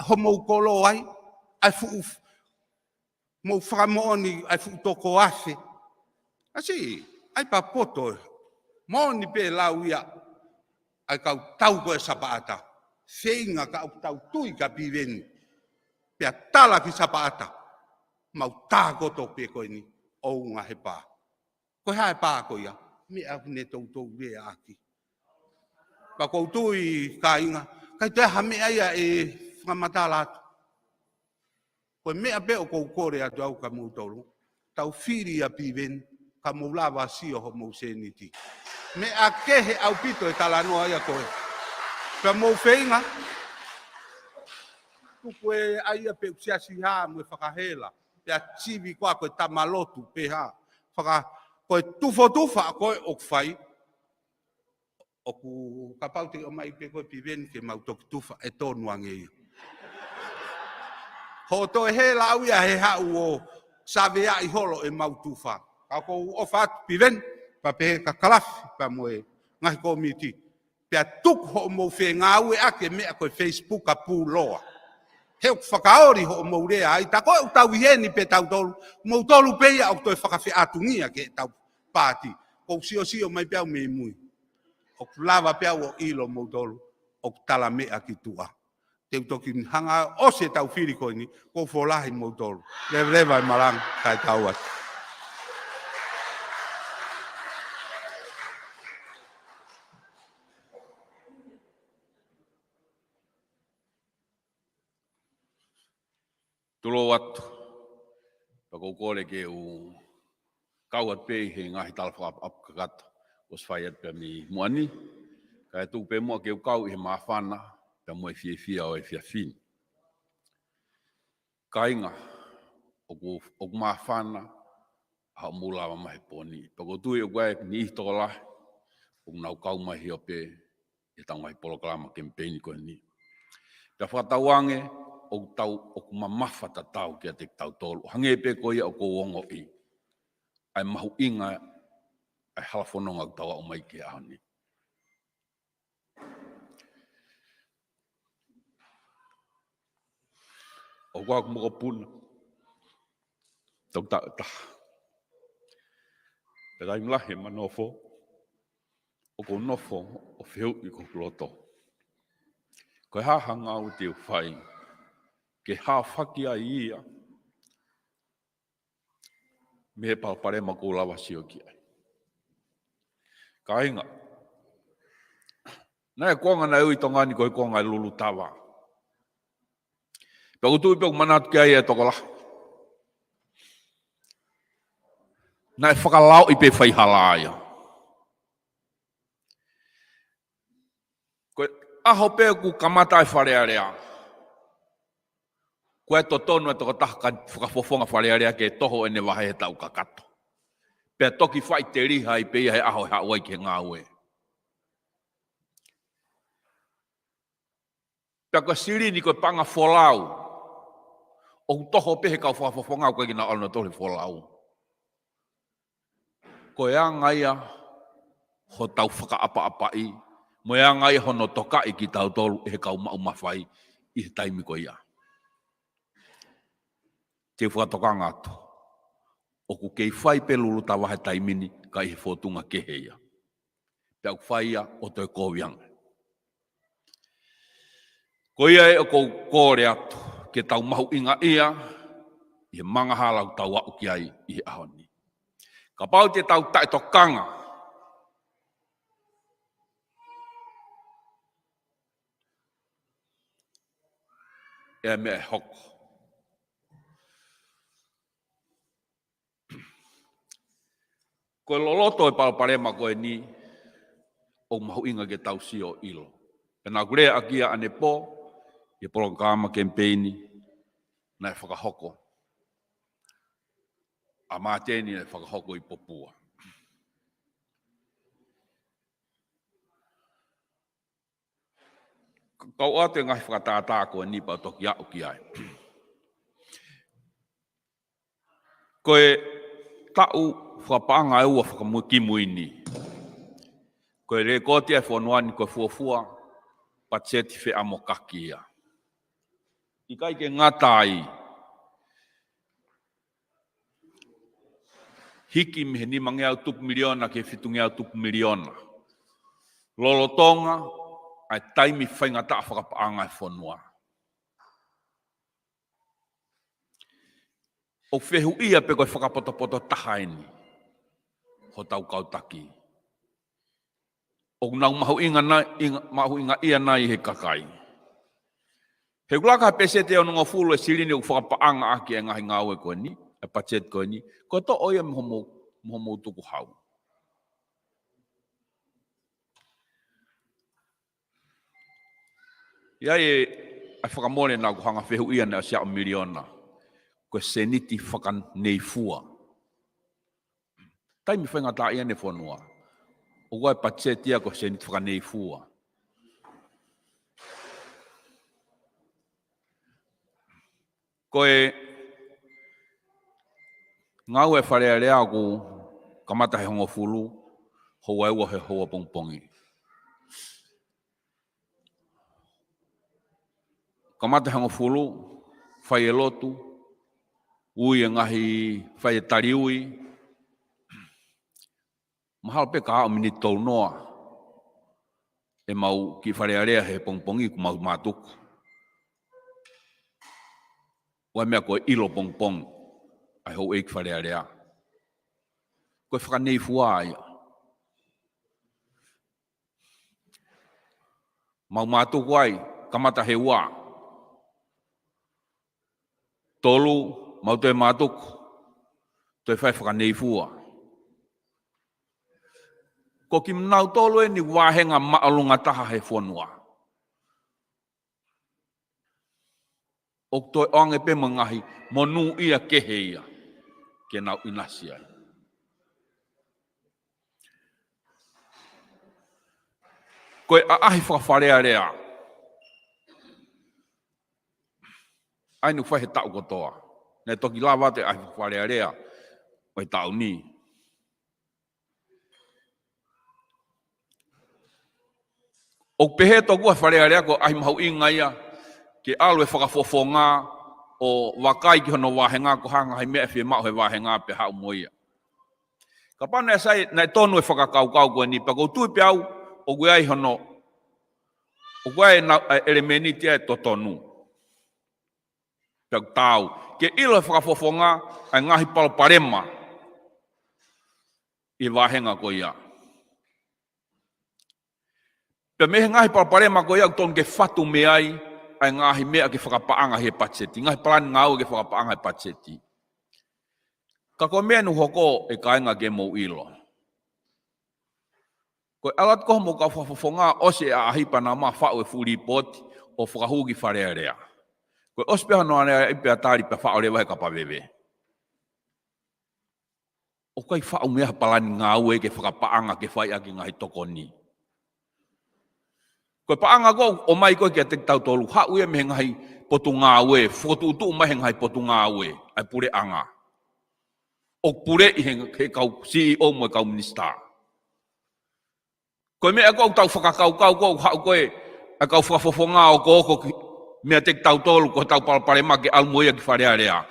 hoʻomou kolo ai, ʻai fuʻu, mou fakamoʻoni, ʻai fuʻu toko afe. ʻAsi, ʻai pea poto. Moʻoni pē lau ia, ʻai kau tau ko e Sapaʻata. Feinga ka ʻoku tau tui kia Piveni. Pea tala ki Sapaʻata. Mau tā koto pē ko eni, ʻounga he pā. Ko e hā e pā ko ia, meʻa ʻoku ne toutou lea ʻaki. Pea ʻoku ou tui kāinga, ʻikai toe ha meʻa ia ʻe fakamatala atu. Ko e meʻa pē ʻoku ou kole atu au kia moutolu, tau fili ʻa Piveni, ka mou lava sio hoʻomou sēniti. Meʻa kehe ʻaupito e talanoa ia ko ē. Pea mou feinga, tuku e ʻai ia pē ʻoku siasi hā mo e fakahela. Pea sivi koā ko e tama lotu pē hā. Faka, ko e tufotufa ko ē ʻoku fai, ʻoku kapau te ʻomai pē ko e Piveni ke mau toki tufa ʻe tonu ange ia. Hoʻo toe hela au ia he haʻu ʻo saveaʻi holo ʻemau tufa. Ka ʻoku ou ʻofa atu Piveni, pea pehē kia Kalafi, pea mo e ngaahi kōmiti. Pea tuku hoʻomou fengāueʻaki e meʻa ko e Facebook ʻa Pūloa. He ʻoku fakaoli hoʻomou lea ai, tā ko ē ʻoku tau ʻi heni pē tautolu, moutolu pē ia ʻoku toe fakafeʻātungia ki heʻetau paati. ʻOku ou siosio mai pē au mei mui. ʻOku lava pē au ʻo ʻilo moutolu, ʻoku tala meʻa ki tuʻa. Te u toki hanga ʻosi ʻetau fili ko eni, ʻoku ou folahi moutolu. Leveleva e malanga, kae tau atu. Tulou atu. Pea ʻoku ou kole ke u kau atu pē ʻi he ngaahi tala fakaʻapaʻapa kakato. ʻOsi fai atu pē mei muʻa ni. Kae tuku pē muʻa ke u kau ʻi he māfana, pea mo e fiefia ʻo e efiafi ni. Kāinga, ʻoku, ʻoku māfana, ʻa hoʻomou lava mai he pō ni. Pea ʻoku ou tui ʻoku ʻi ai e niʻihi tokolahi, ʻoku nau kau mai hio pē, ʻi heʻetau ngaahi polokalama kemipeini ko eni. Pea fakatauange, ʻoku tau, ʻoku mamafa tatau kiate kitautolu. Hangē pē ko ia ʻoku ou ongoʻi. ʻA e mahuʻinga, ʻa e hala fononga ʻoku tau aʻu mai ki he ʻaho ni. ʻOku ʻi ai ʻeku mokopuna. Tau taʻu ʻe taha. Pea taimi lahi ʻema nofo, ʻoku ou nofo ʻo fehuʻi ʻi hoku loto, ko e hā ha ngāue te u fai ke hafaki ai ia mei he palopalema ʻoku ou lava ʻo sio ki ai. Kāinga, naʻe ʻi ai e kuonga naʻe ui ʻe Tonga ni ko e kuonga ʻo e lulutava. Pea ʻoku ou tui pē ʻoku manatu ki ai e tokolahi. Naʻe fakalaoʻi pē faihala ia. Ko e ʻaho pē ʻoku kamata ai e Fale Alea, ko e totonu e tokotaha ka fakafofonga Fale Alea ke toho ʻene vahe he taʻu kakato. Pea toki faʻiteliha ai pē ia he ʻaho ʻe haʻu ai ki he ngāue. Pea ko e silini ko e paʻanga folau, ʻoku toho pē he kau fakafofonga, ʻoku ʻikai ke nau ʻalu nautolu he folau. Ko e anga ia hotau fakaʻapaʻapaʻi, mo e anga ia hono tokaʻi kitautolu ʻe he kau maʻu mafai ʻi he taimi ko ia. Te u fakatokanga atu, ʻoku kei fai pē lulutava he taimi ni, ka ʻi he fōtunga kehe ia. Pea ʻoku fai ia ʻo toe kovi ange. Ko ia ē ʻoku ou kole atu ke tau mahuʻingaʻia ʻi he angahala ʻoku tau aʻu ki ai ʻi he ʻaho ni. Kapau te tau taʻetokanga, ʻe ʻi ai e meʻa ʻe hoko. Ko e loloto e palopalema ko eni, ʻoku mahuʻinga ke tau sio ʻo ʻilo. Pea naʻá ku lea ʻaki ia ʻanepō ʻi he polokalama kemipeini naʻe fakahoko ʻa Māteni, naʻe fakahoko ʻi Popua. Ka u ʻoatu e ngaahi fakatātā ko eni pea u toki aʻu ki ai. Ko e taʻu fakapaʻanga ʻe ua fakamui kimui ni, ko e lēkooti ʻa e fonua ni ko e fuofua patiseti feʻamokaki ia. ʻIkai ke ngata ai, hiki mei he nimangeau tupu miliona ki he fitungeau tupu miliona lolotonga ʻa e taimi faingataʻa fakapaʻanga e fonua. ʻOku fehuʻia pe ko e fakapotopoto taha eni hotau kau taki. ʻOku nau mahuʻinga nai, ʻinga, mahuʻingaʻia nai he kakai. He ʻoku laka he peseti ʻe onongofulu e silini ʻoku fakapaʻanga ʻaki e ngaahi ngāue ko eni, e patiseti ko eni, ko e toʻo ia mei hoʻomou, mei hoʻomou tukuhau. ʻI ai e, ʻa e fakamole naʻá ku hanga ʻo fehuʻia naʻe ʻosi aʻu miliona, ko e seniti fakaneifua. Taimi faingataʻaʻia ʻene fonua, ʻoku ʻi ai e patiseti ia ko e seniti fakaneifua. Ko e ngāue ʻa e Fale Alea ʻoku kamata he hongofulu, houa ʻe ua he houa pongipongi. Kamata he hongofulu, fai e lotu, ui e ngaahi, fai e tali ui. Mahalo pē ka aʻu miniti tolu noa ʻemau kiʻi Fale Alea he pongipongi kuo mau mātuku. ʻOku ʻi ai e meʻa ko e ʻilo pongipongi ʻa e houʻeiki Fale Alea. Ko e fakaneifua ia. Mau mātuku ai, kamata he ua. Tolu, mau toe mātuku, toe fai e fakaneifua. Ko kinautolu eni ʻoku vāhenga māʻolunga taha he fonua. ʻOku toe ʻoange pē mo e ngaahi monūʻia kehe ia ke nau ʻinasi ai. Ko e ʻaʻahi faka-Fale Alea, ʻa eni ʻoku fai he taʻu kotoa. Naʻe toki lava atu e ʻaʻahi faka-Fale Alea ʻo e taʻu ni. ʻOku pehē tokua ʻe he Fale Alea ko e ʻaʻahi mahuʻinga ia ke ʻalu e fakafofonga ʻo vakai ki hono vāhenga, ko e hā e ngaahi meʻa ʻe fiemaʻu he vāhenga pea haʻu mo ia. Kapau naʻe sai, naʻe tonu e fakakaukau ko eni, pea ʻoku ou tui pē au ʻoku ʻi ai hono, ʻoku ʻi ai e nau, e ʻelemēniti ʻe totonu. Pea ʻoku taau ke ʻilo he fakafofonga ʻa e ngaahi palopalema ʻi he vāhenga ko ia. Pea mei he ngaahi palopalema ko ia ʻoku tonu ke fatu mei ai ʻa e ngaahi meʻa ke fakapaʻanga he patiseti, ngaahi palani ngāue ke fakapaʻanga he patiseti. Ka ko e meʻa naʻe hoko, ʻe kāinga, ke mou ʻilo, ko e ʻalu atu ko ē homou kau fakafofonga, ʻosi e ʻaʻahi pea nau ō mai ʻo faʻu e fuʻu līpooti ʻo fakahū ki Fale Alea. Ko e ʻosi pē hono ʻaneaʻi pea tali pea faʻo leva he kapa veve. ʻOku ʻikai faʻu mei ai ha palani ngāue ke fakapaʻanga ke fai ʻaki e ngaahi tokoni. Ko e paʻanga ko ē ʻoku ʻomai ko ē kiate kitautolu, haʻu ia mei he ngaahi potungāue, fokotuʻutuʻu mai he ngaahi potungāue ʻa e puleʻanga, ʻoku puleʻi he, he kau C E O mo e kau minisitā. Ko e meʻa ko ē ʻoku tau fakakaukau ko ē ʻoku haʻu ko ē ʻa e kau fakafofonga ʻo okooko ki, meiate kitautolu, ko hotau palopalema ke ʻalu mo ia ki Fale Alea.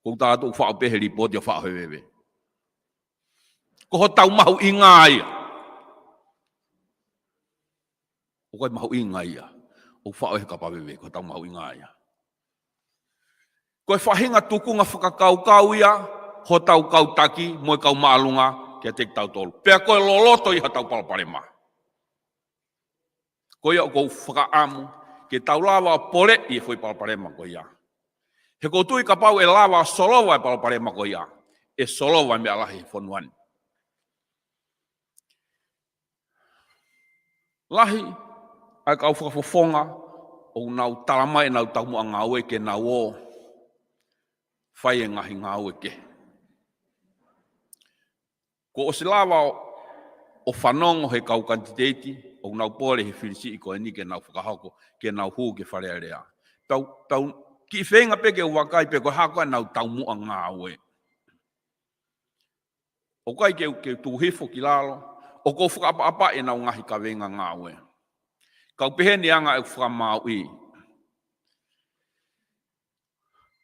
Ko ʻetau ʻatu ʻoku faʻo pē he līpooti ʻo faʻo he veve. Ko hotau mahuʻinga ia. ʻOku ʻikai mahuʻinga ia ʻoku faʻo he kapa veve, ko hotau mahuʻinga ia. Ko e faʻahinga tukunga fakakaukau ia hotau kau taki mo e kau māʻolunga kiate kitautolu. Pea ko e loloto ia hotau palopalema. Ko ia ʻoku ou fakaʻamu ke tau lava ʻo poleʻi e foʻi palopalema ko ia. He ʻoku ou tui kapau ʻe lava ʻo solova e palopalema ko ia, ʻe solova e meʻa lahi he fonua ni. Lahi ʻa e kau fakafofonga ʻoku nau talamai ʻenau taumuʻa ngāue ke nau ō fai e ngaahi ngāue kehe. Kuo ʻosi lava ʻo, ʻo fanongo he kau kanititeiti ʻoku nau pole he fili siʻi ko eni ke nau fakahoko, ke nau hū ki Fale Alea. Tau, tau kiʻi feinga pē ke u vakai pe ko e hā koā ʻenau taumuʻa ngāue. ʻOku ʻikai ke, ke tuku hifo ki lalo, ʻoku ou fakaʻapaʻapaʻi ʻenau ngaahi kaveinga ngāue. Ka ʻoku pehē ni e anga ʻeku fakamāuʻi.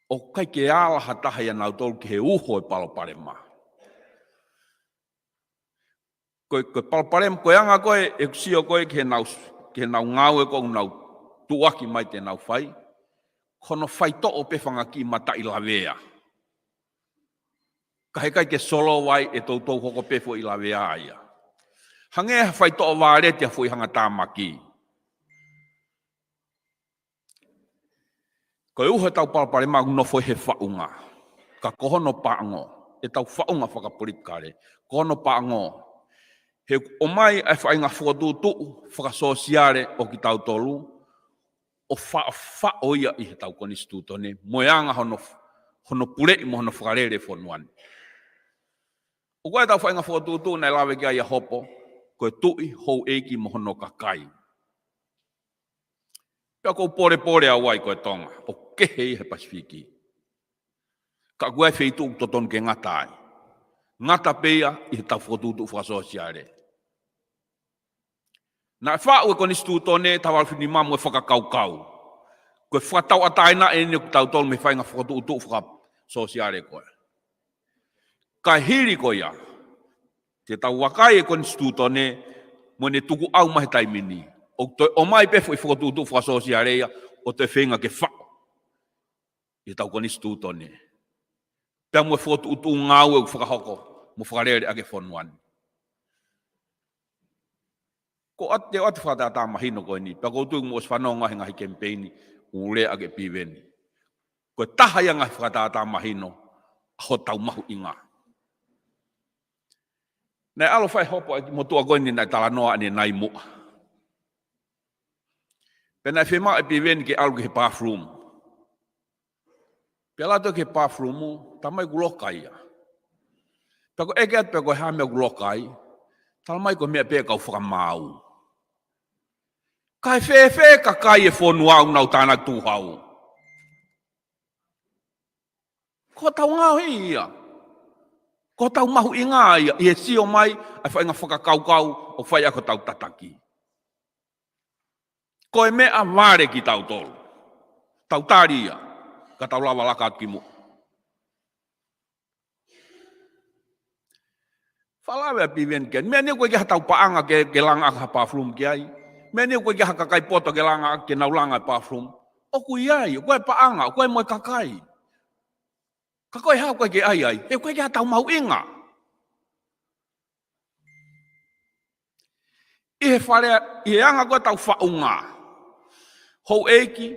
ʻOku ʻikai ke ala ha taha ʻia nautolu ki he uho e palopalema. Ko e, ko e palopalema, ko e anga ko ē ʻeku sio ko ē ki heʻenau, ki heʻenau ngāue ko ē ʻoku nau tuʻuaki mai te nau fai, ko hono faitoʻo pē fanga kiʻi mataʻi lavea. Ka heʻikai ke solova ai, ʻe toutou hoko pē foʻi lavea ia. Hangē ha faitoʻo vāleti ha foʻi hangatāmaki. Ko e uho ʻetau palopalema ʻoku nofo he faʻunga. Ka ko hono paʻanga, ʻetau faʻunga fakapolitikale, ko hono paʻanga, he ʻoku ʻomai ʻa e faʻahinga fokotuʻutuʻu fakasōsiale ʻo kitautolu, ʻo fa-, faʻo ia ʻi heʻetau konisitūtone, mo e anga hono, hono puleʻi mo hono fakalele e fonua ni. ʻOku ʻi ai ʻetau faʻahinga fokotuʻutuʻu naʻe lave ki ai ʻa Hopo, ko e tuʻi, houʻeiki mo hono kakai. Pea ʻoku ou polepole au ai ko e Tonga, ʻoku kehe ia he Pasifiki. Ka ʻoku ʻi ai e feituʻu ʻoku totonu ke ngata ai. Ngata pē ia ʻi heʻetau fokotuʻutuʻu fakasōsiale. Naʻe faʻu e konisitūtone taha valu fitu nima mo e fakakaukau. Ko e fakatauʻatāina eni ʻo kitautolu mei he faʻahinga fokotuʻutuʻu fakasōsiale ko ē. Ka hili ko ia, te tau vakai e konisitūtone mo ʻene tukuʻau mai he taimi ni, ʻoku toe ʻomai pē foʻi fokotuʻutuʻu fakasōsiale ia ʻo toe feinga ke faʻo ʻi heʻetau konisitūtone. Pea mo e fokotuʻutuʻu ngāue ʻoku fakahoko mo fakalele ʻaki e fonua ni. Ko ʻat-, te u ʻoatu e fakatātā mahino ko eni, pea ʻoku ou tui ʻoku mou ʻosi fanongo he ngaahi kemipeini ʻoku lea ʻaki ʻe Piveni. Ko e taha ia e ngaahi fakatātā mahino ʻa hotau mahuʻinga. Naʻe ʻalu ʻo fai e Hopo ʻa e motuʻa ko eni naʻe talanoa ʻanenai muʻa. Pea naʻe fiemaʻu ʻe Piveni ke ʻalu ki he bathroom. Pea ʻalu atu ki he bathroom, talamai ʻoku loka ia. Pea ko e ʻeke atu pe ko e hā e meʻa ʻoku loka ai, talamai ko e meʻa pē ʻa e kau fakamaau. Kae fēfē kakai e fonua ʻoku nau tānaki tukuhau? Ko hotau ngaohi ia. Ko hotau mahuʻinga ia, ʻi he sio mai ʻa e faʻahinga fakakaukau ʻoku fai ʻaki hotau tataki. Ko e meʻa vale kitautolu. Tau tali ia. Ka tau lava laka atu ki muʻa. Fakalave ʻa Piveni ki ai. Meʻa ni ʻoku ʻikai ke ʻi ai haʻatau paʻanga ke, ke langa ʻaki ha perfume ki ai. Meʻa ni ʻoku ʻikai ke ʻi ai ha kakai poto ke langa ʻaki ke nau langa e perfume. ʻOku ʻi ai, ʻoku ʻi ai e paʻanga, ʻoku ʻi ai mo e kakai. Ka ko e hā ʻoku ʻikai ke ʻi ai ai? He ʻoku ʻikai ke ʻi ai haʻatau mahuʻinga. ʻI he fale, ʻi he anga ko ē ʻetau faʻunga. Houʻeiki,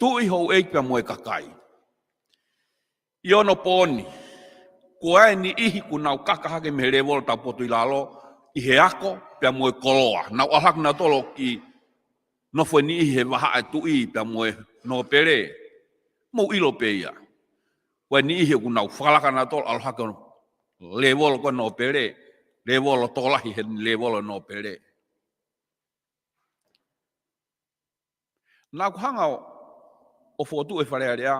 tuʻi houʻeiki pea mo e kakai. ʻI onopooni, ko e niʻihi kuo nau kaka hake mei he lēvolo ʻo ʻetau potu ʻi lalo, ʻi he ako, pea mo e koloa. Nau ʻalu hake nautolu ʻo kiʻi nofo e niʻihi he vahaʻa e tuʻi pea mo e nōpele. Mou ʻilo pē ia. Ko e niʻihi ʻoku nau fakalaka nautolu ʻalu hake ʻo lēvolo ko ē nōpele, lēvolo tokolahi he lēvolo nōpele. Naʻa ku hanga ʻo, ʻo fokotuʻu e Fale Alea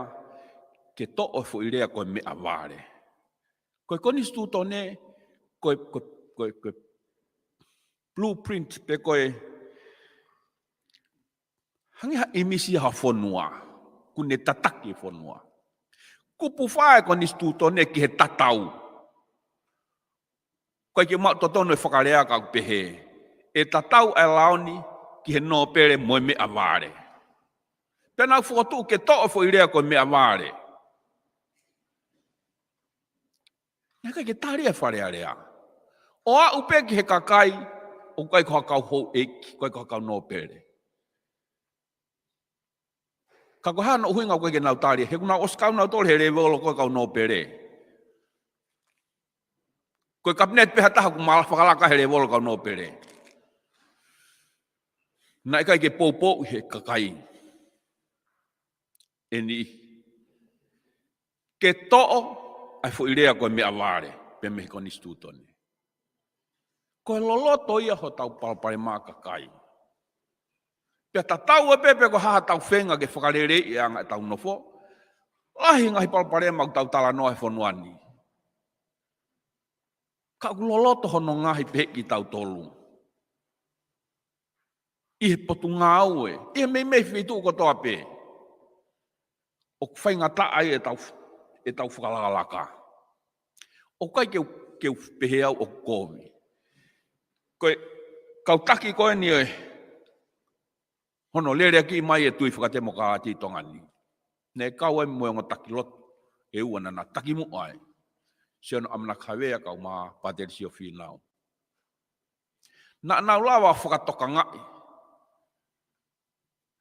ke toʻo e foʻi lea ko e meʻavale. Ko e konisitūtone, ko e, ko e, ko e, ko e blueprint pe ko e hangē ha ʻīmisi ʻo ha fonua, ʻoku ne tataki e fonua. Kupu fā e konisitūtone ki he tatau. ʻOku ʻikai ke maʻu totonu e fakalea ka ʻoku pehē. ʻE tatau ʻa e lao ni ki he nōpele mo e meʻavale. Pea naʻa ku fokotuʻu ke toʻo e foʻi lea ko e meʻavale. Naʻe ʻikai ke tali e Fale Alea. ʻO aʻu pē ki he kakai, ʻoku ʻikai ko ha kau houʻeiki, ʻoku ʻikai ko ha kau nōpele. Ka ko e hā hono ʻuhinga ʻoku ʻikai ke nau tali, he kuo nau ʻosi kau nautolu he lēvolo ko ē kau nōpele. Ko e kapineti pē ha taha kuo mala fakalaka he lēvolo kau nōpele. Naʻe ʻikai ke poupou he kakai. ʻE niʻihi. Ke toʻo ʻa e foʻi lea ko e meʻavale, pea mei he konisitūtone. Ko e loloto ia hotau palopalema kakai. Pea tatau ai pē pe ko e hā haʻatau feinga ke fakaleleiʻi e anga ʻetau nofo. Lahi e ngaahi palopalema ʻoku tau talanoa he fonua ni. Ka ʻoku loloto hono ngaohi pē kitautolu. ʻI he potungāue, ʻi he meimei feituʻu kotoa pē. ʻOku faingataʻa ai ʻetau, ʻetau fakalakalaka. ʻOku ʻikai ke u, ke u pehē au ʻoku kovi. Ko e kau taki ko eni ʻo e hono leleakiʻi mai e tui fakatemokalati ʻi Tonga ni. Naʻe kau ai mo e ongo taki lotu ʻe ua naʻa na taki muʻa ai. Sione ʻAmanaki Havea kae ʻumaʻā Pātelisia Fīnau. Naʻa nau lava fakatokangaʻi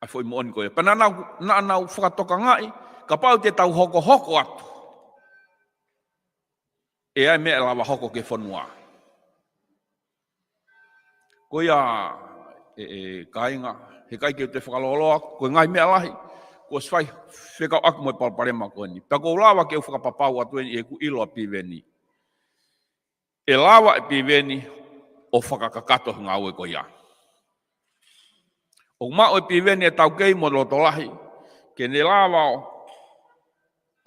ʻa e foʻi moʻoni ko ia. Pea naʻa nau, naʻa nau fakatokangaʻi, kapau te tau hokohoko atu, ʻe ʻi ai e meʻa ʻe lava hoko ki he fonua. Ko ia, ʻe, ʻe kāinga, heʻikai ke u toe fakalōloa, ko e ngaahi meʻa lahi kuo ʻosi fai fekauʻaki mo e palopalema ko eni. Pea ʻoku ou lava ke u fakapapau atu eni ʻi heʻeku ʻilo ʻa Piveni. ʻE lava ʻe Piveni ʻo fakakakato e ngāue ko ia. ʻOku maʻu ʻe Piveni e taukei mo e loto lahi ke ne lava ʻo,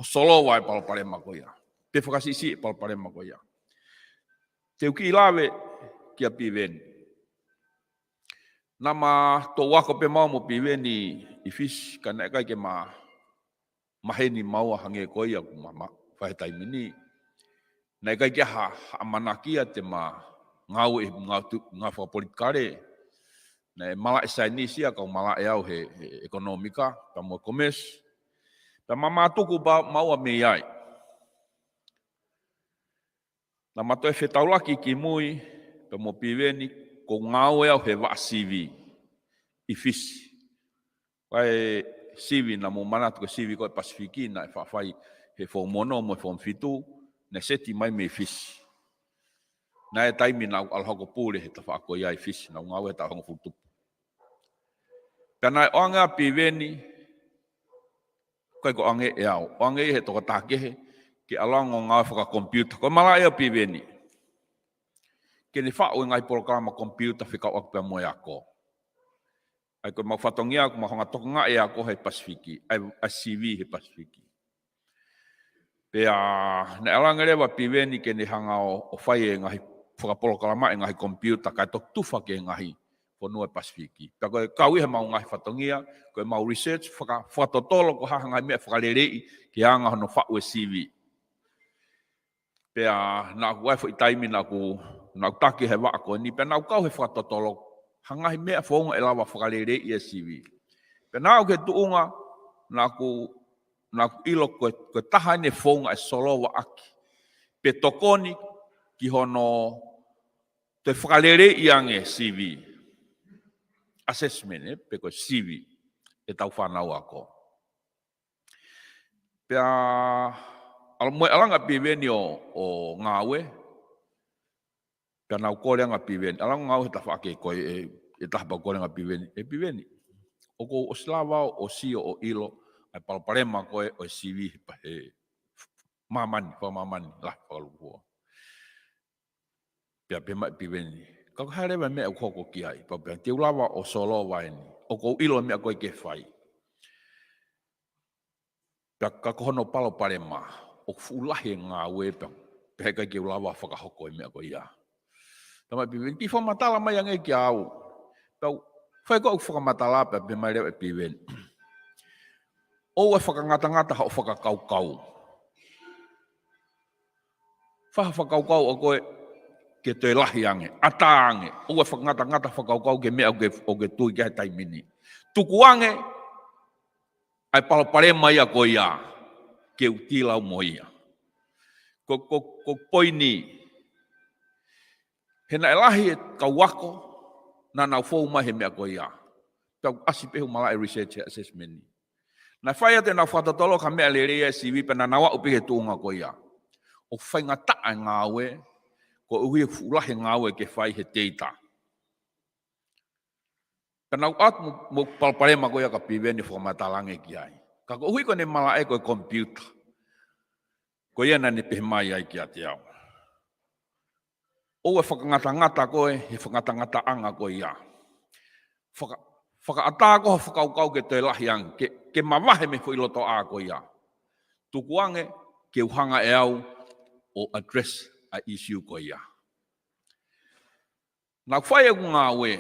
ʻo solova e palopalema ko ia, pe fakasiʻisiʻi e palopalema ko ia. Te u kiʻi lave kia Piveni. Naʻa ma toutou ako pē maua mo Piveni ʻi Fisi, ka naʻe ʻikai ke ma maheni maua hangē ko ia ʻoku ma, ma fai he taimi ni. Naʻe ʻikai ke ʻi ai ha, ha ʻamanaki ia te ma ngāue he ngāue tu, ngāue fakapolitikale. Naʻe malaʻe saienisi ia, ka u malaʻe au he, he ʻekonōmika, pea mo e komesi. Pea ma, ma tuku pē maua mei ai. Naʻa ma toe fetaulaki kimui pea mo Piveni, ʻoku ou ngāue au he vaʻa sivi ʻi Fisi. Vaʻa sivi naʻa mou manatu ko e sivi ko ē Pasifiki naʻe faʻa fai he Form Ono mo e Form Fitu, naʻe seti mai mei Fisi. Naʻe taimi naʻa ku ʻalu hake ʻo pule he tafaʻaki ko ia ʻi Fisi, naʻa ku ngāue he taʻu hongofulu tupu. Pea naʻe ʻoange ʻa Piveni, ʻikai ko e ʻoange ʻe au, ʻoange ʻe he tokotaha kehe, ke ʻalu ange ʻo ngāue fakakomipiuta. Ko e malaʻe ʻa Piveni ke ne faʻu e ngaahi polokalama komipiuta fekauʻaki pea mo e ako. ʻA ia ko e mau fatongia, ʻoku mau hanga ʻo tokangaʻi e ako he Pasifiki, ʻa e, ʻa e sivi he Pasifiki. Pea naʻe ʻalu ange leva ʻa Piveni ke ne hanga ʻo, ʻo fai e ngaahi fakapolokalama e ngaahi komipiuta, kae toki tufa ki he ngaahi fonua Pasifiki. Pea ko e kau ia he mau ngaahi fatongia, ko e mau research, faka-, fakatotolo ko e hā e ngaahi meʻa fakaleleiʻi ke anga hono faʻu e sivi. Pea naʻa ku ʻi ai e foʻi taimi naʻa ku, naʻa ku taki he vaʻa ko eni, pea naʻa ku kau he fakatotolo, ha ngaahi meʻa founga ʻe lava fakaleleiʻi e sivi. Pea naʻa ku he tuʻunga, naʻa ku, naʻa ku ʻilo ko e, ko e taha eni e founga ʻe solova ʻaki. Pe tokoni ki hono toe fakaleleiʻi ange sivi. Assessment, ē, pe ko e sivi ʻetau fānau ako. Pea, ʻalu mo e ʻalu ange ʻa Piveni ʻo, ʻo ngāue. Pea naʻa ku kole ange ʻa Piveni. ʻAlu ange ʻo ngāue he tafaʻaki ko ē, ʻe, ʻe taha pea u kole ange ʻa Piveni. ʻE Piveni, ʻoku ou ʻosi lava ʻo sio ʻo ʻilo ʻa e palopalema ko ē ʻo e sivi he pa-, he māmani, fakamāmani, lahi fakalūkufua. Pea pehē mai ʻe Piveni, ka ko e hā leva e meʻa ʻoku hoko ki ai? Pea u pehē, te u lava ʻo solova eni. ʻOku ou ʻilo e meʻa ko ē ke fai. Pea ka ko hono palopalema, ʻoku fuʻu lahi e ngāue pea, pea heʻikai ke u lava fakahoko e meʻa ko ia. Talamai ʻe Piveni, kiʻi fakamatala mai ange kiate au. Pea u fai ko ē ʻeku fakamatala pea pehē mai leva ʻe Piveni, ʻoua ʻe fakangatangata hoʻo fakakaukau. Fai ha fakakaukau ʻa koe ke toe lahi ange, ʻatā ange. ʻOua ʻe fakangatangata fakakaukau ki he meʻa ʻoku ke, ʻoku ke tui ki ai he taimi ni. Tuku ange ʻa e palopalema ia ko ia ke u tila au mo ia. Ko, ko, ko e poini. He naʻe lahi e kau ako naʻa nau fou mai he meʻa ko ia. Pea u ʻasi pē he malaʻe research he assessment ni. Naʻe fai atu ʻenau fakatotolo ki ha meʻa lelei ʻa e sivi pea naʻa nau aʻu pē ki he tuʻunga ko ia. ʻOku faingataʻa e ngāue, koeʻuhi ʻoku fuʻu lahi e ngāue ke fai he teita. Pea naʻa ku ʻatu mo, mo e palopalema ko ia kia Piveni ʻo fakamatala ange ki ai. Ka koeʻuhi ko ʻene malaʻe ko e computer, ko ia naʻa ne pehē mai ai kiate au, ʻoua ʻe fakangatangata koe he fakangatangataʻanga ko ia. Faka-, fakaʻatā koe hoʻo fakakaukau ke toe lahi ange, ke, ke mavahe mei he foʻi lotoʻā ko ia. Tuku ange ke u hanga ʻe au ʻo address ʻa e issue ko ia. Naʻa ku fai ʻeku ngāue,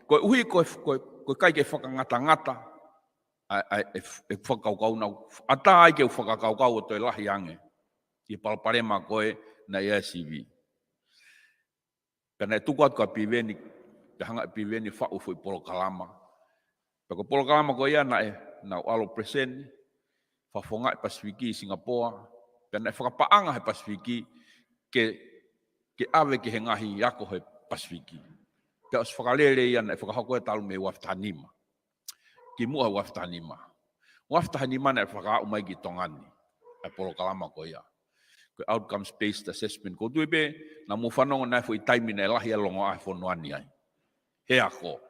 koeʻuhi ko e, ko e, ko e ʻikai ke fakangatangata ʻa, ʻa, ʻe, ʻe fakakaukau, naʻa ku ʻatā ai ke u fakakaukau ʻo toe lahi ange ʻi he palopalema ko ē naʻe ʻi ai e sivi. Pea naʻe tuku atu kia Piveni, pea hanga ʻe Piveni ʻo faʻu e foʻi polokalama. Pea ko e polokalama ko ia naʻe, naʻa ku ʻalu ʻo present, fakafofongaʻi Pasifiki ʻi Singapoa, pea naʻe fakapaʻanga he Pasifiki ke, ke ʻave ki he ngaahi ako he Pasifiki. Pea ʻosi fakalele ia naʻe fakahoko ia talu mei he ua afe taha nima. Kimuʻa he ua afe taha nima. Ua afe taha nima naʻe fakaaʻu mai ki Tonga ni ʻa e polokalama ko ia. Ko e outcomes based assessment. ʻOku ou tui pē naʻa mou fanongo naʻe foʻi taimi naʻe lahi ʻa e longoaʻa he fonua ni ai he ako.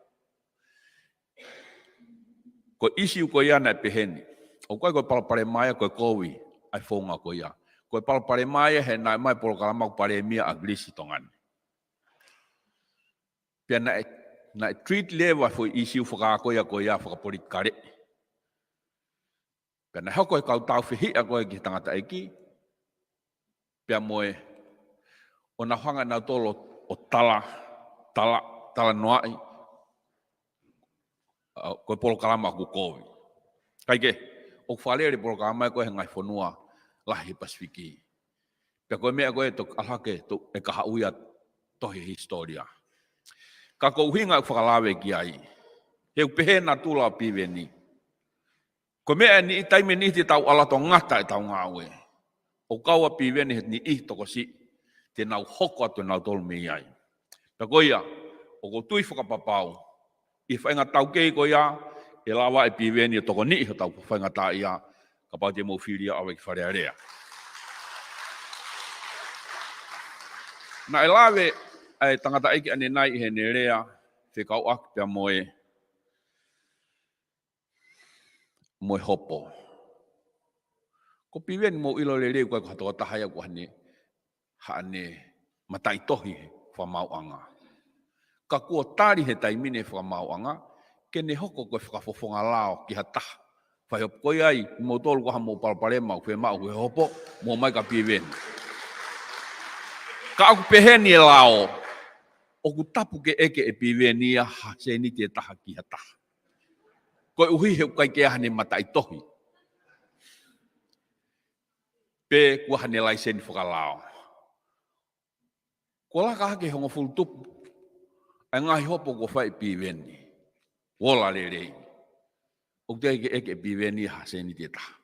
Ko e issue ko ia naʻe pehē ni. ʻOku ʻikai ko e palopalema ia ko e kovi ʻa e founga ko ia. Ko e palopalema ia he naʻe ʻomai e polokalama ʻoku palēmia ʻa ʻIngilisi ʻi Tonga ni. Pea naʻe, naʻe treat leva e foʻi issue fakaako ia ko ia fakapolitikale. Pea naʻe hoko e kau tāufehiʻa ko ē ki he tangataʻeiki. Pea mo e, ʻo nau hanga ʻe nautolu ʻo tala, tala, talanoaʻi, ʻa, ko e polokalama ʻoku kovi. Kae kehe, ʻoku fakalele e polokalama ko ē he ngaahi fonua lahi he Pasifiki. Pea ko e meʻa ko ē ʻe toki ʻalu hake ʻo, ʻe kahaʻu ia ʻi he tohi hisitōlia. Ka ko e ʻuhinga ʻeku fakalave ki ai, he ʻoku pehē natula ʻo Piveni. Ko e meʻa ʻe niʻihi, taimi ʻe niʻihi te tau ʻalu atu ʻo ngata ʻetau ngāue. ʻOku kau ʻa Piveni he niʻihi tokosiʻi te nau hoko atu ʻe nautolu mei ai. Pea ko ia, ʻoku ou tui fakapapau ʻi he faʻahinga taukei ko ia, ʻe lava ʻe Piveni ʻo tokoniʻi hotau faingataʻaʻia, kapau te mou fili ia ʻo ʻave ki Fale Alea. Naʻe lave ʻa e tangataʻeiki ʻanenai ʻi heʻene lea, fekauʻaki pea mo e, mo e hopo. Ko Piveni mou ʻilo lelei ʻoku ʻikai ko ha tokotaha ia ʻoku ʻi ai haʻane, haʻane mataʻitohi he fakamaauʻanga. Ka kuo tali he taimi ni he fakamaauʻanga, ke ne hoko ko e fakafofonga lao ki ha taha. Fai hopo ko ia ai, moutolu ko e hā hoʻomou palopalema ʻoku fiemaʻu ke hopo, mou ō mai kia Piveni. Ka ʻoku pehē ni e lao, ʻoku tapu ke ʻeke ʻe Piveni ia ha sēniti ʻe taha ki ha taha. Koeʻuhi he ʻoku ʻikai ke ʻi ai haʻane mataʻitohi. Pe kuo ʻi ai haʻane laiseni fakalao. Kuo laka hake hongofulu tupu ʻa e ngaahi hopo kuo fai ʻe Piveni. Ola lelei. ʻOku teʻeki ke ʻeke ʻe Piveni ha sēniti ʻe taha.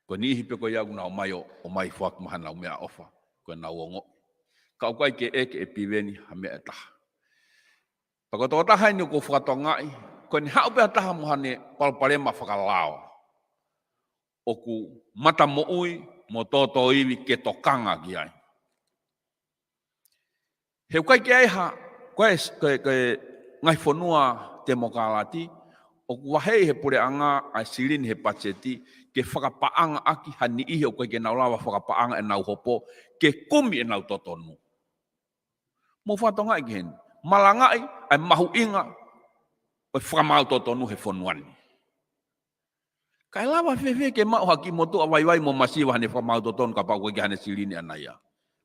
Ko e niʻihi pē ko ia ʻoku nau ō mai ʻo, ō mai foaki mai haʻanau meʻaʻofa, ko ʻenau ongoʻi. Ka ʻoku ʻikai ke ʻeke ʻe Piveni ha meʻa ʻe taha. Pea ko e tokotaha eni ʻoku ou fakatokangaʻi, ko ʻene haʻu pē ha taha mo haʻane palopalema fakalao, ʻoku matamoʻui mo tōtōivi ke tokanga ki ai. He ʻoku ʻikai ke ʻi ai ha, ko e, ko e, ko e ngaahi fonua temokalati, ʻoku vaheʻi he puleʻanga ʻa e silini he patiseti, ke fakapaʻanga ʻaki ha niʻihi ʻoku ʻikai ke nau lava fakapaʻanga ʻenau hopo, ke kumi ʻenau totonu. Mou fakatokangaʻi ki heni. Malangaʻi ʻa e mahuʻinga ʻo e fakamaau totonu he fonua ni. Kae lava fēfē ke maʻu ha kiʻi motuʻa vaivai mo masiva haʻane fakamaau totonu kapau ʻoku ʻikai ke ʻi ai haʻane silini ʻaʻana ia.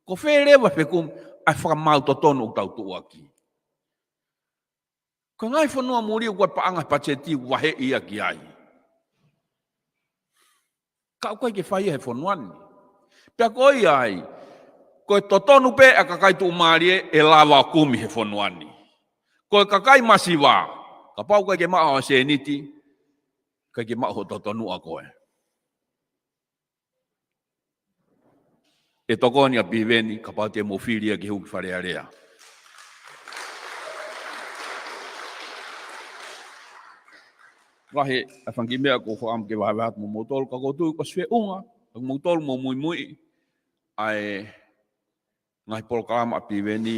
Ko fē leva e fekumi ʻa e fakamaau totonu ʻoku tau tuʻuaki. Ko e ngaahi fonua muli ʻoku ʻi ai e paʻanga he patiseti ʻoku vaheʻi ia ki ai. Ka ʻoku ʻikai ke fai ia he fonua ni. Pea ko ia ai, ko e totonu pē ʻa e kakai tuʻumālie ʻe lava ʻo kumi he fonua ni. Ko e kakai masiva, kapau ʻoku ʻikai ke maʻu ha sēniti, ʻikai ke maʻu hoʻo totonu ʻa koe. ʻE tokoni ʻa Piveni, kapau te mou fili ia ke hū ki Fale Alea. Lahi ʻa e fanga kiʻi meʻa ʻoku ou fakaʻamu ke vahevahe atu mo moutolu, ka ʻoku ou tui kuo ʻosi feʻunga, ka ko moutolu mou muimui ʻa e ngaahi polokalama ʻa Piveni,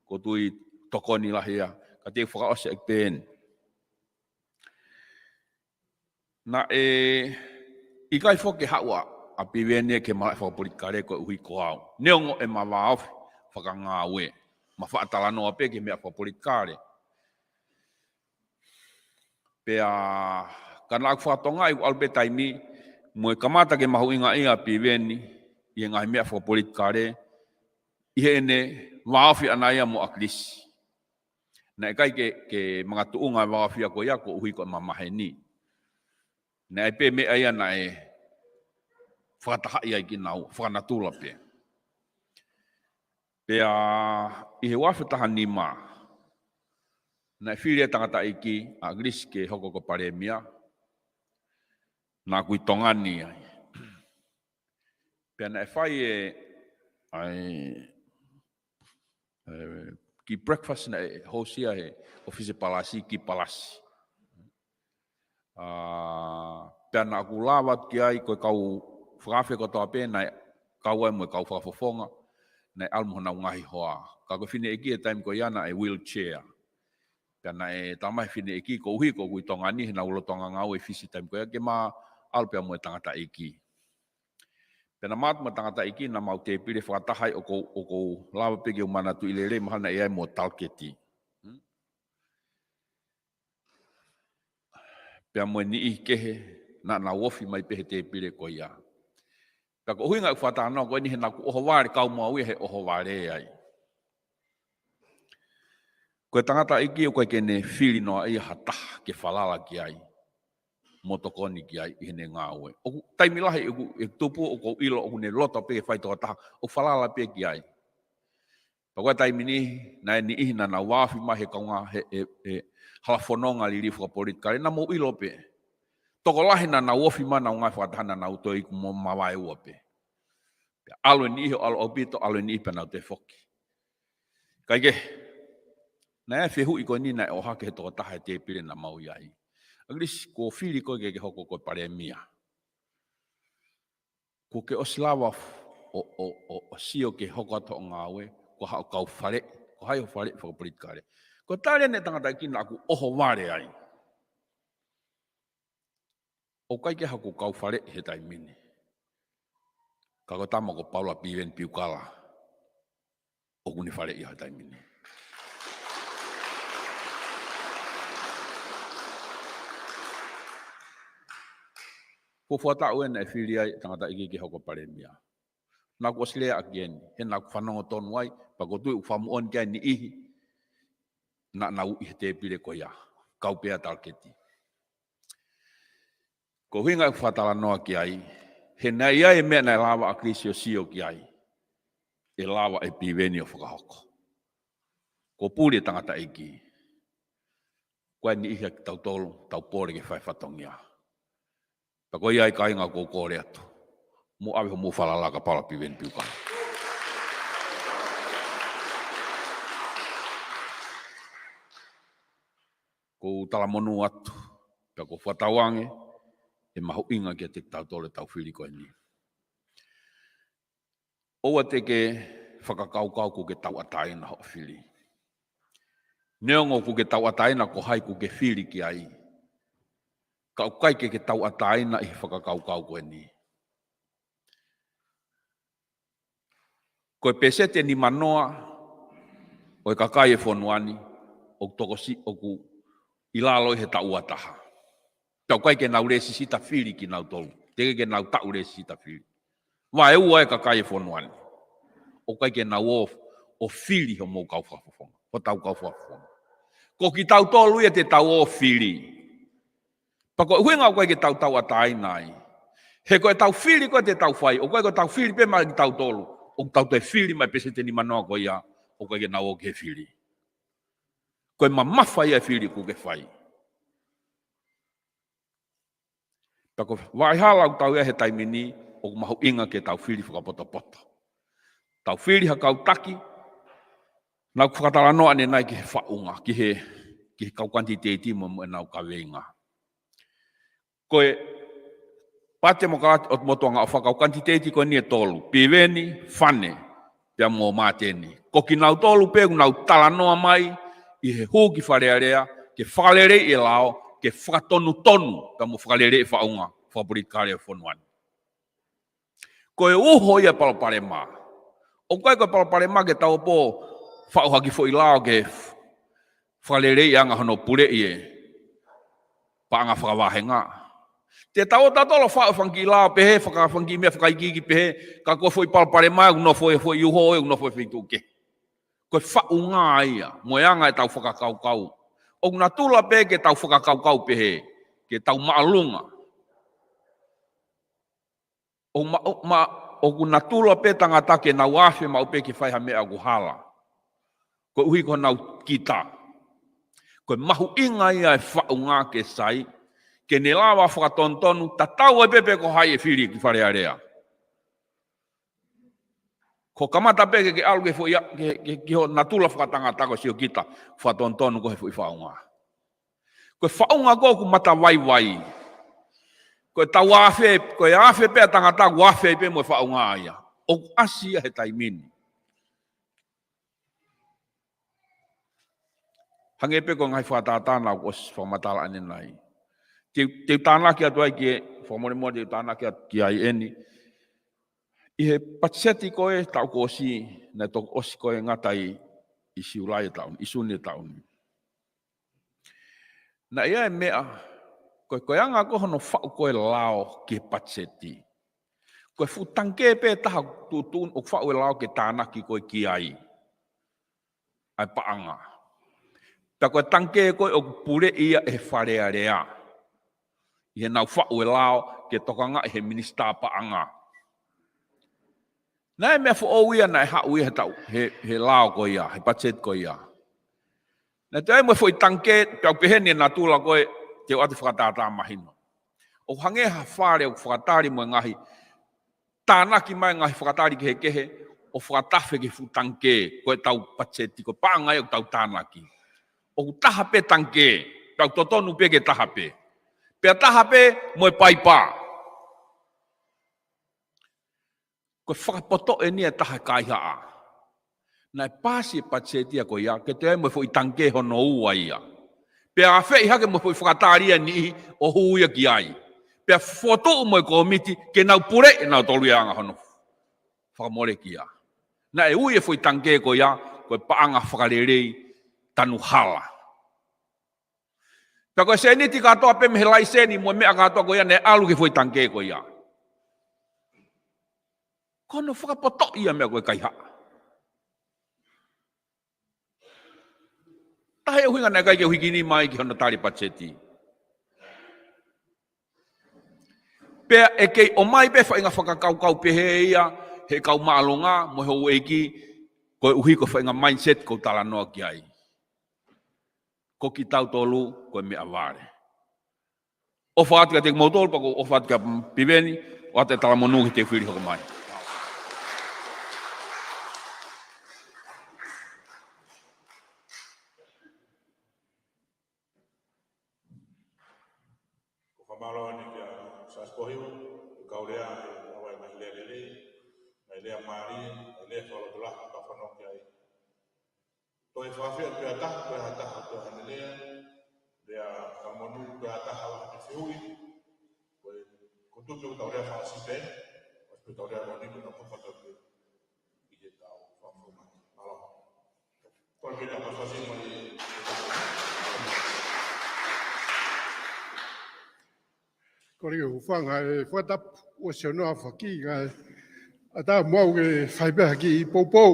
ʻoku ou tui tokoni lahi ia, ka te u fakaʻosi ʻaki pē eni. Naʻe ʻikai foki ke haʻu ʻa Piveni ki he malaʻe fakapolitikale koeʻuhi ko au. Neongo ʻema vāofi fakangāue, ma faʻa talanoa pē ki he meʻa fakapolitikale. Pea ka naʻa ku fakatokangaʻi ʻoku ʻalu pē taimi, mo e kamata ke mahuʻingaʻia ʻa Piveni ʻi he ngaahi meʻa fakapolitikale, ʻi heʻene vāofi ʻaʻana ia mo ʻAkilisi. Naʻe ʻikai ke, ke makatuʻunga e vāofi ko ia koeʻuhi ko ʻema maheni. Naʻe ʻi ai pē meʻa ia naʻe fakatahaʻi ai kinaua, fakanatula pē. Pea ʻi he ua afe taha nima, naʻe fili e tangataʻeiki ʻa ʻAkilisi ke hoko ko e palēmia, naʻa ku ʻi Tonga ni ai. Pea naʻe fai e, ʻa e, e, kiʻi breakfast naʻe host ia he ʻofisi palasi, kiʻi palasi. ʻA, pea naʻa ku lava atu ki ai ko e kau fakaafe kotoa pē naʻe kau ai mo e kau fakafofonga, naʻe ʻalu mo honau ngaahi hoa. Ka ko e fineʻeiki he taimi ko ia naʻe wheelchair. Pea naʻe tala mai he fineʻeiki koeʻuhi ko ʻeku ʻi Tonga ni, he naʻa ku lolotonga ngāue ʻi Fisi taimi ko ia ke ma ʻalu pea mo e tangataʻeiki. Pea naʻa ma ʻalu mo e tangataʻeiki naʻa mau tēpile fakataha ai ʻoku ou, ʻoku ou lava pē ke u manatuʻi lelei mahalo naʻe ʻi ai mo Talketi. Hmm? Pea mo e niʻihi kehe naʻa nau ofi mai pē he tēpile ko ia. Pea ko e ʻuhinga ʻeku fakatalanoa ko eni he naʻa ku ʻohovale, kau mo au ia he ʻohovale ai. Ko e tangataʻeiki ʻoku ʻikai ke ne fili noa ia ha taha ke falala ki ai mo tokoni ki ai ʻi heʻene ngāue. ʻOku taimi lahi ʻeku, ʻeku tupu ʻoku ou ʻilo ʻoku ne loto pē ke fai tokotaha ʻo falala pē ki ai. Pea ko e taimi ni, naʻe niʻihi naʻa nau vāofi mai he kaungā, he, he, he hala fononga liliu fakapolitikale, naʻa mou ʻilo pē. Tokolahi naʻa nau ofi mai naʻa nau ngāue fakataha naʻa nau toe iku mo mavaeua pē. Pea ʻalu e niʻihi ʻo ʻalu ʻaupito, ʻalu e niʻihi pea nau toe foki. Kae kehe, naʻe fehuʻi ko eni naʻe ʻohake he tokotaha he tēpile naʻa mau ʻi ai. ʻAkilisi, kuo fili koe ke ke hoko ko e palēmia. Kuo ke ʻosi lava ʻo, ʻo, ʻo, ʻo sio ke hoko atu hoʻo ngāue, ko haʻo kau faleʻi, ko hai hoʻo faleʻi fakapolitikale. Ko e tali eni e tangataʻeiki naʻa ku ʻohovale ai. ʻOku ʻikai ke haku kau faleʻi he taimi ni. Ka ko e tama ko Paula Piveni Piukala ʻoku ne faleʻi au he taimi ni. Ko e fuʻu taʻu eni naʻe fili ai e tangataʻeiki ke hoko palēmia. Naʻá ku ʻosi lea ʻaki eni, he naʻá ku fanongo tonu ai, pea ʻoku ou tui ʻoku fakamoʻoni ki ai e niʻihi naʻa nau ʻi he tēpile ko ia, kau pē ʻa e talaketi. Ko e ʻuhinga ʻeku fakatalanoa ki ai, he naʻe ʻi ai e meʻa naʻe lava ʻa Chris ʻo sio ki ai, ʻe lava ʻe Piveni ʻo fakahoko. Ko Pule tangataʻeiki. Ko e niʻihi ʻa kitautolu, tau pole ke fai fatongia. Pea ko ia ai kāinga ʻoku ou kole atu, mou ʻave hoʻomou falala kapau ʻa Piveni Piukala. ʻOku ou talamonū atu, pea ʻoku ou fakatauange, ʻe mahuʻinga kiate kitautolu ʻetau fili ko eni. ʻOua te ke fakakaukau ʻoku ke tauʻatāina hoʻo fili. Neongo ʻoku ke tauʻatāina ko hai ʻoku ke fili ki ai, ka ʻoku ʻikai ke ke tauʻatāina ʻi he fakakaukau ko eni. Ko e pēseti ʻe nimanoa ʻo e kakai e fonua ni, ʻoku tokosiʻi, ʻoku ʻi lalo ʻi he taʻu ua taha. Pea ʻoku ʻikai ke nau lēsisita fili kinautolu. Teʻeki ke nau taʻu lēsisita fili. Vaeua e kakai e fonua ni, ʻoku ʻikai ke nau ō ʻo fili hoʻomou kau fakafofonga, hotau kau fakafofonga. Ko kitautolu ia te tau ō ʻo fili. Pea ko e ʻuhinga ʻoku ʻikai ke tau tauʻatāina ai, he ko ʻetau fili ko ē te tau fai, ʻoku ʻikai ko ʻetau fili pē maʻa kitautolu, ʻoku tau toe fili maʻa e pēseti ʻe nimanoa ko ia ʻoku ʻikai ke nau ō ki he fili. Ko e mamafa ia e fili ʻoku ke fai. Pea ko e vaʻa hala ʻoku tau ʻi ai he taimi ni, ʻoku mahuʻinga ke tau fili fakapotopoto. Tau fili ha kau taki, naʻá ku fakatalanoa ʻanenai ki he faʻunga, ki he, ki he kau kanititeiti mo, mo ʻenau kaveinga. Ko e Paati Temokalati ʻo Motuʻanga ʻOfa, kau kanititeiti ko eni ʻe tolu, Piveni, Fane, pea mo Māteni. Ko kinautolu pē ʻoku nau talanoa mai ʻi he hū ki Fale Alea, ke fakaleleiʻi e lao, ke fakatonutonu, pea mo fakaleleiʻi e faʻunga fakapolitikale ʻo e fonua ni. Ko e uho ia e palopalema. ʻOku ʻikai ko e palopalema ke tau ō ʻo faʻu ha kiʻi foʻi lao ke fakaleleiʻi e anga hono puleʻi e paʻanga fakavāhenga. Te tau ō tautolu ʻo faʻu e fanga kiʻi lao pehē, faka-, fanga kiʻi meʻa fakaikiiki pehē, ka ko e foʻi palopalema ʻoku nofo he foʻi uho, ʻoku nofo he feituʻu kehe. Ko e faʻunga ia, mo e anga ʻetau fakakaukau. ʻOku natula pē ke tau fakakaukau pehē, ke tau māʻolunga. ʻO ma-, ʻo ma-, ʻoku natula pē tangata ke nau afe maʻu pē ke fai ha meʻa ʻoku hala, koeʻuhi ko honau kita. Ko e mahuʻinga ia e faʻunga ke sai, ke ne lava fakatonutonu, tatau ai pē pe ko hai ʻe fili ki Fale Alea. Ko e kamata pē ke, ke ʻalu ke foʻi a-, ke, ke, ki hoʻo natula fakatangata ko e sio kita, fakatonutonu ko e foʻi faʻunga. Ko e faʻunga ko ē ʻoku matavaivai. Ko e tau afe, ko e afe pē ʻa e tangata ʻoku afe ai pē mo e faʻunga ia. ʻOku ʻasi ia he taimi ni. Hangē pē ko e ngaahi fakatātā naʻá ku ʻosi fakamatala ʻanenai. Te, te u tānaki atu ai ki he, fakamolemole te u tānaki atu ki ai eni. ʻI he patiseti ko ē taʻu kuo ʻosi, naʻe toki ʻosi ko ē ngata ʻi, ʻi Siulai e taʻu ni, ʻi Sune e taʻu ni. Naʻe ʻi ai e meʻa, ko e, ko e anga ko ē hono faʻu ko ē lao ki he patiseti. Ko e fuʻu tangikē pē taha tuʻutuʻuni ʻoku faʻu e lao ke tānaki ko ē ki ai ʻa e paʻanga. Pea ko e tangikē ko ē ʻoku puleʻi ia ʻe he Fale Alea. ʻI heʻenau faʻu e lao ke tokangaʻi he minisitā paʻanga. Naʻe meʻa foʻou ia naʻe haʻu ia he taʻu, he, he lao ko ia, he patiseti ko ia. Naʻe toe ʻi ai mo e foʻi tangikē, pea ʻoku pehē ni e natula ko ē, te u ʻoatu e fakatātā mahino. ʻOku hangē ha fale ʻoku fakatali mo e ngaahi tānaki mai ngaahi fakatali kehekehe, ʻo fakatafe ki he fuʻu tangikē, ko ʻetau patiseti, ko e paʻanga ia ʻoku tau tānaki. ʻOku taha pē tangikē, pea ʻoku totonu pē ke taha pē. Pea taha pē mo e paipa. Ko e fakapoto eni e taha e kaihaʻa. Naʻe pasi e patiseti ia ko ia, ke toe ʻi ai mo e foʻi tangikē hono ua ia. Pea afeʻi hake mo e foʻi fakatali ia ʻe niʻihi ʻo hū ia ki ai. Pea fokotuʻu mo e kōmiti ke nau puleʻi nautolu ia anga hono fakamoleki ia. Naʻe ui e foʻi tangikē ko ia, ko e paʻanga fakalelei tanu hala. Pea ko e sēniti kātoa pē mei he laiseni mo e meʻa kātoa ko ia naʻe ʻalu ki he foʻi tangikē ko ia. Ko hono fakapotoʻi ʻa e meʻa ko e kaihaʻa. Taha e ʻuhinga naʻe ʻikai ke u hiki ni mai ki hono tali patiseti. Pea ʻe kei ʻomai pē faʻahinga fakakaukau pehē ia he kau māʻolunga mo e houʻeiki, koeʻuhi ko e faʻahinga mindset ʻoku ou talanoa ki ai. Ko kitautolu ko e meʻavale. ʻOfa atu kiate kimoutolu, pea ʻoku ou ʻofa atu kia Piveni, ʻoatu e talamonū ki he fili hoko mai. Ko e fakamālō eni kia Siaosi Pohiva, ʻi he kau lea, ʻa e ngaahi lea lelei, ngaahi lea mālie, ngaahi lea fakalotolahi, ka fanongo ki ai. Toe fakafeʻao pē ha taha, toe ha taha, toe haʻane lea, lea fakamonū pē ha taha, ʻo haʻane fehuʻi, ko e, ko e tuʻu pē ʻetau lea fakaʻosi pē, ʻosi pē ʻetau lea ko eni ko ʻetau fakatapu pē, ʻi heʻetau fakafofonga. Mālō. Ko e kiʻi lea fakaʻosi mai. Ko e hūfanga e fakatapu, ʻosi hono ʻafaki, kae ʻatā muʻa ke fai pē ha kiʻi poupou.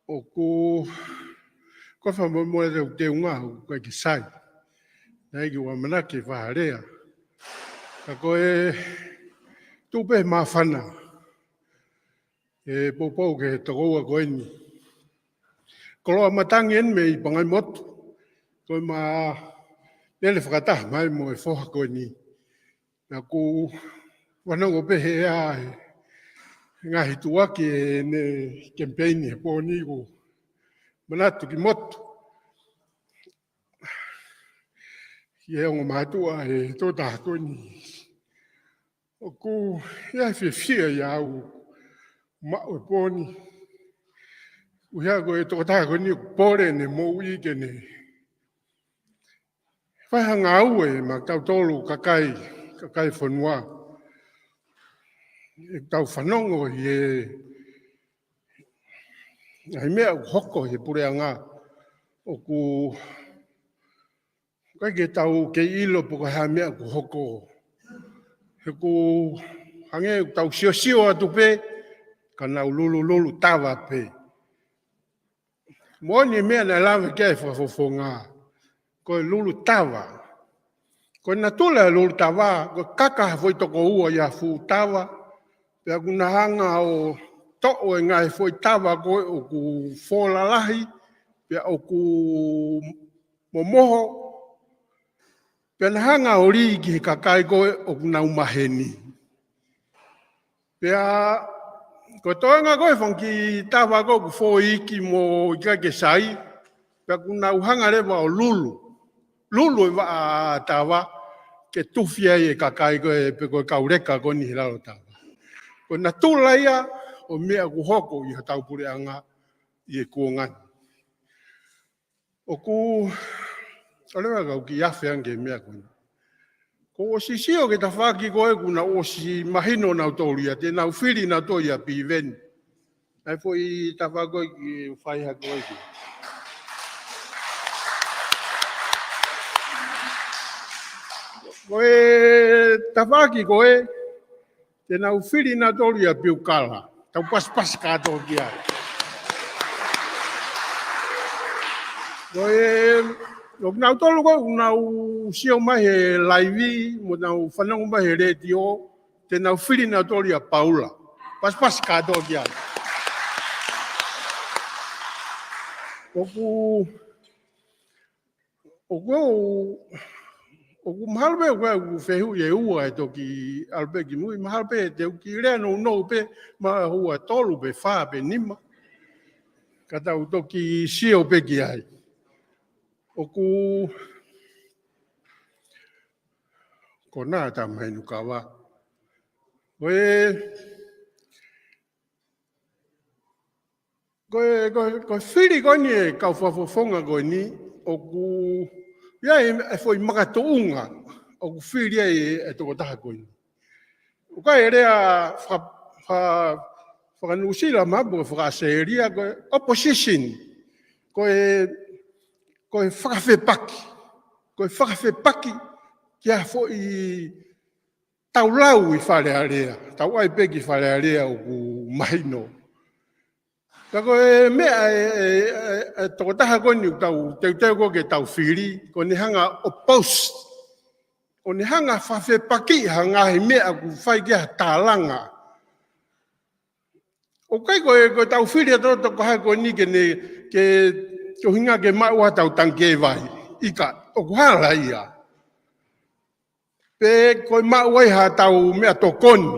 ʻOku, ko e fakamolemole ʻeku teunga, ʻoku ʻikai ke sai. Naʻe ʻikai ke u ʻamanaki ke fakalea. Ka ko e tuʻu pē māfana e poupou ki he tokoua ko eni. Koloa matangi eni mei Pangaimotu. Ko e ma lele fakataha mai mo e foha ko eni. Naʻa ku fanongo pē he ʻa e ngaahi tuʻuaki ʻene kemipeini he pō ni, ʻoku manatu ki motu. ʻI he ongo mātuʻa ʻe tō taha ko eni. ʻOku ʻi ai e fiefia ʻia au maʻu e pō ni. ʻUhinga ko e tokotaha ko eni ʻoku pole ʻene moʻui ke ne fai ha ngāue maʻa kitautolu kakai, kakai fonua. ʻE tau fanongo ʻi he ngaahi meʻa ʻoku hoko he puleʻanga, ʻoku ʻikai ke tau kei ʻilo pe ko e hā e meʻa ʻoku hoko. He ʻoku hangē ʻoku tau siosio atu pē, ka nau lulululu tava pē. Moʻoni e meʻa naʻe lave ki ai e fakafofonga, ko e lulu tava. Ko e natula e lulu tava, ko e kaka ha foʻi toko ua ʻi ha fuʻu tava, pea ʻoku na hanga ʻo toʻo e ngaahi foʻi tava ko ē ʻoku fō lalahi, pea ʻoku momoho, pea na hanga ʻo lī ki he kakai ko ē ʻoku nau maheni. Pea ko e toenga ko ē fanga kiʻi tava ko ē ʻoku fō iiki mo ʻikai ke sai, pea ʻoku nau hanga leva ʻo lulu. Lulu e vaʻa tava, ke tufi ai e kakai ko ē pe ko e kau leka ko eni he lalo tava. Ko e natula ia ʻo e meʻa ʻoku hoko ʻi hotau puleʻanga ʻi he kuonga ni. ʻOku, ʻalu ā kau kiʻi afe ange ki he meʻa ko eni. Kuo u ʻosi sio ki he tafaʻaki ko ē kuo nau ʻosi mahino nautolu ia, te nau fili nautolu ʻia Piveni. ʻA e foʻi tafaʻaki ko ē ke fai hake ko ē ki. Ko e tafaʻaki ko ē, te nau fili nautolu ʻia Piukala. Tau pasipasi kātoa ki ai. Ko e, ʻoku nautolu ko ē ʻoku nau sio mai he laivi, mo nau fanongo mai he letiō, te nau fili nautolu ʻia Paula. Pasipasi kātoa ki ai. ʻOku ʻOku, ʻoku mahalo pē, ʻoku, ʻoku fehuʻi ʻe ua ʻe toki ʻalu pē ki mui, mahalo pē te u kiʻi lea nounou pē, mahalo ua tolu pe fā pe nima. Ka tau toki sio pē ki ai. ʻOku, ko ena tā mai nu kava. Ko e, Ko e, ko e, ko e fili ko eni e kau fakafofonga ko eni, ʻoku ʻi ai e foʻi makatuʻunga ʻoku fili ai e, e tokotaha ko eni. ʻOku ʻikai e lea faka-, faka-, faka-Nuʻusila mo e faka-ʻAositelēlia, ko e opposition, ko e, ko e fakafepaki, ko e fakafepaki ki ha foʻi Tau lau ʻi Fale Alea, tau ʻai pē ki Fale Alea ʻoku mahino. Ka ko e meʻa e, e, e, e tokotaha ko eni ʻoku tau teuteu ko ē ke tau fili, ko ʻene hanga ʻo post, ʻo ne hanga fakafepakiʻi ha ngaahi meʻa ʻoku fai ki ai ha tālanga. ʻOku ʻikai ko e, ko e tau fili ʻa e tokotaha ko eni ke ne, ke, ko e ʻuhinga ke maʻu ʻa e tau tangikē vai. ʻIkai, ʻoku hala ia. Pe ko e maʻu ai ha tau meʻatokoni.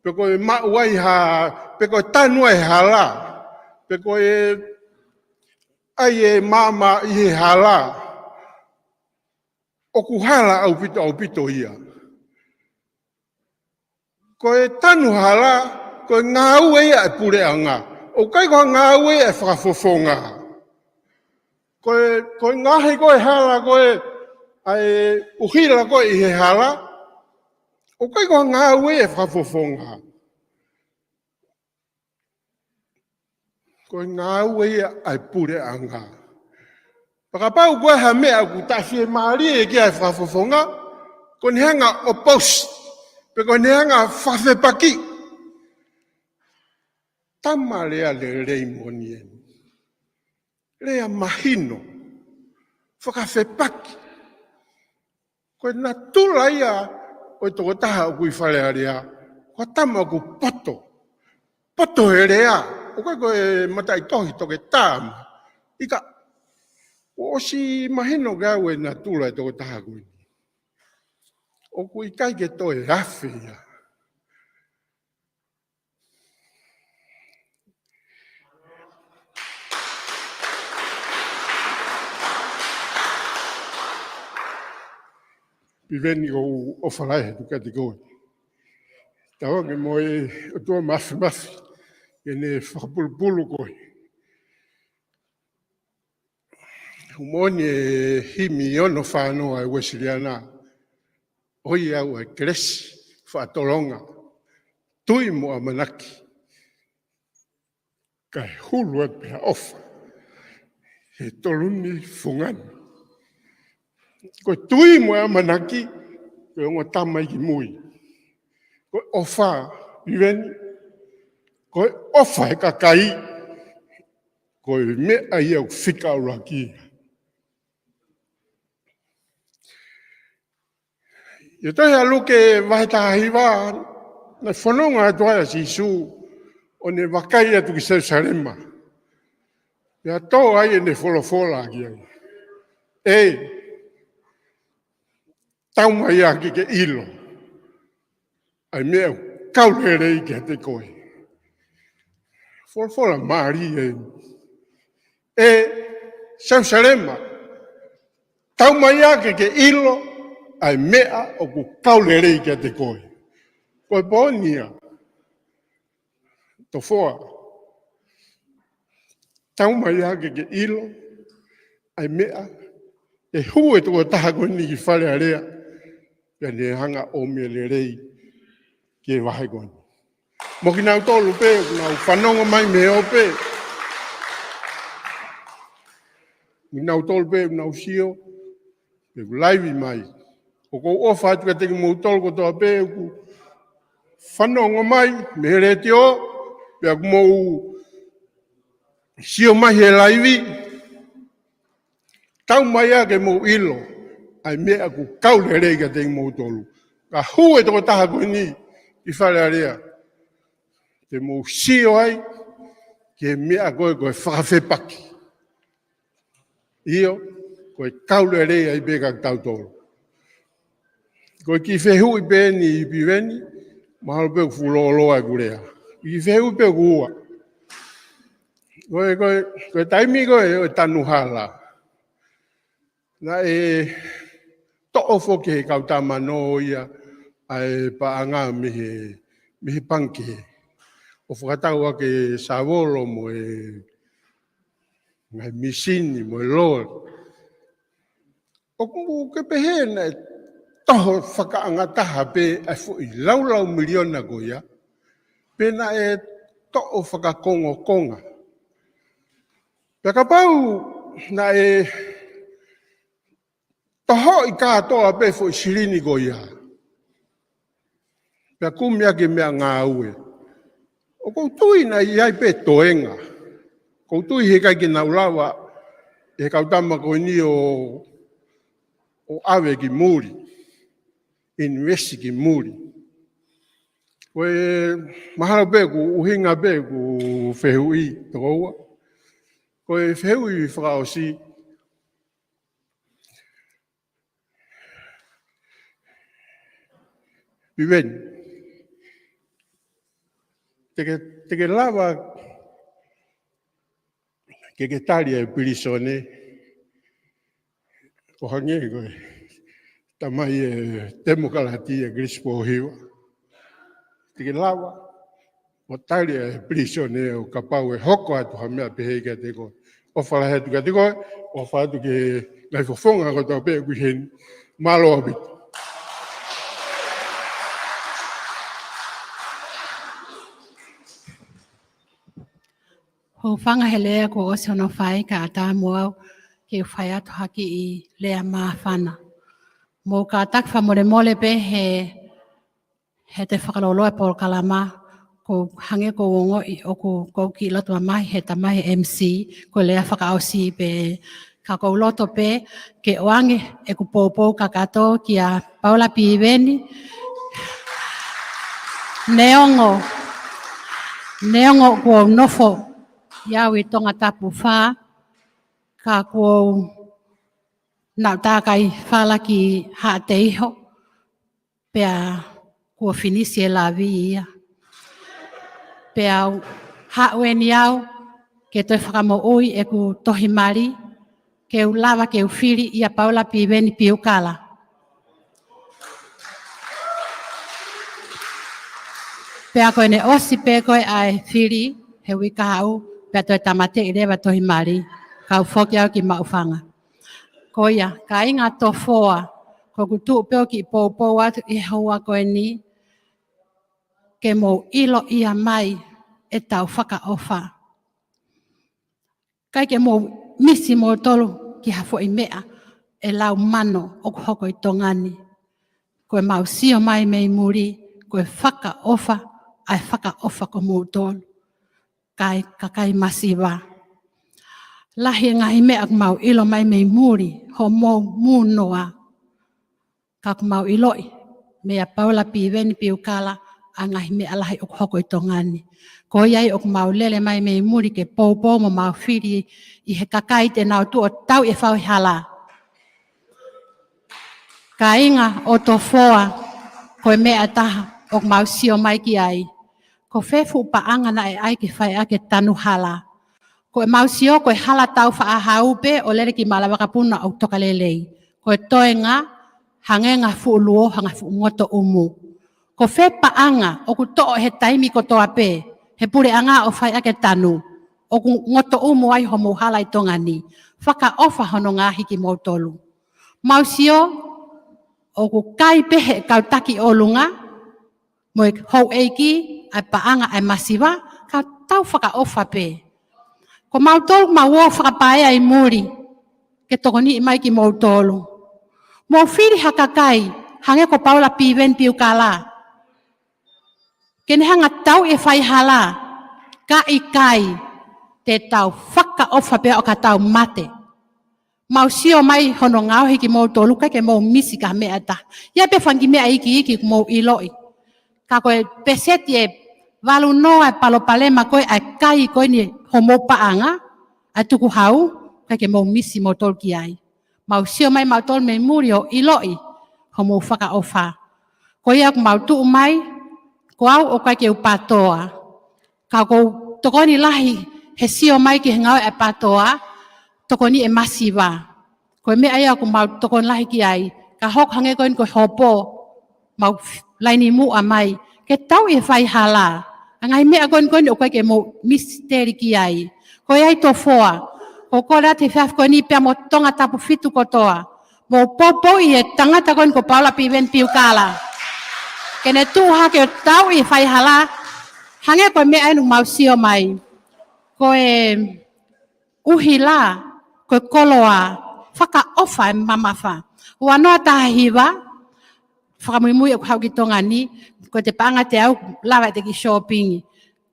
Pe ko e maʻu ai ha, pe ko e tanu ai hala. Pe ko e ʻai e maama ʻi he hala. ʻOku hala ʻaupito, ʻaupito ia. Ko e tanu hala, ko e ngāue ia ʻa e puleʻanga. ʻOku ʻikai ko ha ngāue ia ʻa e fakafofonga. Ko e, ko e ngaahi ko e hala, ko e, ʻa e ʻuhila ko ē ʻi he hala. ʻOku ʻikai ko ha ngāue ia ʻa e fakafofonga. Ko e ngāue ia ʻa e puleʻanga. Pea kapau ko e hā e meʻa ʻoku taʻefiemālie ki ai ʻa e fakafofonga, ko ʻene hanga ʻo post, pe ko ʻene hanga fakafepakiʻi. Tama lea lelei moʻoni eni. Lea mahino. Fakafepaki. Ko e natula ia ʻo e tokotaha ʻoku ʻi Fale Alea, ko e tama ʻoku poto. Poto he lea, ʻoku ʻikai ko e mataʻitohi toketā. ʻIkai, kuo ʻosi mahino kiate au e natula e tokotaha ko eni. ʻOku ʻikai ke toe afe ia. Piveni, ʻoku ou ʻofa lahi atu kiate koe. Tauange mo e ʻOtua Māfimafi ke ne fakapulupulu koe. Moʻoni e himi ono fā noa ʻa e Uēsiliana. ʻOiauē, kelesi, faʻa tolonga, tui mo ʻamanaki, kae hulu atu pē ha ʻofa he tolu ni fungani. Ko e tui mo e ʻamanaki, ko e ongo tama ʻi ki mui. Ko e ʻofa, Piveni, ko e ʻofa he kakai, ko e meʻa ia ʻoku fika ʻuluaki ia. ʻI he tohi ʻa Luke vahe taha hiva, naʻe fononga atu ai ʻa Sīsū ʻo ne vakai atu ki Selusalema. Pea tō ai ʻene folofola ki ai. ʻE, taumaiā ke ke ʻilo ʻa e meʻa ʻoku kau lelei kiate koe. Folofola mālie eni. ʻE Selusalema, taumaiā ke ke ʻilo ʻa e meʻa ʻoku kau lelei kiate koe. Ko e pō ni ia. Tofoa. Taumaiā ke ke ʻilo ʻa e meʻa, ʻe hū e tokotaha ko eni ki Fale Alea, pea ne hanga ʻo ʻomi e lelei ki he vahe ko eni. Mo kinautolu pē ʻoku nau fanongo mai mei he ope. Kinautolu pē ʻoku nau sio, pe ʻoku laivi mai. ʻOku ou ʻofa atu kiate kimoutolu kotoa pē ʻoku fanongo mai mei he letiō, pea ʻoku mou sio mai he laivi. Taumaiā ke mou ʻilo ʻa e meʻa ʻoku kau lelei kiate kimoutolu. Ka hū e tokotaha ko eni ki Fale Alea, te mou sio ai ki he meʻa ko ē ko e fakafepaki. ʻIo, ko e kau lelei ai pē kia kitautolu. Ko e kiʻi fehuʻi pē eni, Piveni, mahalo pē ʻoku fuʻu lōloa ʻeku lea. Kiʻi fehuʻi pē ʻoku ua. Ko e, ko e, ko e taimi ko ē ʻo e tanu hala, naʻe toʻo foki ʻe he kau tama nō ia ʻa e paʻanga mei he, mei he pangikē, ʻo fakatau ʻaki e savolo mo e ngaahi mīsini mo e loli. ʻOku ke pehē naʻe toho fakaʻangataha pē ʻa e foʻi laulau miliona ko ia, pe naʻe toʻo fakakongokonga? Pea kapau naʻe tohoʻi kātoa pē foʻi silini ko ia, pea kumi ʻaki e meʻangāue. ʻOku ou tui naʻe ʻi ai pē toenga. ʻOku ou tui heʻikai ke nau lava ʻe he kau tama ko eni ʻo, ʻo ʻave ki muli, invest ki muli. Ko e mahalo pē ʻoku ʻuhinga pē ʻeku fehuʻi toko ua. Ko e fehuʻi fakaʻosi, Piveni, te ke, te ke lava ke ke tali e pilīsone ʻo hangē ko e tamai e temokalati ʻa Kilisi Pōhiva. Te ke lava ʻo tali e pilīsone ʻo kapau ʻe hoko atu ha meʻa pehē kiate koe. ʻOfa lahi atu kiate koe, ʻofa atu ki he ngaahi fofonga kotoa pē ʻoku ʻi heni. Mālō ʻaupito. Hūfanga he lea kuo ʻosi hono fai, kae ʻatā mo au ke u fai atu ha kiʻi lea māfana. Mou kātaki fakamolemole pē he, he te fakaloloa e polokalama, ko e hangē ko e ongoʻi ʻoku, ʻoku ou kiʻi loto mamahi he tamai e M C, ko e lea fakaʻosi pē, ka ʻoku ou loto pē ke ʻoange ʻeku poupou kakato kia Paula Piveni. Neongo, neongo kuo u nofo ʻi au ʻi Tongatapu fā, ka kuo u naʻu tākai fala ki Haʻateiho, pea kuo finisi e lavi ia. Pea u haʻu eni au ke toe fakamoʻui ʻeku tohi mali, ke u lava ke u fili ʻia Paula Piveni Piukala. Pea ko ʻene ʻosi pē ko ē ʻa e fili he uike kahaʻu, pea toe tāmateʻi leva tohi mali, kau foki au ki Maʻufanga. Ko ia, kāinga Tofoa, ko ʻeku tuʻu pē ʻo kiʻi poupou atu ʻi he houa ko eni, ke mou ʻiloʻi mai ʻetau fakaʻofa. ʻIkai ke mou misi moutolu ki ha foʻi meʻa ʻe lau mano ʻoku hoko ʻi Tonga ni. Ko ʻemau sio mai mei muli, ko e fakaʻofa, ʻa e fakaʻofa ko moutolu. Kae kakai masiva. Lahi e ngaahi meʻa ʻoku mau ʻilo mai mei muli, hoʻomou mūnoa. Ka ʻoku mau ʻiloʻi meia Paula Piveni Piukala ʻa e ngaahi meʻa lahi ʻoku hoko ʻi Tonga ni. Ko ia ai ʻoku mau lele mai mei muli ke poupou mo mau fili ʻi he kakai te nau tuʻu ʻo tauʻi e faihala. Kāinga ʻo Tofoa, ko e meʻa ʻe taha ʻoku mau sio mai ki ai. Ko fē fuʻu paʻanga naʻe ʻai ke fai ʻaki e tanu hala. Ko ʻemau sio, ko e hala tau faʻa hau pē ʻo lele ki Malavakapuna ʻo toka lelei. Ko e toenga, hangē ha fuʻu luo, hangē ha fuʻu ngotoʻumu. Ko fē paʻanga ʻoku toʻo he taimi kotoa pē he puleʻanga ʻo fai ʻaki e tanu, ʻoku ngotoʻumu ai hoʻomou hala ʻi Tonga ni. Fakaʻofa hono ngaohi kimoutolu. Mau sio, ʻoku kai pē he kau taki ʻolunga mo e houʻeiki ʻa e paʻanga ʻa e masiva, ka tau fakaʻofa pē. Ko mautolu mau ō fakapaea ʻi muli ke tokoniʻi mai kimoutolu. Mou fili ha kakai hangē ko Paula Piveni Piukala ke ne hanga ʻo tauʻi e faihala, ka ʻikai, te tau fakaʻofa pē ʻo ka tau mate. Mau sio mai hono ngaohi kimoutolu, ʻikai ke mou misi ki ha meʻa ʻe taha. ʻI ai pē fanga kiʻi meʻa iiki ʻoku mou ʻiloʻi. Ka ko e peseti ʻe valu noa e palopalema ko ē ʻa e kai ko eni hoʻomou paʻanga, ʻa e tukuhau, ʻikai ke mou misi moutolu ki ai. Mau sio mai mautolu mei muli ʻo ʻiloʻi hoʻomou fakaʻofa. Ko ia ʻoku mau tuʻu mai, ko au ʻoku ʻikai ke u PATOA. Ka ʻoku ou tokoni lahi he sio mai ki he ngāue ʻa e PATOA, tokoni e masiva. Ko e meʻa ia ʻoku mau tokoni lahi ki ai, ka hoko hangē ko eni ko e hopo, mau f-, laini muʻa mai, ke tauʻi e faihala. ʻA e ngaahi meʻa ko eni ko eni ʻoku ʻikai ke mou misiteli ki ai. Ko ia ai Tofoa, ʻoku ou kole atu he efiafi ko eni pea mo Tongatapu fitu kotoa. Mou poupouʻi e tangata ko eni ko Paula Piveni Piukala. Ke ne tuʻu hake ʻo tauʻi e faihala, hangē ko e meʻa eni ʻoku mau sio mai. Ko e ʻuhila, ko e koloa, fakaʻofa e mamafa. Ua noa taha hiva, fakamuimui ʻeku haʻu ki Tonga ni, Ko e paʻanga teau, lava ʻete kiʻi sōpingi.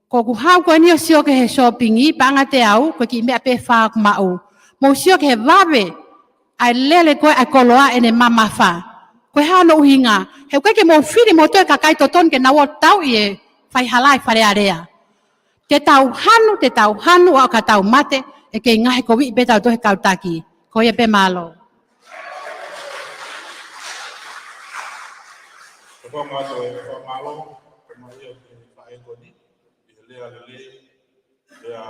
Ko ʻeku haʻu ko eni ʻo sio ki he sōpingi, paʻanga teau, ko e kiʻi meʻa pē fā ʻoku maʻu. Mou sio ki he vave, ʻa e lele ko ē ʻa e koloa ʻene mamafa. Ko e hā hono ʻuhinga? He ʻoku ʻikai ke mou fili moutolu e kakai totonu ke nau ō ʻo tauʻi e faihala ʻi Fale Alea. Te tau hanu, te tau hanu, ʻo ka tau mate, ʻe kei ngaahi koviʻi pē tautolu he kau taki. Ko ia pē, mālō. Ko e fakamālō, e fakamālō, ko e maʻu ia ʻo e faʻē ko eni, ʻi he lea lelei, lea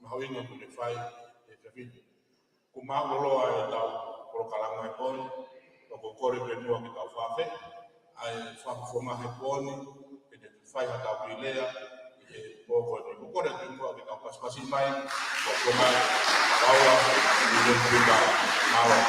mahuʻinga kuo ne fai, ʻe Tavini. Kuo māʻuloloa ʻetau polokalama he pō ni, ʻoku ou kole pē muʻa ke tau fakaafeʻi ʻa e fakafofonga he pō ni, ke ne fai haʻatau kiʻi lea ʻi he pō ko eni. ʻOku ou kole atu muʻa ke tau pasipasi mai, ʻo ko mai, Paula, ʻi he pika, mālō.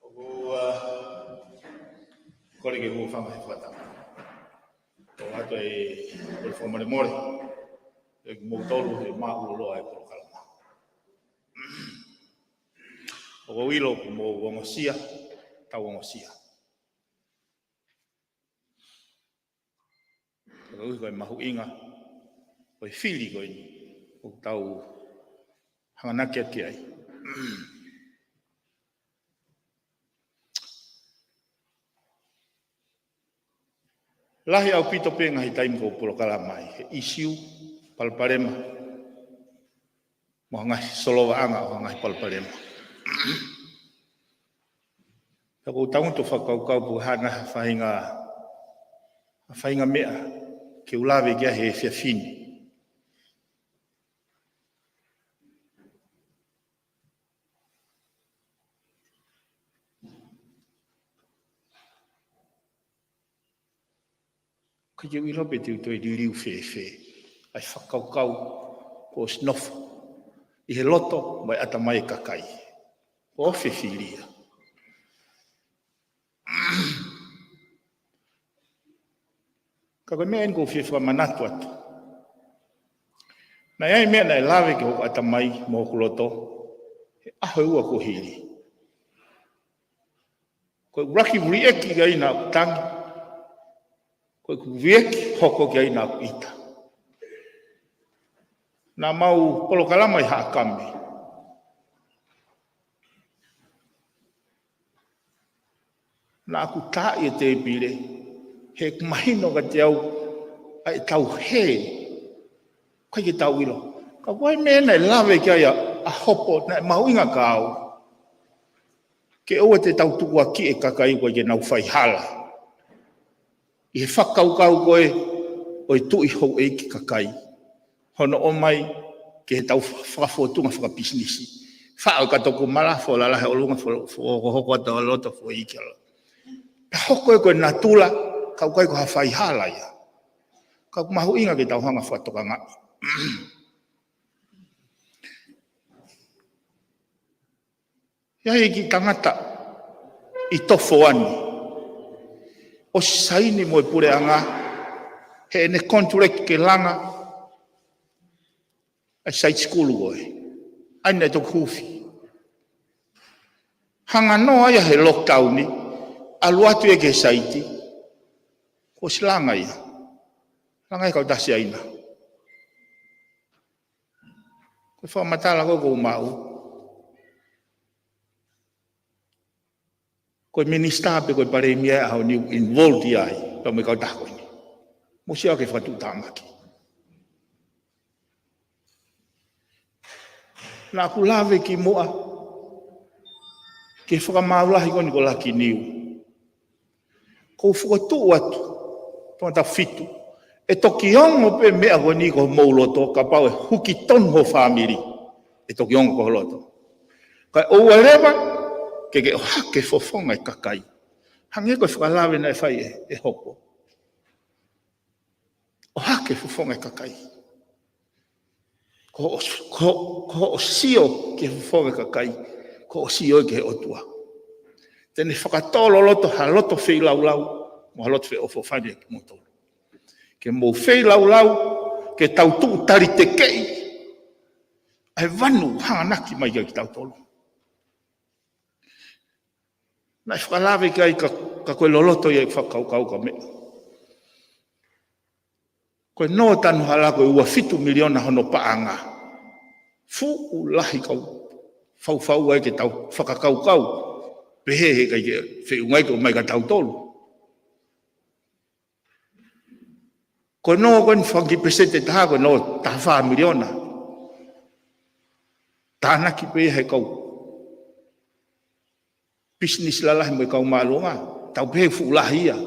ʻOku ou, ʻa, kole ke u hūfanga he fakatapu. ʻOatu e, e fakamolemole ʻa kimoutolu he māʻuloloa e polokalama. ʻOku ou ʻilo kuo mou ongosia, tau ongosia. Ka ʻoku ʻi ai e mahuʻinga ʻo e fili ko eni ʻoku tau hanganaki atu ki ai. Lahi ʻaupito pē ngaahi taimi ʻoku ou polokalama ai, he ʻisiū, palopalema, mo e ngaahi solovaʻanga ʻo e ngaahi palopalema. Pea ʻoku ou tangutu ʻo fakakaukau pe ʻoku ʻi ai ha faʻahinga, ha faʻahinga meʻa ke u lave ki ai he efiafi ni. Ka ʻoku ou ʻilo pe te u toe liliu fēfē ʻa e fakakaukau kuo ʻosi nofo ʻi he loto mo e ʻatamai e kakai. Kuo ʻosi fili ia. Ka ko e meʻa eni ʻoku ou fie fakamanatu atu. Naʻe ʻi ai e meʻa naʻe lave ki hoku ʻatamai mo hoku loto he ʻaho ʻe ua kuo hili. Ko e ʻuluaki uliʻeki ki ai naʻa ku tangi. Ko e uliʻeki hoko ki ai naʻa ku ʻita. Naʻa mau polokalama ʻi Haʻakame. Naʻa ku taaʻi e tēpile, he ʻoku mahino kiate au ʻa e tau hē. ʻIkai ke tau ʻilo. Ka ko e meʻa naʻe lave ki ai ʻa, ʻa Hopo, naʻe mahuʻinga kiate au. Ke ʻoua te tau tukuakiʻi e kakai ʻoku ʻikai ke nau faihala. ʻI he fakakaukau ko ē ʻo e tuʻi houʻeiki kakai. Hono ʻomai ki heʻetau fa-, fakafōtunga fakapisinisi. Faʻo e kato kumala, fo lalahi ʻolunga, fo, fo hokohoko atu ʻa loto, fo iiki ʻa loto. Pea hoko ē ko e natula, ka ʻoku ʻikai ko ha faihala ia. Ka ʻoku mahuʻinga ke tau hanga ʻo fakatokangaʻi. ʻI ai e kiʻi tangata ʻi Tofoa ni, ʻosi saini mo e puleʻanga, heʻene contract ke langa ʻa e side school ko ē. ʻA ia naʻe toki huufi. Hanga noa ia he lockdown ni, ʻalu atu ia ki he saiti, kuo ʻosi langa ia. Langa ia he kautaha Siaina. Ko e fakamatala ko ē ʻoku ou maʻu. Ko e minisitā pe ko e palēmia ʻaho ni ʻoku involved ia ai, pea mo e kautaha ko eni. Mou sio ki he fakatuʻutāmaki. Naʻa ku lave kimuʻa ki he fakamaau lahi ko eni ko Lucky New. ʻOku ou fokotuʻu atu, tongatapu fitu. ʻE toki ongo pē meʻa ko eni ki homou loto, kapau ʻe huki tonu ho fāmili. ʻE toki ongo ki ho loto. Kae ʻoua leva ke ke ʻohake fofonga e kakai. Hangē ko e fakalave naʻe fai ʻe, ʻe Hopo. ʻOhake fofonga e kakai. Ko hoʻo, ko, ko hoʻo sio ki he fofonga e kakai, ko hoʻo sio ki he ʻOtua. Te ne fakatō loloto ha loto feilaulau, mo ha loto feʻofoʻofani kiate kimoutolu. Ke mou feilaulau, ke tau tuʻu tali tekeʻi ʻa e vanu hanganaki mai kia kitautolu. Naʻe fakalave ki ai ka, ka ko e loloto ia e fakakaukau ka meʻa. Ko e nō tanu hala ko e ua fitu miliona hono paʻanga. Fuʻu lahi kau faufau ai ke tau fakakaukau. Pehē he ʻikai ke feʻunga ia ke ʻomai kia tautolu. Ko e nō ko eni fanga kiʻi peseti ʻe taha ko e nō taha fā miliona. Tānaki pē ia he kau pisinisi lalahi mo e kau māʻolunga. Tau pehē fuʻu lahi ia.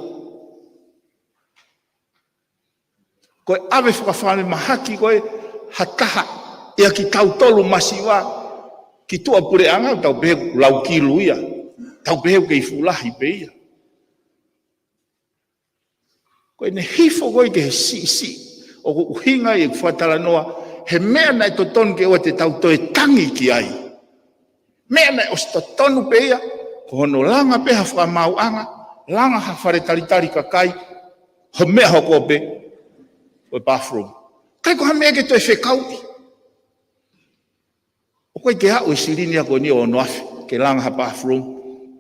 Ko e ʻave fakafalemahaki ko e ha taha ia kia kitautolu masiva ki tuʻa puleʻanga, tau pehē lau kilu ia. Tau pehē kei fuʻu lahi pē ia. Ko ʻene hifo ko ē ki he siʻisiʻi, ʻoku ʻuhinga ia ʻeku fakatalanoa, he meʻa naʻe totonu ke ʻoua te tau toe tangi ki ai. Meʻa naʻe ʻosi totonu pē ia, ko hono langa pē ha fakamaauʻanga, langa ha fale talitali kakai, ho meʻa hoko pē, ko e bathroom. ʻIkai ko ha meʻa ke toe fekauʻi. ʻOku ʻikai ke aʻu e silini ia ko eni ʻo ono afe, ke langa ha bathroom,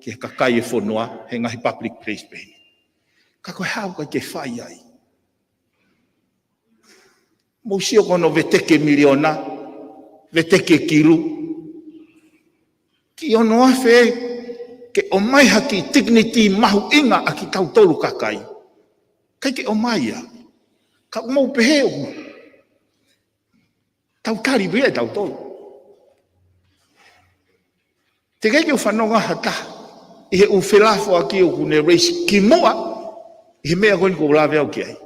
ki he kakai e fonua, he ngaahi public place pē eni. Ka ko e hā ʻoku ʻikai ke fai ai. Mou sio ko hono veteki e miliona, veteki e kilu. Kiʻi ono afe, ke ʻomai ha kiʻi dignity mahuʻinga ʻa kitautolu kakai. ʻIkai ke ʻomai ia. Ka ʻoku mou pehē ʻoku tau tali pē ia ʻe tautolu. Teʻeki ke u fanongo ha taha ʻi he ʻū felafoaki ʻoku ne raise kimuʻa ʻi he meʻa ko eni ʻoku ou lave au ki ai.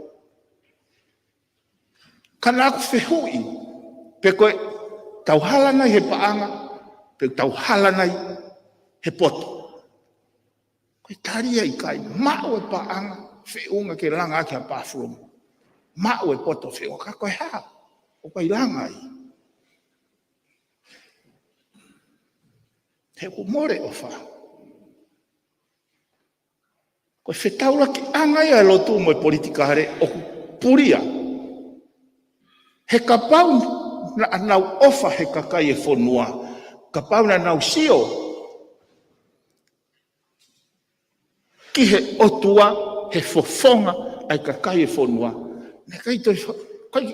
Ka naʻa ku fehuʻi, pe ko e tau hala nai he paʻanga, pe tau hala nai he poto. Ko e tali ia ʻikai, maʻu e paʻanga, feʻunga ke langa ʻaki ha bathroom. Maʻu e poto feʻunga, ka ko e hā ʻoku ʻikai langa ai. He ʻoku mole ʻofa. Ko e fetaulakiʻanga ia e lotu mo e politikale ʻoku pulia. He kapau naʻa nau ʻofa he kakai e fonua, kapau naʻa nau sio ki he ʻOtua, he fofonga ʻa e kakai e fonua. Naʻe ʻikai toe fa-, ʻikai,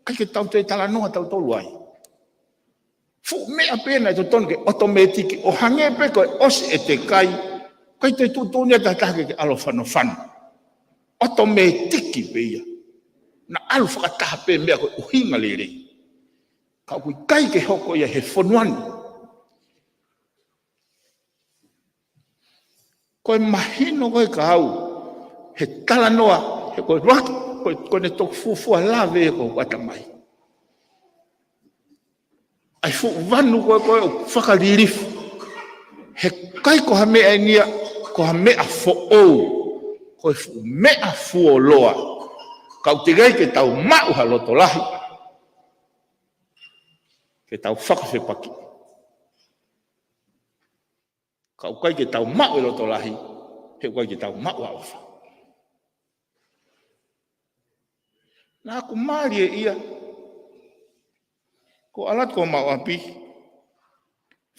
ʻikai ke tau toe talanoa tautolu ai. Fuʻu meʻa pē naʻe totonu ke ʻotomētiki ʻo hangē pē ko e ʻosi e tekai, ʻikai toe tuʻutuʻuni ʻe ha taha ke ke ʻalu ʻo fanofano. ʻOtomētiki pē ia. Naʻa ʻalu fakataha pē meʻa ko e ʻuhinga lelei. Ka ʻoku ʻikai ke hoko ia he fonua ni. Ko e mahino ko e kau, he talanoa, he ko e laki, ko e, ko ʻene toki fuofua lave ko ʻata mai. ʻAi fuʻu vanu ko e, ko e fakalilifu. He ʻikai ko ha meʻa eni ia, ko ha meʻa foʻou. Ko e fuʻu meʻa fuoloa. Ka ʻoku teʻeki ke tau maʻu ha loto lahi. Ke tau fakafepaki. Ka ʻoku ʻikai ke tau maʻu e loto lahi, he ʻoku ʻikai ke tau maʻu ʻa ʻofa. Naʻa ku mālie ia, ko ʻAlati ko mau ʻapi,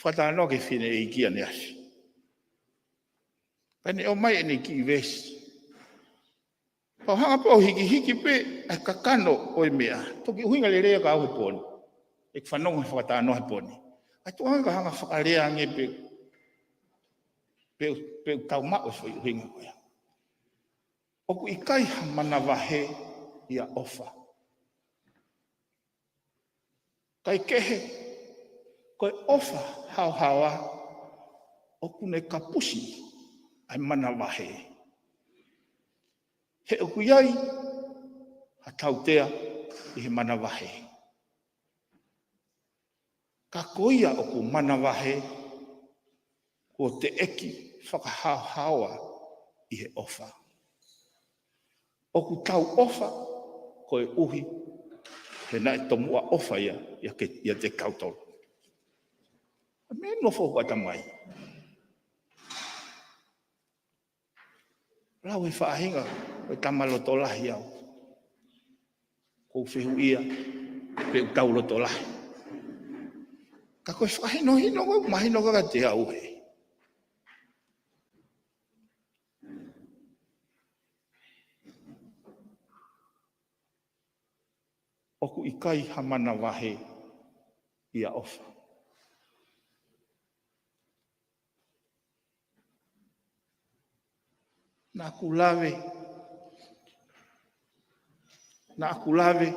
fakatalanoa ki he fineʻeiki ʻaneafi. Pea ne ʻomai ʻene kiʻi veesi. Pea u hanga pē ʻo hikihiki pē ʻa e kakano ʻo e meʻa. Toki ʻuhinga lelei ia kia au he pō ni. ʻEku fanongo he fakatalanoa he pō ni. ʻA e tuʻu ange ka hanga fakalea ange pē, pē, pē tau maʻu e foʻi ʻuhinga ko ia. ʻOku ʻikai ha manavahē ʻia ʻofa. Kae kehe, ko e ʻofa haohaoa, ʻoku ne kapusi ʻa e manavahē. He ʻoku ʻi ai ha tautea ʻi he manavahē. Ka ko ia ʻoku manavahē, kuo teʻeki fakahaohaoa ʻi he ʻofa. ʻOku tau ʻofa, koeʻuhi he naʻe tomuʻa ʻofa ia, ia ke, ia te kitautolu. Meʻa nofo ʻoku ʻata mai. Lau e faʻahinga, ko e tama loto lahi au. Ko ʻoku fehuʻia pe ʻoku tau loto lahi. Ka ko e fakahinohino ʻoku mahino kiate au he ʻoku ʻikai ha manavahē ʻia ʻofa. Naʻa ku lave, naʻa ku lave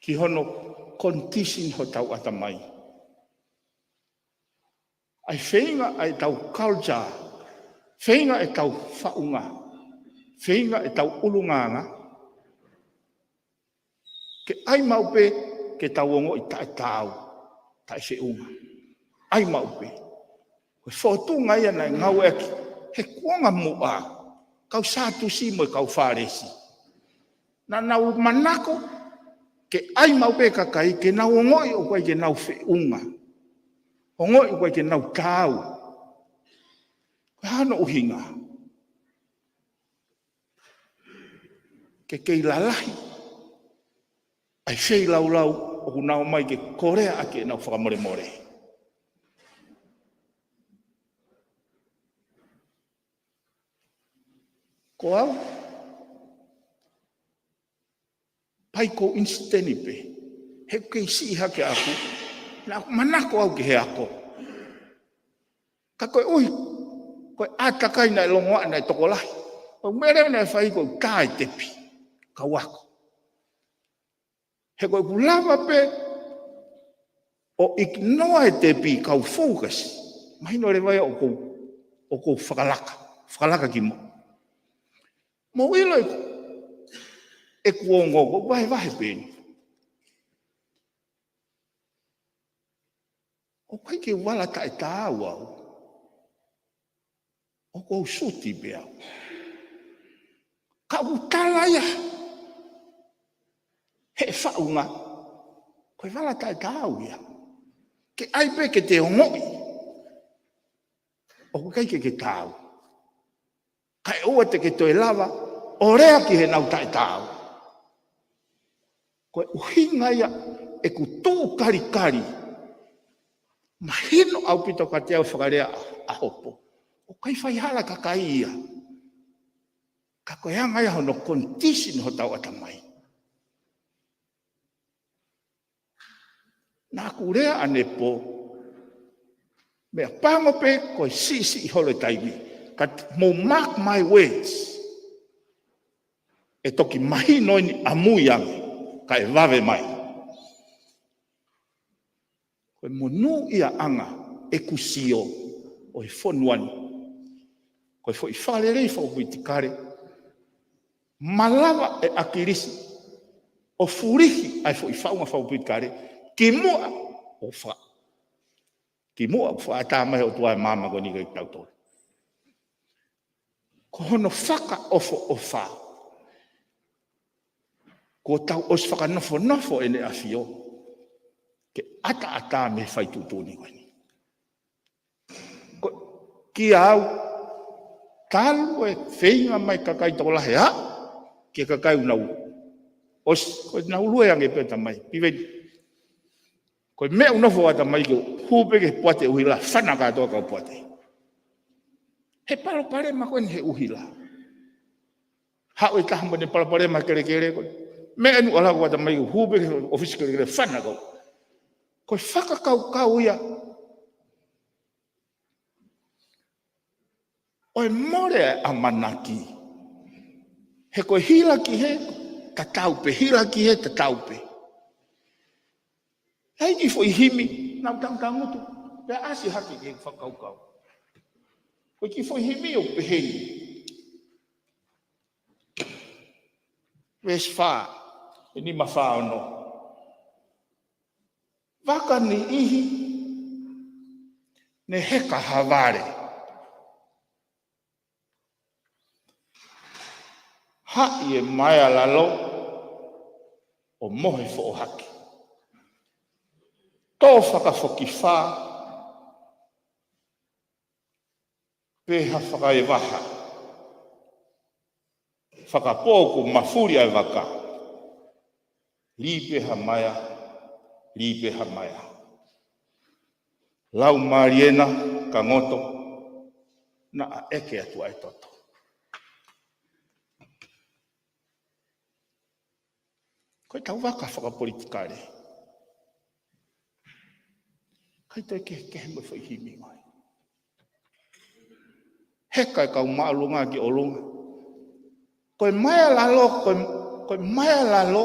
ki hono condition hotau ʻatamai. ʻA e feinga ʻa ʻetau culture, feinga ʻetau faʻunga, feinga ʻetau ʻulungaanga, ke ʻai maʻu pē ke tau ongoʻi taʻetaau, taʻefeʻunga. ʻAi maʻu pē. Ko e fōtunga ia naʻe ngāueʻaki he kuonga muʻa, kau Sātusi mo e kau Fālesi. Naʻa nau manako ke ʻai maʻu pē kakai ke nau ongoʻi ʻoku ʻikai ke nau feʻunga. Ongoʻi ʻoku ʻikai ke nau taau. Ko e hā hono ʻuhinga? Ke kei lalahi ʻa e feilaulau ʻoku nau ō mai ke kolea ʻaki ʻenau fakamolemole. Ko au, by coincidence pē, he ʻoku kei siʻi hake ʻaku, naʻa ku manako au ki he ako. Ka koeʻuhi ko e ʻātakai naʻe longoaʻa, naʻe tokolahi, ko e meʻa leva naʻe fai ko e tā e tepi, kau ako. He ko ʻeku lava pē ʻo ignore e tepi kau focus, mahino leva ia ʻoku ou, ʻoku ou fakalaka, fakalaka ki muʻa. Mou ʻilo ʻeku, ʻeku ongo, ʻoku ou vahevahe pē eni. ʻOku ʻikai ke u vala taʻetaau au. ʻOku ou suti pē au. Ka ʻoku tala ia he faʻunga, ko e vala taʻetaau ia. Ke ʻai pē ke te ongoʻi ʻoku ʻikai ke ke taau, kae ʻoua te ke toe lava ʻo lea ki heʻenau taʻetaau. Ko e ʻuhinga ia ʻeku tuʻu kalikali. Mahino ʻaupito kiate au e fakalea ʻa, ʻa Hopo. ʻOku ʻikai faihala kakai ia. Ka ko e anga ia hono condition hotau ʻatamai. Naʻa ku lea ʻanepō, meʻapango pē ko e siʻisiʻi holo e taimi, ka t-, mou mark my words, ʻe toki mahino eni ʻamui ange, kae vave mai. Ko e monūʻiaʻanga ʻeku sio ʻo e fonua ni, ko e foʻi fakalelei fakapolitikale, malava ʻe ʻAkilisi ʻo fulihi ʻa e foʻi faʻunga fakapolitikale, kimuʻa ʻo fa-, kimuʻa ʻoku fakaʻatā mai ʻOtua e maama ko eni kiate kitautolu. Ko hono fakaʻofoʻofa, kuo tau ʻosi fakanofonofo ʻEne ʻAfio ke ʻataʻatā mei he fai tuʻutuʻuni ko eni. Ko, kia au, talu e feinga mai kakai tokolahi ʻa, ki he kakai ʻoku nau ʻosi, ko ʻenau lue ange pē ʻatamai, piveni. Ko e meʻa ʻoku nofo ʻatamai ke hū pē ki he poate ʻuhila, fana kātoa kau poate. He palopalema ko eni he ʻuhila. Haʻu e taha mo ʻene palopalema kelekele ko ē. Meʻa ʻoku nofo ʻatamai ke hū pē ki he ʻōfisi kelekele, fana kau. Ko e fakakaukau ia ʻo e mole ʻa e ʻamanaki. He ko e hila ki hē, tatau pē, hila ki hē, tatau pē. ʻAi kiʻi foʻi himi, naʻa ku tangutangutu, pea ʻasi hake ki he fakakaukau. Ko e kiʻi foʻi himi ʻoku pehē ni. Veesi fā, ʻe nima fā ono. Vaka niʻihi ne heka ha vale. Haʻi e maea lalo ʻo mohe foʻohake. Tō fakafokifā, pea fakaevaha. Fakapō kuo mafuli ʻa e vaka. Lī pē ha maea, lī pē ha maea. Laumālie na ka ngoto, naʻa ʻeke atu ʻa e toto. Ko ʻetau vaka fakapolitikale. ʻIkai toe kehekehe mo e foʻi himi ngoi. Heka e kau māʻolunga ki ʻolunga. Ko e maea lalo, ko e, ko e maea lalo.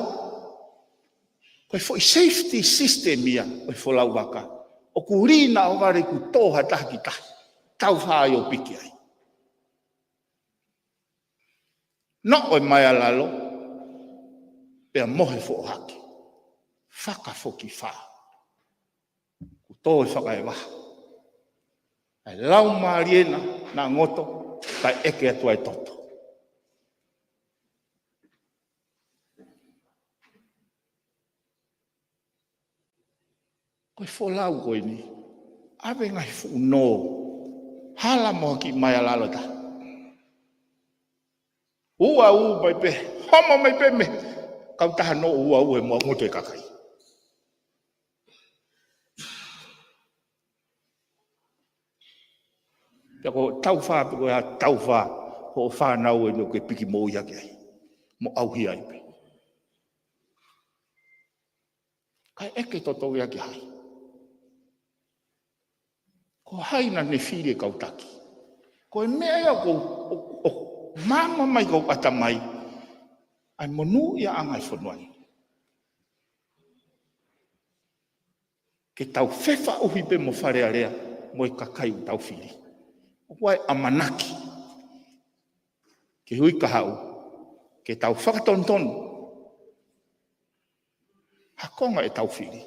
Ko e foʻi safety system ia, ko e folau vaka. ʻOku lī naʻa ʻo vale kuo tō ha taha ki tahi. Taufā ʻo piki ai. Noʻo e maea lalo, pea mohe foʻohake. Fakafokifā. Kuo tō e fakaevaha. ʻA e laumālie na, naʻa ngoto, kae ʻeke atu ʻa e toto. Ko e folau ko eni, ʻave ngaahi fuʻu nō, hala mo ha kiʻi maea lalo taha. Uau mai pē, homo mai pē mei he kautaha nō uau he moa ngoto e kakai. Pea ko e taufā, pea ko e taufā, ko e fānau eni ʻoku ke piki moʻui hake ai. Mo ʻauhi ai pē. Kae ʻeke toto ia ki hai. Ko hai naʻa ne fili e kau taki. Ko e meʻa ia ʻoku, ʻo, ʻo, māmā mai ʻoku ʻata mai. ʻA e monūʻiaʻanga e fonua ni. Ke tau fefaʻuhi pē mo Fale Alea, mo e kakai ʻoku tau fili. ʻOku ʻi ai e ʻamanaki. Ke hui kahaʻu. Ke tau fakatonutonu. Ha konga ʻetau fili.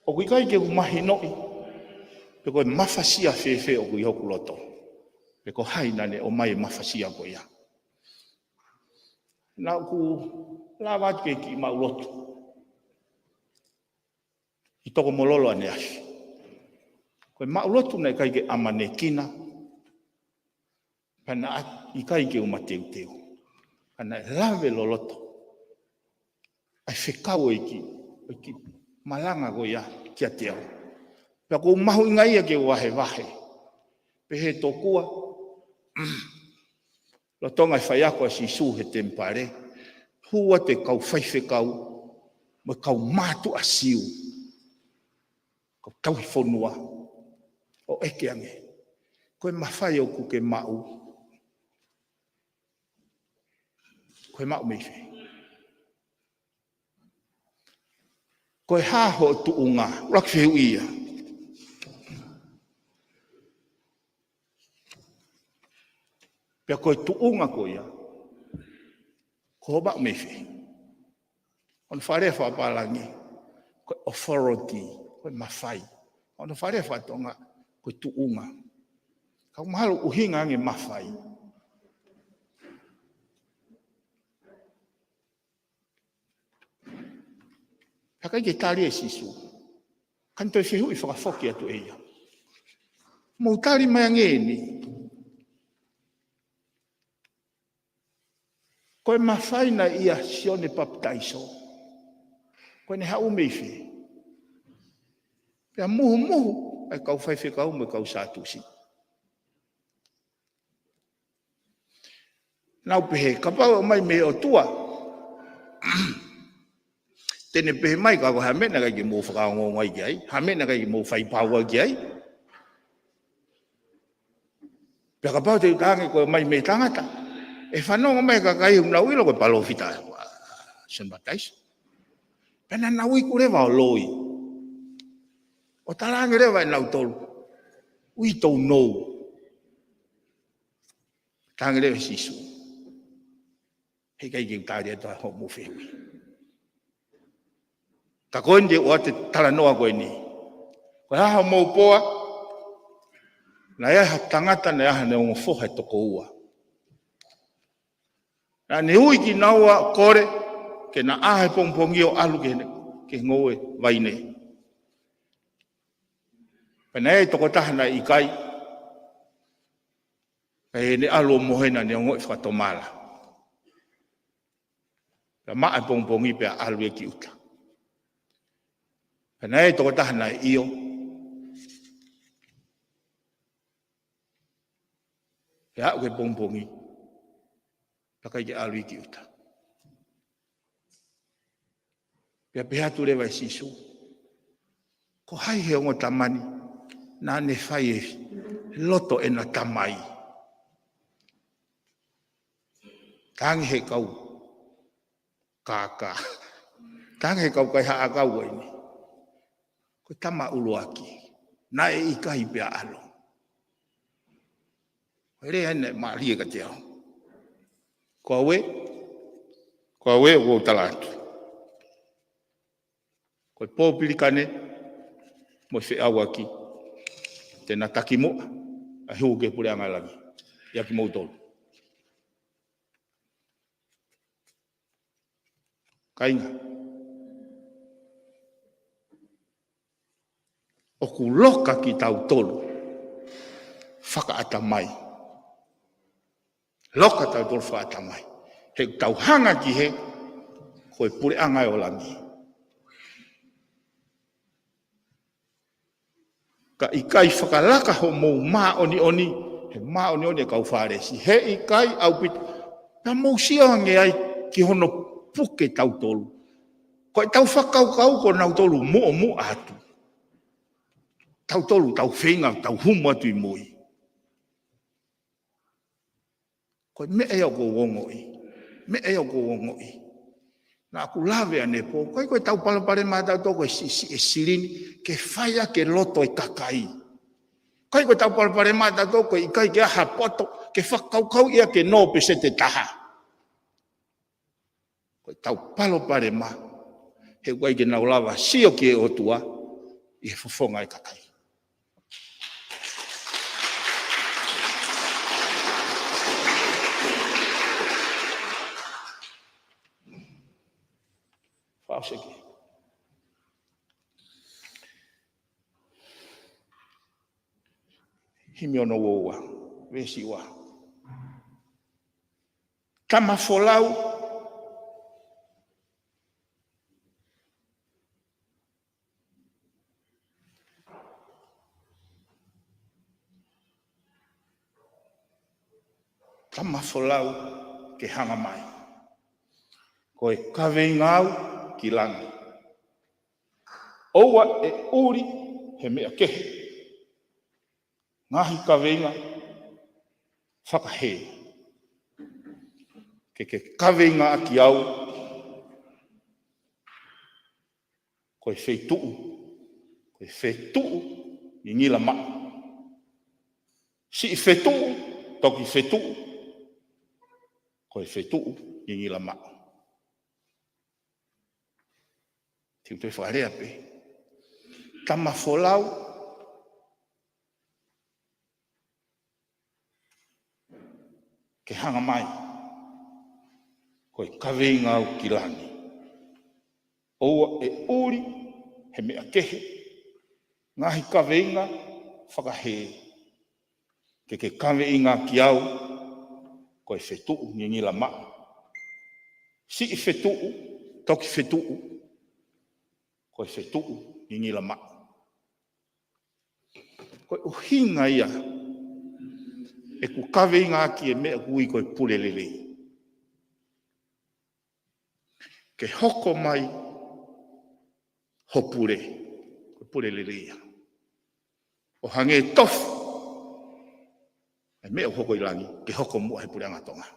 ʻOku ʻikai ke u mahinoʻi, pe ko e mafasia fēfē ʻoku ʻi hoku loto. Pe ko hai naʻa ne ʻomai e mafasia ko ia. Naʻa ku lava atu ke kiʻi maʻulotu. ʻI Tokomololo ʻaneafi. Ko e maʻulotu naʻe ʻikai ke ʻamanekina. Pea naʻe ʻikai ke u mateuteu. Ka naʻe lave loloto. ʻA e fekau ʻa e ʻEiki, ʻa e ʻEiki malanga ko ia kiate au. Pea ʻoku ou mahuʻingaʻia ke u vahevahe. Pehē tokua. Lolotonga e faiako ʻa Sīsū he temipale. Hū atu e kau faifekau. Mo e kau mātuʻa Siu. Kau tauhi fonua. ʻO ʻeke ange. Ko e mafai ʻoku ke maʻu. Ko e maʻu mei fē. Ko e hā hoʻo tuʻunga. ʻUluaki fehuʻi ia. Pea ko e tuʻunga ko ia. Ko hoʻo maʻu mei fē. Hono fakalea fakapālangi, ko e authority, ko e mafai. Hono fakalea fakatonga, ko e tuʻunga. Ka ʻoku mahalo ʻuhinga ange mafai. Pea ʻikai ke tali ʻe Sīsū. Ka ne toe fehuʻi fakafoki atu ʻe ia. Mou tali mai ange eni. Ko e mafai naʻe ʻia Sione Papitaiso. Ko ʻene haʻu mei fē. Pea muhumuhu ʻa e kau faifekau mo e kau Sātusi. Nau pehē, kapau ʻe ʻomai mei he ʻOtua. Te ne pehē mai ka ko e hā e meʻa naʻe ʻikai ke mou fakaongoongo ai ki ai, hā e meʻa naʻe ʻikai ke mou faipau ai ki ai. Pea kapau te u talaange ko e ʻomai mei he tangata. ʻE fanongo mai e kakai ʻoku nau ʻilo ko e palōfita ʻa Sione Papitaiso. Pea naʻa nau iku leva ʻo loi. ʻO talaange leva ʻe nautolu. We don't know. Talaange leva ʻe Sīsū. Heʻikai ke u tali atu ʻa hoʻomou fehuʻi. Ka ko eni te u ʻoatu e talanoa ko eni. Ko e hā hoʻomou poa, naʻe ʻi ai ha tangata naʻe ʻi ai haʻane ongo foha ʻe toko ua. Naʻa ne ui kinaua ʻo kole, ke na ʻā he pongipongi ʻo ʻalu ki heʻene ki he ngoue vaine. Pea naʻe ʻi ai e tokotaha naʻe ʻikai, ka ʻi heʻene ʻalu ʻo mohe naʻa ne ongoʻi fakatomala. Pea maʻa e pongipongi pea ʻalu ia ki ʻuta. Pea naʻe ʻi ai e tokotaha naʻe ʻio, pea aʻu ki he pongipongi, pea ʻikai ke ʻalu ia ki ʻuta. Pea pehē atu leva ʻe Sīsū, ko hai he ongo tama ni naʻa ne fai e loto ʻena tamai? Tangi he kau kākā. Tangi he kau kaihaʻa ʻakau ko eni. Ko e tama ʻuluaki. Naʻe ʻikai pea ʻalu. Ko e lea eni naʻe mālie kiate au. Ko au ē, ko au ē ʻoku ou tala atu. Ko e pōpilikane mo e feʻauaki te na takimuʻa ʻa e hū ki he puleʻanga ʻo langi. ʻIa kimoutolu. Kāinga, ʻoku loka kitautolu fakaʻatamai. Loka tautolu fakaʻatamai. He ʻoku tau hanga ki he, ko e puleʻanga ʻo langi. Ka ʻikai fakalaka hoʻomou māʻoniʻoni, he māʻoniʻoni e kau Fālesi. He ʻikai ʻaupito, naʻa mou sio ange ai ki hono puke tautolu. Ko e tau fakakaukau ko nautolu muʻomuʻa atu. Tautolu, tau feinga, tau humu atu ʻi mui. Ko e meʻa ia ʻoku ou ongoʻi. Meʻa ia ʻoku ou ongoʻi. Naʻa ku lave ʻanepō, ʻikai ko e tau palopalema ʻatautolu ko e siʻisiʻi e silini, ke fai ʻaki e loto e kakai. ʻIkai ko e tau palopalema ʻatautolu ko e ʻikai ke ʻi ai ha poto, ke fakakaukau ia ke nō peseti ʻe taha. Ko e tau palopalema, he ʻoku ʻikai ke nau lava sio ki he ʻOtua, ʻi he fofonga e kakai. Fakaʻosi ki. Himi ono ua ua, veesi ua. Tama folau. Tama folau ke hanga mai. Ko e kaveinga au ki langi. ʻOua ʻe ʻuli he meʻa kehe. Ngaahi kaveinga fakahē. Ke ke kaveinga ʻaki au. Ko e feituʻu. Ko e feituʻu ngingila maʻu. Siʻi feituʻu, toki feituʻu. Ko e feituʻu ngingila maʻu. Te u toe fakalea pē. Tama folau ke hanga mai. Ko e kaveinga au ki langi. ʻOua ʻe ʻuli he meʻa kehe. Ngaahi kaveinga fakahē. Ke ke kaveinga ki au, ko e feituʻu ngingila maʻu. Siʻi feituʻu, toki feituʻu, ko e feituʻu ngingila maʻu. Ko e ʻuhinga ia ʻeku kaveinga ki he meʻa ʻoku ui ko e pule lelei. Ke hoko mai ho pule, ko e pule lelei ia. ʻO hangē tofu e meʻa ʻoku hoko ʻi langi, ke hoko muʻa he puleʻanga Tonga.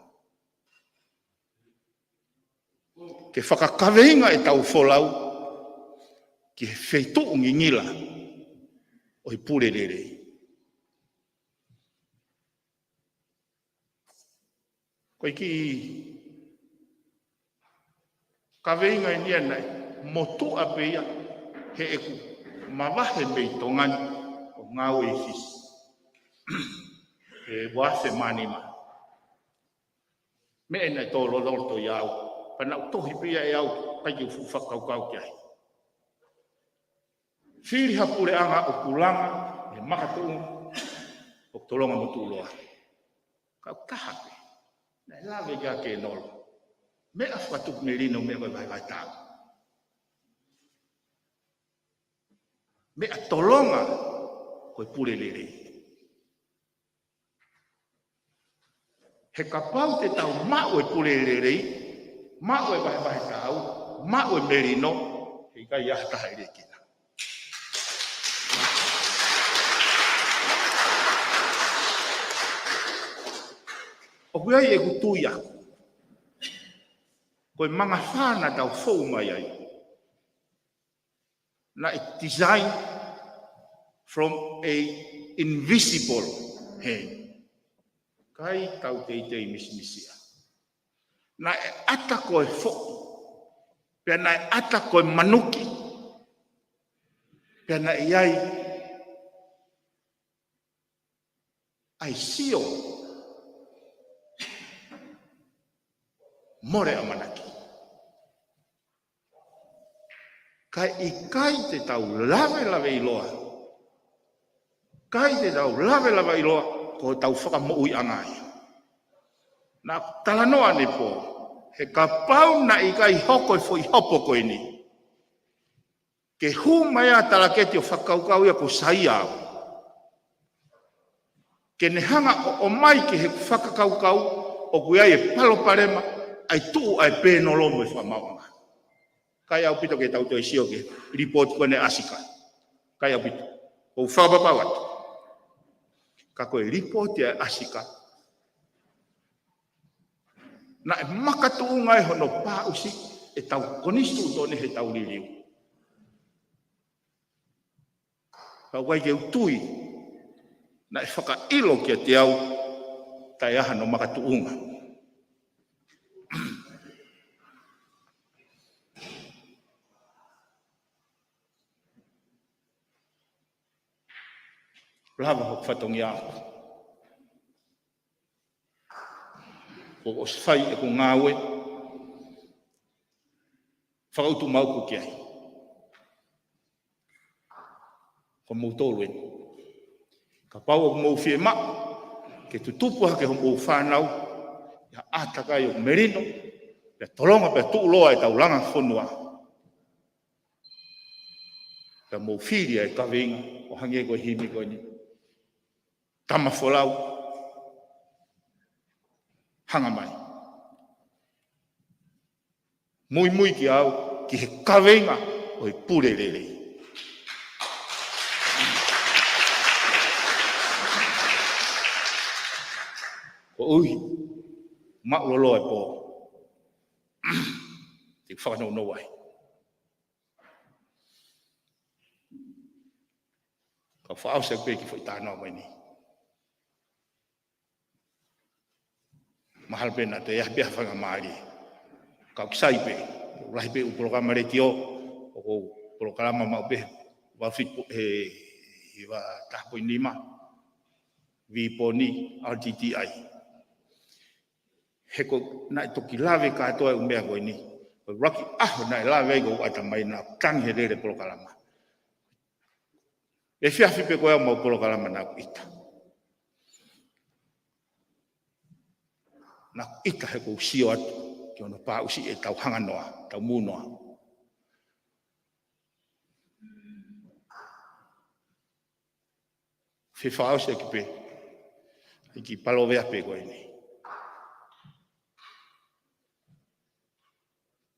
Ke fakakaveinga e tau folau ki he feituʻu ngingila ʻo e pule lelei. Ko e kiʻi kaveinga eni ia naʻe motuʻa pē ia heʻeku mavahe mei Tonga ni ʻo ngāue ʻi Fisi. ʻI he ua afe mā nima. Meʻa naʻe tō loloto ʻiate au. Pea naʻe tohi pē ia ʻe au, ʻikai ke u fuʻu fakakaukau ki ai. Fili ha puleʻanga ʻoku langa he makatuʻunga ʻoku tolonga mo tuʻuloa. Ka ʻoku taha pē naʻe lave ki ai ʻa Kenolo. Meʻa fakatupu melino, meʻa ko e vahevahe taau. Meʻa tolonga ko e pule lelei. He kapau te tau maʻu e pule lelei, maʻu e vahevahe taau, maʻu e melino, heʻikai ha taha ʻe lēkina. ʻOku ʻi ai ʻeku tui ʻaʻaku, ko e mangafā naʻa tau fou mai ai, naʻe design from a invisible hand. ʻIkai tau teitei misimisia. Naʻe ʻata ko e foʻi, pea naʻe ʻata ko e manuki, pea naʻe ʻi ai ʻa e sio mole ʻamanaki. Kae ʻikai te tau lavelave ʻiloa. ʻIkai te tau lavelave ʻiloa ko hotau fakamoʻuiʻanga ia. Naʻa ku talanoa ʻanepō, he kapau naʻe ʻikai hoko e foʻi hopo ko eni, ke hū mai ʻa Talaketi ʻo fakakaukau ia ko Saia au, ke ne hanga ʻo ʻomai ki heʻeku fakakaukau ʻoku ʻi ai e palopalema ʻa e tuʻu ʻa e pēnolo mo e fakamaauʻanga. ʻIkai ʻaupito ke tau toe sio ki he lipooti ko eni ʻa e ASICA. ʻIkai ʻaupito. ʻOku ou fakapapau atu, ka ko e lipooti ʻa e ASICA naʻe makatuʻunga ai hono paʻusi ʻetau konisitūtone heʻetau liliu. Ka ʻoku ʻikai ke u tui naʻe fakaʻilo kiate au taʻe ʻi ai hano makatuʻunga. Lava hoku fatongia ʻaʻaku. Kuo u ʻosi fai ʻeku ngāue fakautumaʻu ki ai. Ko moutolu eni, kapau ʻoku mou fiemaʻu ke tutupu hake hoʻomou fānau ʻi ha ʻātakai ʻoku melino, pea tolonga, pea tuʻuloa ʻetau langa fonua, pea mou fili ʻa e kaveinga ʻo hangē ko e himi ko eni, Tama Folau, hanga mai. Muimui kiate au ki he kaveinga ʻo e pule lelei. Koeʻuhi, maʻulōlō e pō, te u fakanounou ai. Kau fakaʻosi atu pē ki he foʻi talanoa ko eni. Mahalo pē naʻa toe ʻi ai pē ha faingamālie. Kau kisai pē, lahi pē ʻeku polokalama letiō, ʻoku ou polokalama maʻu pē, ua fitu, he, he ua taha poini nima, V poni, R T T I. He ko e naʻe toki lave kātoa e ʻū meʻa ko eni. Ko e ʻuluaki ʻaho naʻe lave ai ko u ʻata mai naʻa ku tangi he lele polokalama. Efiafi pē ko ia ʻemau polokalama naʻa ku ʻita. Naʻa ku ʻita he ʻoku ou sio atu ki hono paʻusi ʻetau hanganoa, tau mūnoa. Fefakaʻosi ʻaki pē ʻa e kiʻi palōveape ko eni.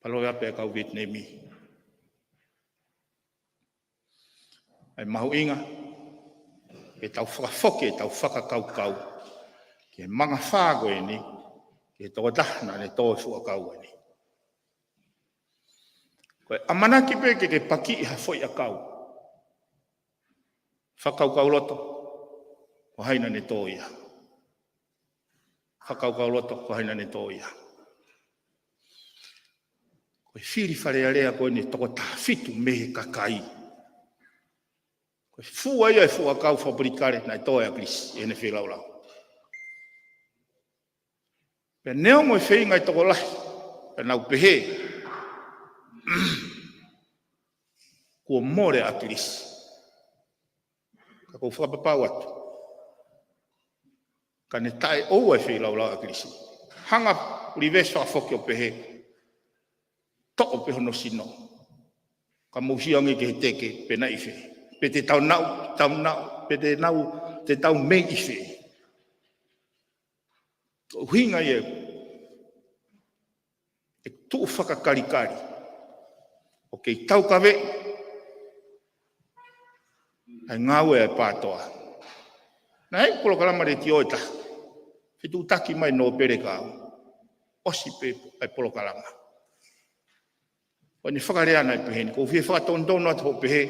Palōveape ʻa e kau Vietnam. ʻA e mahuʻinga ke tau fakafoki ʻetau fakakaukau ki he mangafā ko eni, ki he tokotaha naʻa ne tō e fuʻu ʻakau ko eni. Ko e ʻamanaki pē ke ke pakiʻi ha foʻi ʻakau, fakakaukau loto ko hai naʻa ne tō ia. Fakakaukau loto ko hai naʻa ne tō ia. Ko e fili Fale Alea ko eni, toko taha fitu mei he kakai, ko e fua ia e fuʻu ʻakau fakapolitikale naʻe tō ʻe ʻAkilisi ʻi heʻene feilaulau. Pea neongo e feinga e tokolahi, pea nau pehē kuo mole ʻa ʻAkilisi. Ka ʻoku ou fakapapau atu, ka ne taʻeʻoua e feilaulau ʻa Kilisi. Hanga ʻo livesi fakafoki ʻo pehē, toʻo pē hono sino. Ka mou sio ange ki he teke, pe naʻe ʻi fē. Pe te tau nau, tau nau, pe te nau, te tau mei ʻi fē. ʻUhinga ia ʻe tuʻu fakakalikali ʻo kei taukaveʻi ʻa e ngāue ʻa e PATOA. Naʻe ʻi ai e polokalama letiō ʻe taha. Fetuʻutaki mai Nōpele kia au. ʻOsi pē ʻa e polokalama. ʻO ne fakalea naʻe pehē ni, ʻoku ou fie fakatonutonu atu hoʻo pehē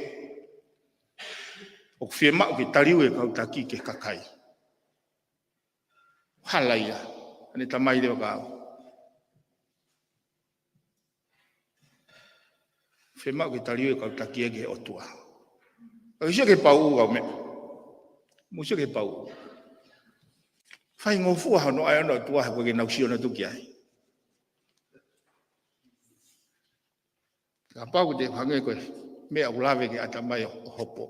ʻoku fiemaʻu ke taliui e kau taki ki he kakai. Hala ia, ʻa ʻene tamai leva kia au. Fiemaʻu ke taliui e kau taki ia ki he ʻOtua. Ka ke sio ki he pauʻu kau meʻa. Mou sio ki he pauʻu. Faingofua hono ʻai ʻa e ʻOtua he ʻoku ʻikai ke nau sio nautolu ki ai. Kapau te u hangē ko e meʻa ʻoku lave ki ai ʻa e tamai ʻo, ʻo hopo.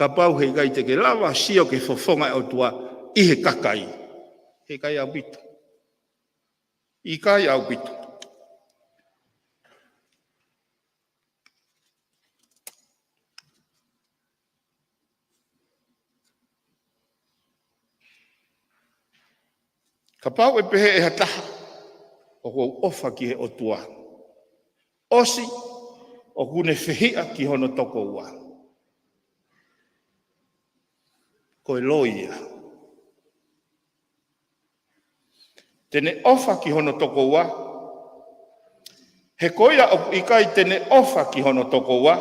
Kapau heʻikai te ke lava sio ki he fofonga ʻo e ʻOtua ʻi he kakai, heʻikai ʻaupito. ʻIkai ʻaupito. Kapau ʻe pehē ʻe ha taha, ʻoku ou ʻofa ki he ʻOtua, ʻosi ʻoku ne fehiʻa ki hono tokoua, ko e loi ia. Te ne ʻofa ki hono tokoua, he ko ia ʻoku ʻikai te ne ʻofa ki hono tokoua,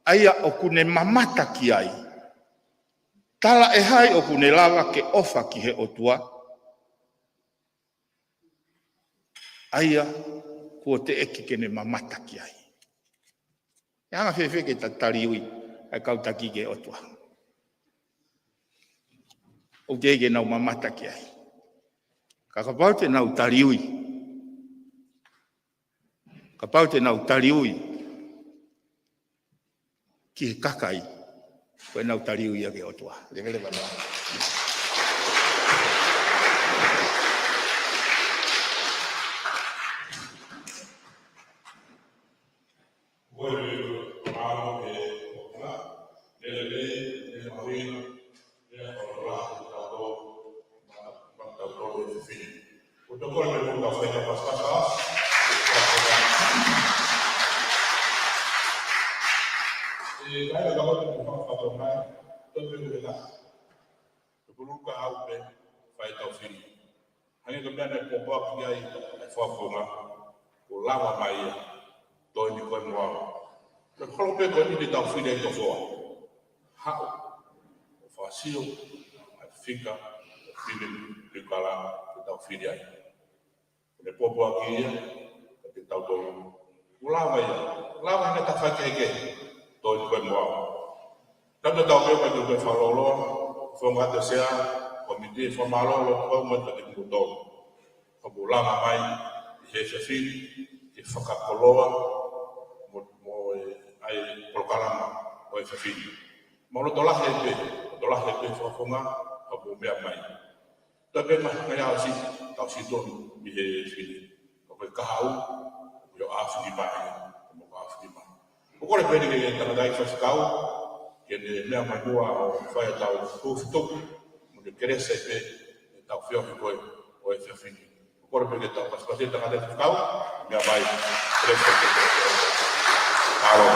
ʻa ia ʻoku ne mamata ki ai. Talaʻehai ʻoku ne lava ke ʻofa ki he ʻOtua, ʻa ia kuo teʻeki ke ne mamata ki ai. ʻE anga fēfē ke ta taliui ʻa e kau taki ki he ʻOtua? ʻOku teʻeki ke nau mamata ki ai. Ka kapau te nau taliui, kapau te nau taliui ki he kakai, ko ʻenau taliui ia ki he ʻOtua. Leveleva mai. Tupuluka au pē, fai tau fili. Hangē ko e meʻa naʻe pōpoaki ai ʻa e fakafofonga, kuo lava mai ia, toe ni koe mo au. Ko e holo pē ko eni te tau fili ai tokoua. Haʻu ʻo fakasio ʻa e fika ʻo Filipe Liukala ke tau fili ai. Ko e pōpoaki ia, ka te tau tonu. Kuo lava ia, lava ʻene tafaʻaki kehekehe, toe ni koe mo au. Tau tau pē, ka te tau fakalōloa, fakaʻatā atu e sea, kōmiti fakamālō, loto mau kiate kimoutolu. Ka mou lava mai ʻi he efiafi ni, ke fakakoloa mo, mo e, ʻa e polokalama ʻo e efiafi ni. Mau loto lahi pē, loto lahi pē fakafofonga, ka mou meʻa mai. Tau pē mai, mai au si, tau si tonu ʻi he efiafi ni. Ka ko e kahaʻu, ko e ʻaofinima, ko e ʻaofinima. ʻOku kole pē ke tangataʻeiki faifekau, ke ne meʻa mai muʻa ʻo fai ʻetau hūfitupu, mo e kelesi pē, ʻetau feohi ko ē ʻo e efiafi ni. ʻOku kole pē ke tau pasipasi tangataʻeiki faifekau, meʻa mai, kelesi pē. Mālō.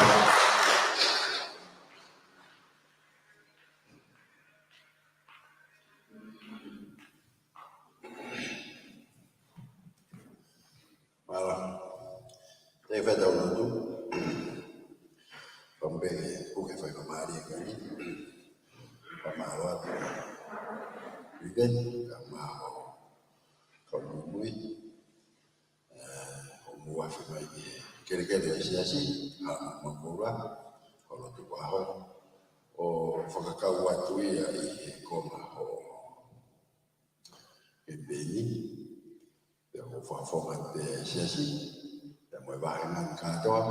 Mālō. Te fai ʻetau lotu. Pea mo e puke fai fakamālō ko eni. Fakamālō atu. Ike, ka mālō. Ka muimui. ʻE, ʻo muʻa fai mai ki he kelekele ʻa e siasi, ha ma kola, ko e lotu ʻaho. ʻO fakakau atu ia ʻi he konga ʻo e peni, pea ʻoku fakafofonga atu pē siasi, pea mo e vāhenga ni kātoa,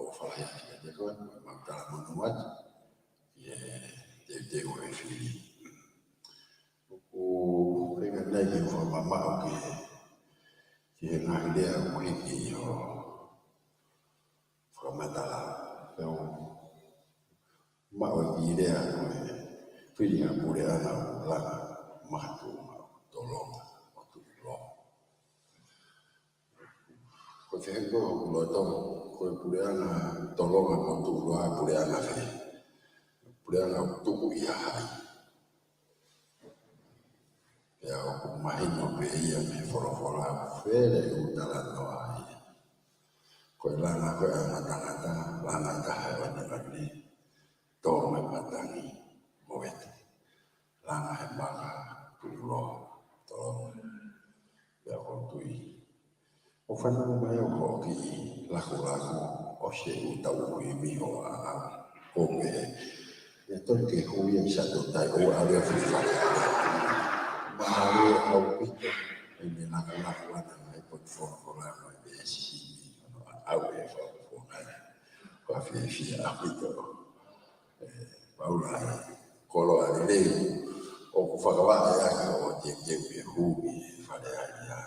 ʻofa lahi atu kiate koe, mau talamonū atu ki he teuteu ʻo e fili. ʻOku ʻikai ke u fakamamaʻo ki he, ki he ngaahi lea ʻoku hiki ʻi hoʻo fakamatala. Pea u maʻu e kiʻi lea ko e fili ʻa e puleʻanga ʻoku langa makatuʻunga ʻo tolonga ʻo tuʻuloa. Ko e fehoko ʻoku loto, ko e puleʻanga tolonga mo tuʻuloa, puleʻanga fē? Puleʻanga ʻoku tuku ʻi ha hai? Pea ʻoku mahino pē ia mei he folofola, ʻoku fele ʻū talanoa ia. Ko e langa ko ē ʻa e ngaahi tangata, langa ʻi ha ʻaneʻane, tō mai matangi mo ʻete langa he maka, tuʻuloa, tolonga. Pea ʻoku ou tui ʻoku fanongo mai ʻa e kiʻi lakulaku ʻo e ʻū tau hui miho a au. Ko e meʻa ia tonu ke hui ʻi Sātotai ʻo ʻave ʻo fifale ʻa e mālie ʻaupito ʻene lakulaku ʻana mai potu folofola mai pē si au e folofola. Ko e fiefia ʻaupito. ʻE, Paula, koloa lelei ʻoku fakavaʻe ʻaki ʻo teuteu ke hui ki Fale Alea.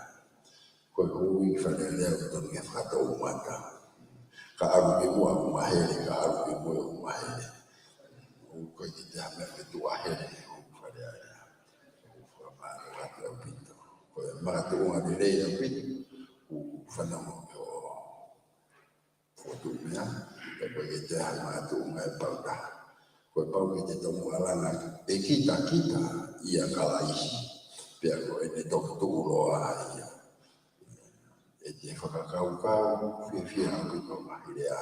Ko e hui ki Fale Alea ʻoku tonu ke fakatoumata. Ka ʻalu ki muʻa ʻoku mahele, ka ʻalu ki muʻa ʻoku mahele. ʻOku ʻikai ke toe ha meʻa ke tuʻu ʻahele he hui ki Fale Alea. ʻOku fakamālō atu ʻaupito. Ko e makatuʻunga lelei ʻaupito, ʻoku fanongo ki hoʻo fokotuʻu meʻa, pea ʻoku ʻikai ke toe ha makatuʻunga ʻe pau taha. Ko e pau ke te tomuʻa langa ʻe kitakita ʻia Kalaisi, pea ko ʻene toki tuʻuloa ia. ʻE te fakakaukau fiefia ʻaupito ngaahi lea.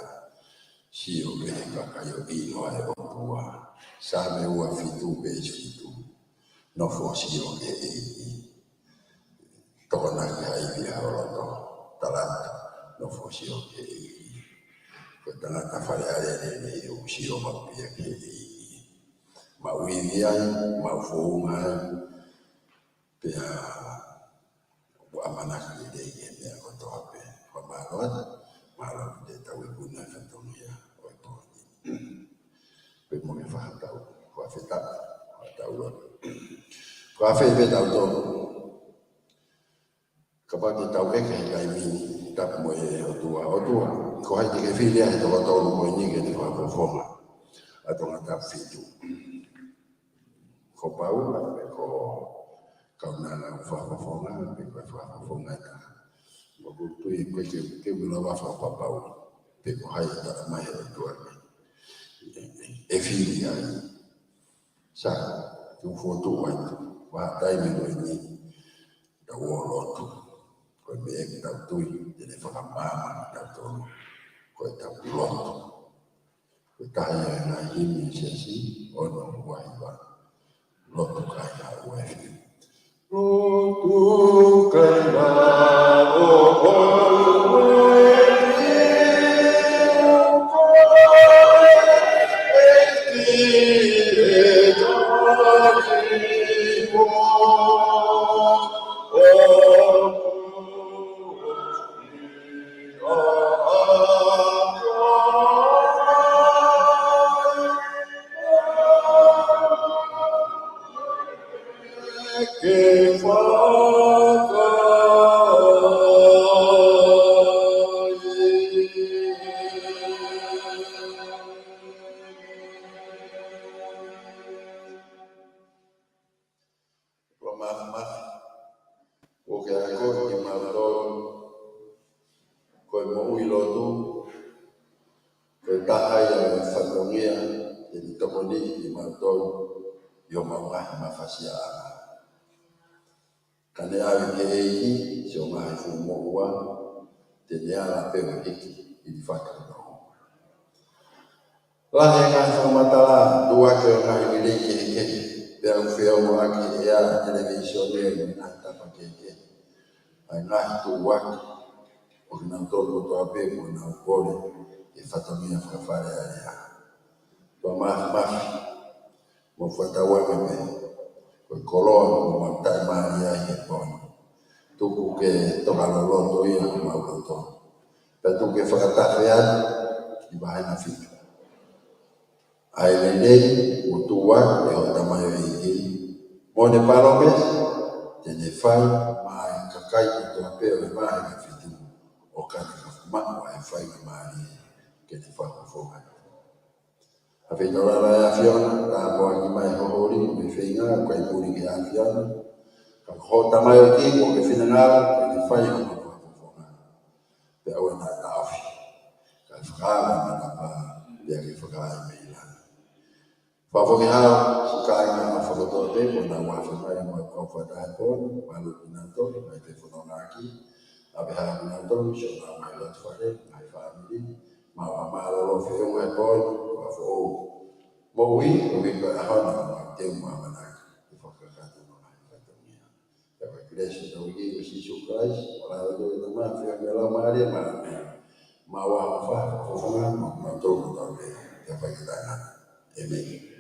Sio pē he kakai ʻo ʻilo ʻa e ʻOtua. Saame ua fitu veesi fitu. Nofo sio ki he ʻEiki. Tokonaki ha ivi ʻi ho loto. Tala atu, nofo sio ki he ʻEiki. Ko e tangata Fale Alea lelei ʻoku sio maʻu pē ia ki he ʻEiki. Maʻu ivi ai, maʻu founga ai. Pea ʻoku ʻamanaki lelei ki he meʻa kotoa pē. Fakamālō atu, mālō ʻetau ikuna fatongia ʻo e pō ni. Pea mo e fakatau, fakafetaʻi, fakatau lotu. Fakafetaʻi pē tautolu. Kapau te tau ʻeke he taimi ni, tapu mo e ʻOtua, ʻOtua, ko hai te ke fili ai he toko tolu ko eni ke ne fakafofonga ʻa Tongatapu fitu? Ko Paula, pe ko e kaunanga ʻoku fakafofonga, pe ko e fakafofonga ʻe taha? ʻOku ou tui ko e ke, ke ʻilo ʻa e fakapapau, pe ko hai ʻe talamai he ʻOtua ke, ʻe, ʻe, ʻe fili ai. Sai, te u fokotuʻu atu, ko e taimi ko eni, tau ō ʻo lotu. Ko e meʻa ʻoku tau tui, te ne fakamaama kitautolu. Ko ʻetau lotu. Ko e taha ia e ngaahi himi ʻa e siasi, ono ua hiva. Lotu kae ngāue. Lotu kae ngāue. Lotu māfimafi. ʻOku ke akoʻi kimautolu. Ko e moʻui lotu. Ko e taha ia e fatongia, ʻe tokoniʻi kimautolu ʻi homau ngaahi mafasiaʻanga. Ka ne ʻave ki he ʻEiki siʻo ngaahi fuʻu moʻua, te ne ala pē ʻo hiki ʻi he fakatotolo. Lahi e ngaahi fakamatala, tuʻuaki ʻo e ngaahi lelei kehekehe, pea ʻoku feongoʻaki ʻe he ʻea televīsone ʻi he ngaahi tapa kehekehe ʻa e ngaahi tuʻuaki ʻo kinautolu kotoa pē ʻoku nau kole ki he fatongia faka-Fale Alea. Tuʻa māfimafi, mou fakatauange pē, ko e koloa ʻoku mau taʻimālie ai he pō ni, tuku ke toka loloto ia homau loto. Pea tuku ke fakatafe atu Vahe fitu. ʻA e lelei kuo tuʻu ʻe hoʻo tamaioʻeiki, mo ʻene palōmesi te ne fai maʻa e kakai kotoa pē ʻo e vahe fitu, ʻo ka ne ka fumaʻu ʻa e faingamālie ke ne fakafofonga. ʻAfio ʻi he taulala ʻa e ʻAfiona, tāpuakiʻi mai ho holi mo e feinga, ʻoku ʻikai puli ki he ʻAfiona. Ka ko hoʻo tamaioʻeiki, ʻoku ke finangalo ke ne fai hono fakafofonga. Pea ʻoua naʻa taʻofi, kae fakaava manava, pea ke fakaai mei langi. Fakafoki hao siʻi kāinga ʻo fakafoki pē, ko ʻenau afe mai mo e kau fakataha he pō ni, mālō kinautolu, mai pē fononga ki, ʻave hao kinautolu, siʻonau ngaahi loto fale, ngaahi fāmili, maʻu ha mālōlō feʻunga he pō ni, fakafoʻou. Moʻui, ʻo mei ko e ʻaho ni, maʻu te u maʻu ʻamanaki, ʻi he fakakakato ʻo e ngaahi fatongia. Pea ko e kelesi ʻa hotau ʻEiki ko Sīsū Kalaisi, ʻofa ʻa e ʻOtua ko e Tamai, feohi ʻa e Laumālie Māʻoniʻoni, maʻu ʻa e fakafofonga, maʻa kimoutolu kotoa pē, ʻo fai ki he taʻengata. ʻĒmeni.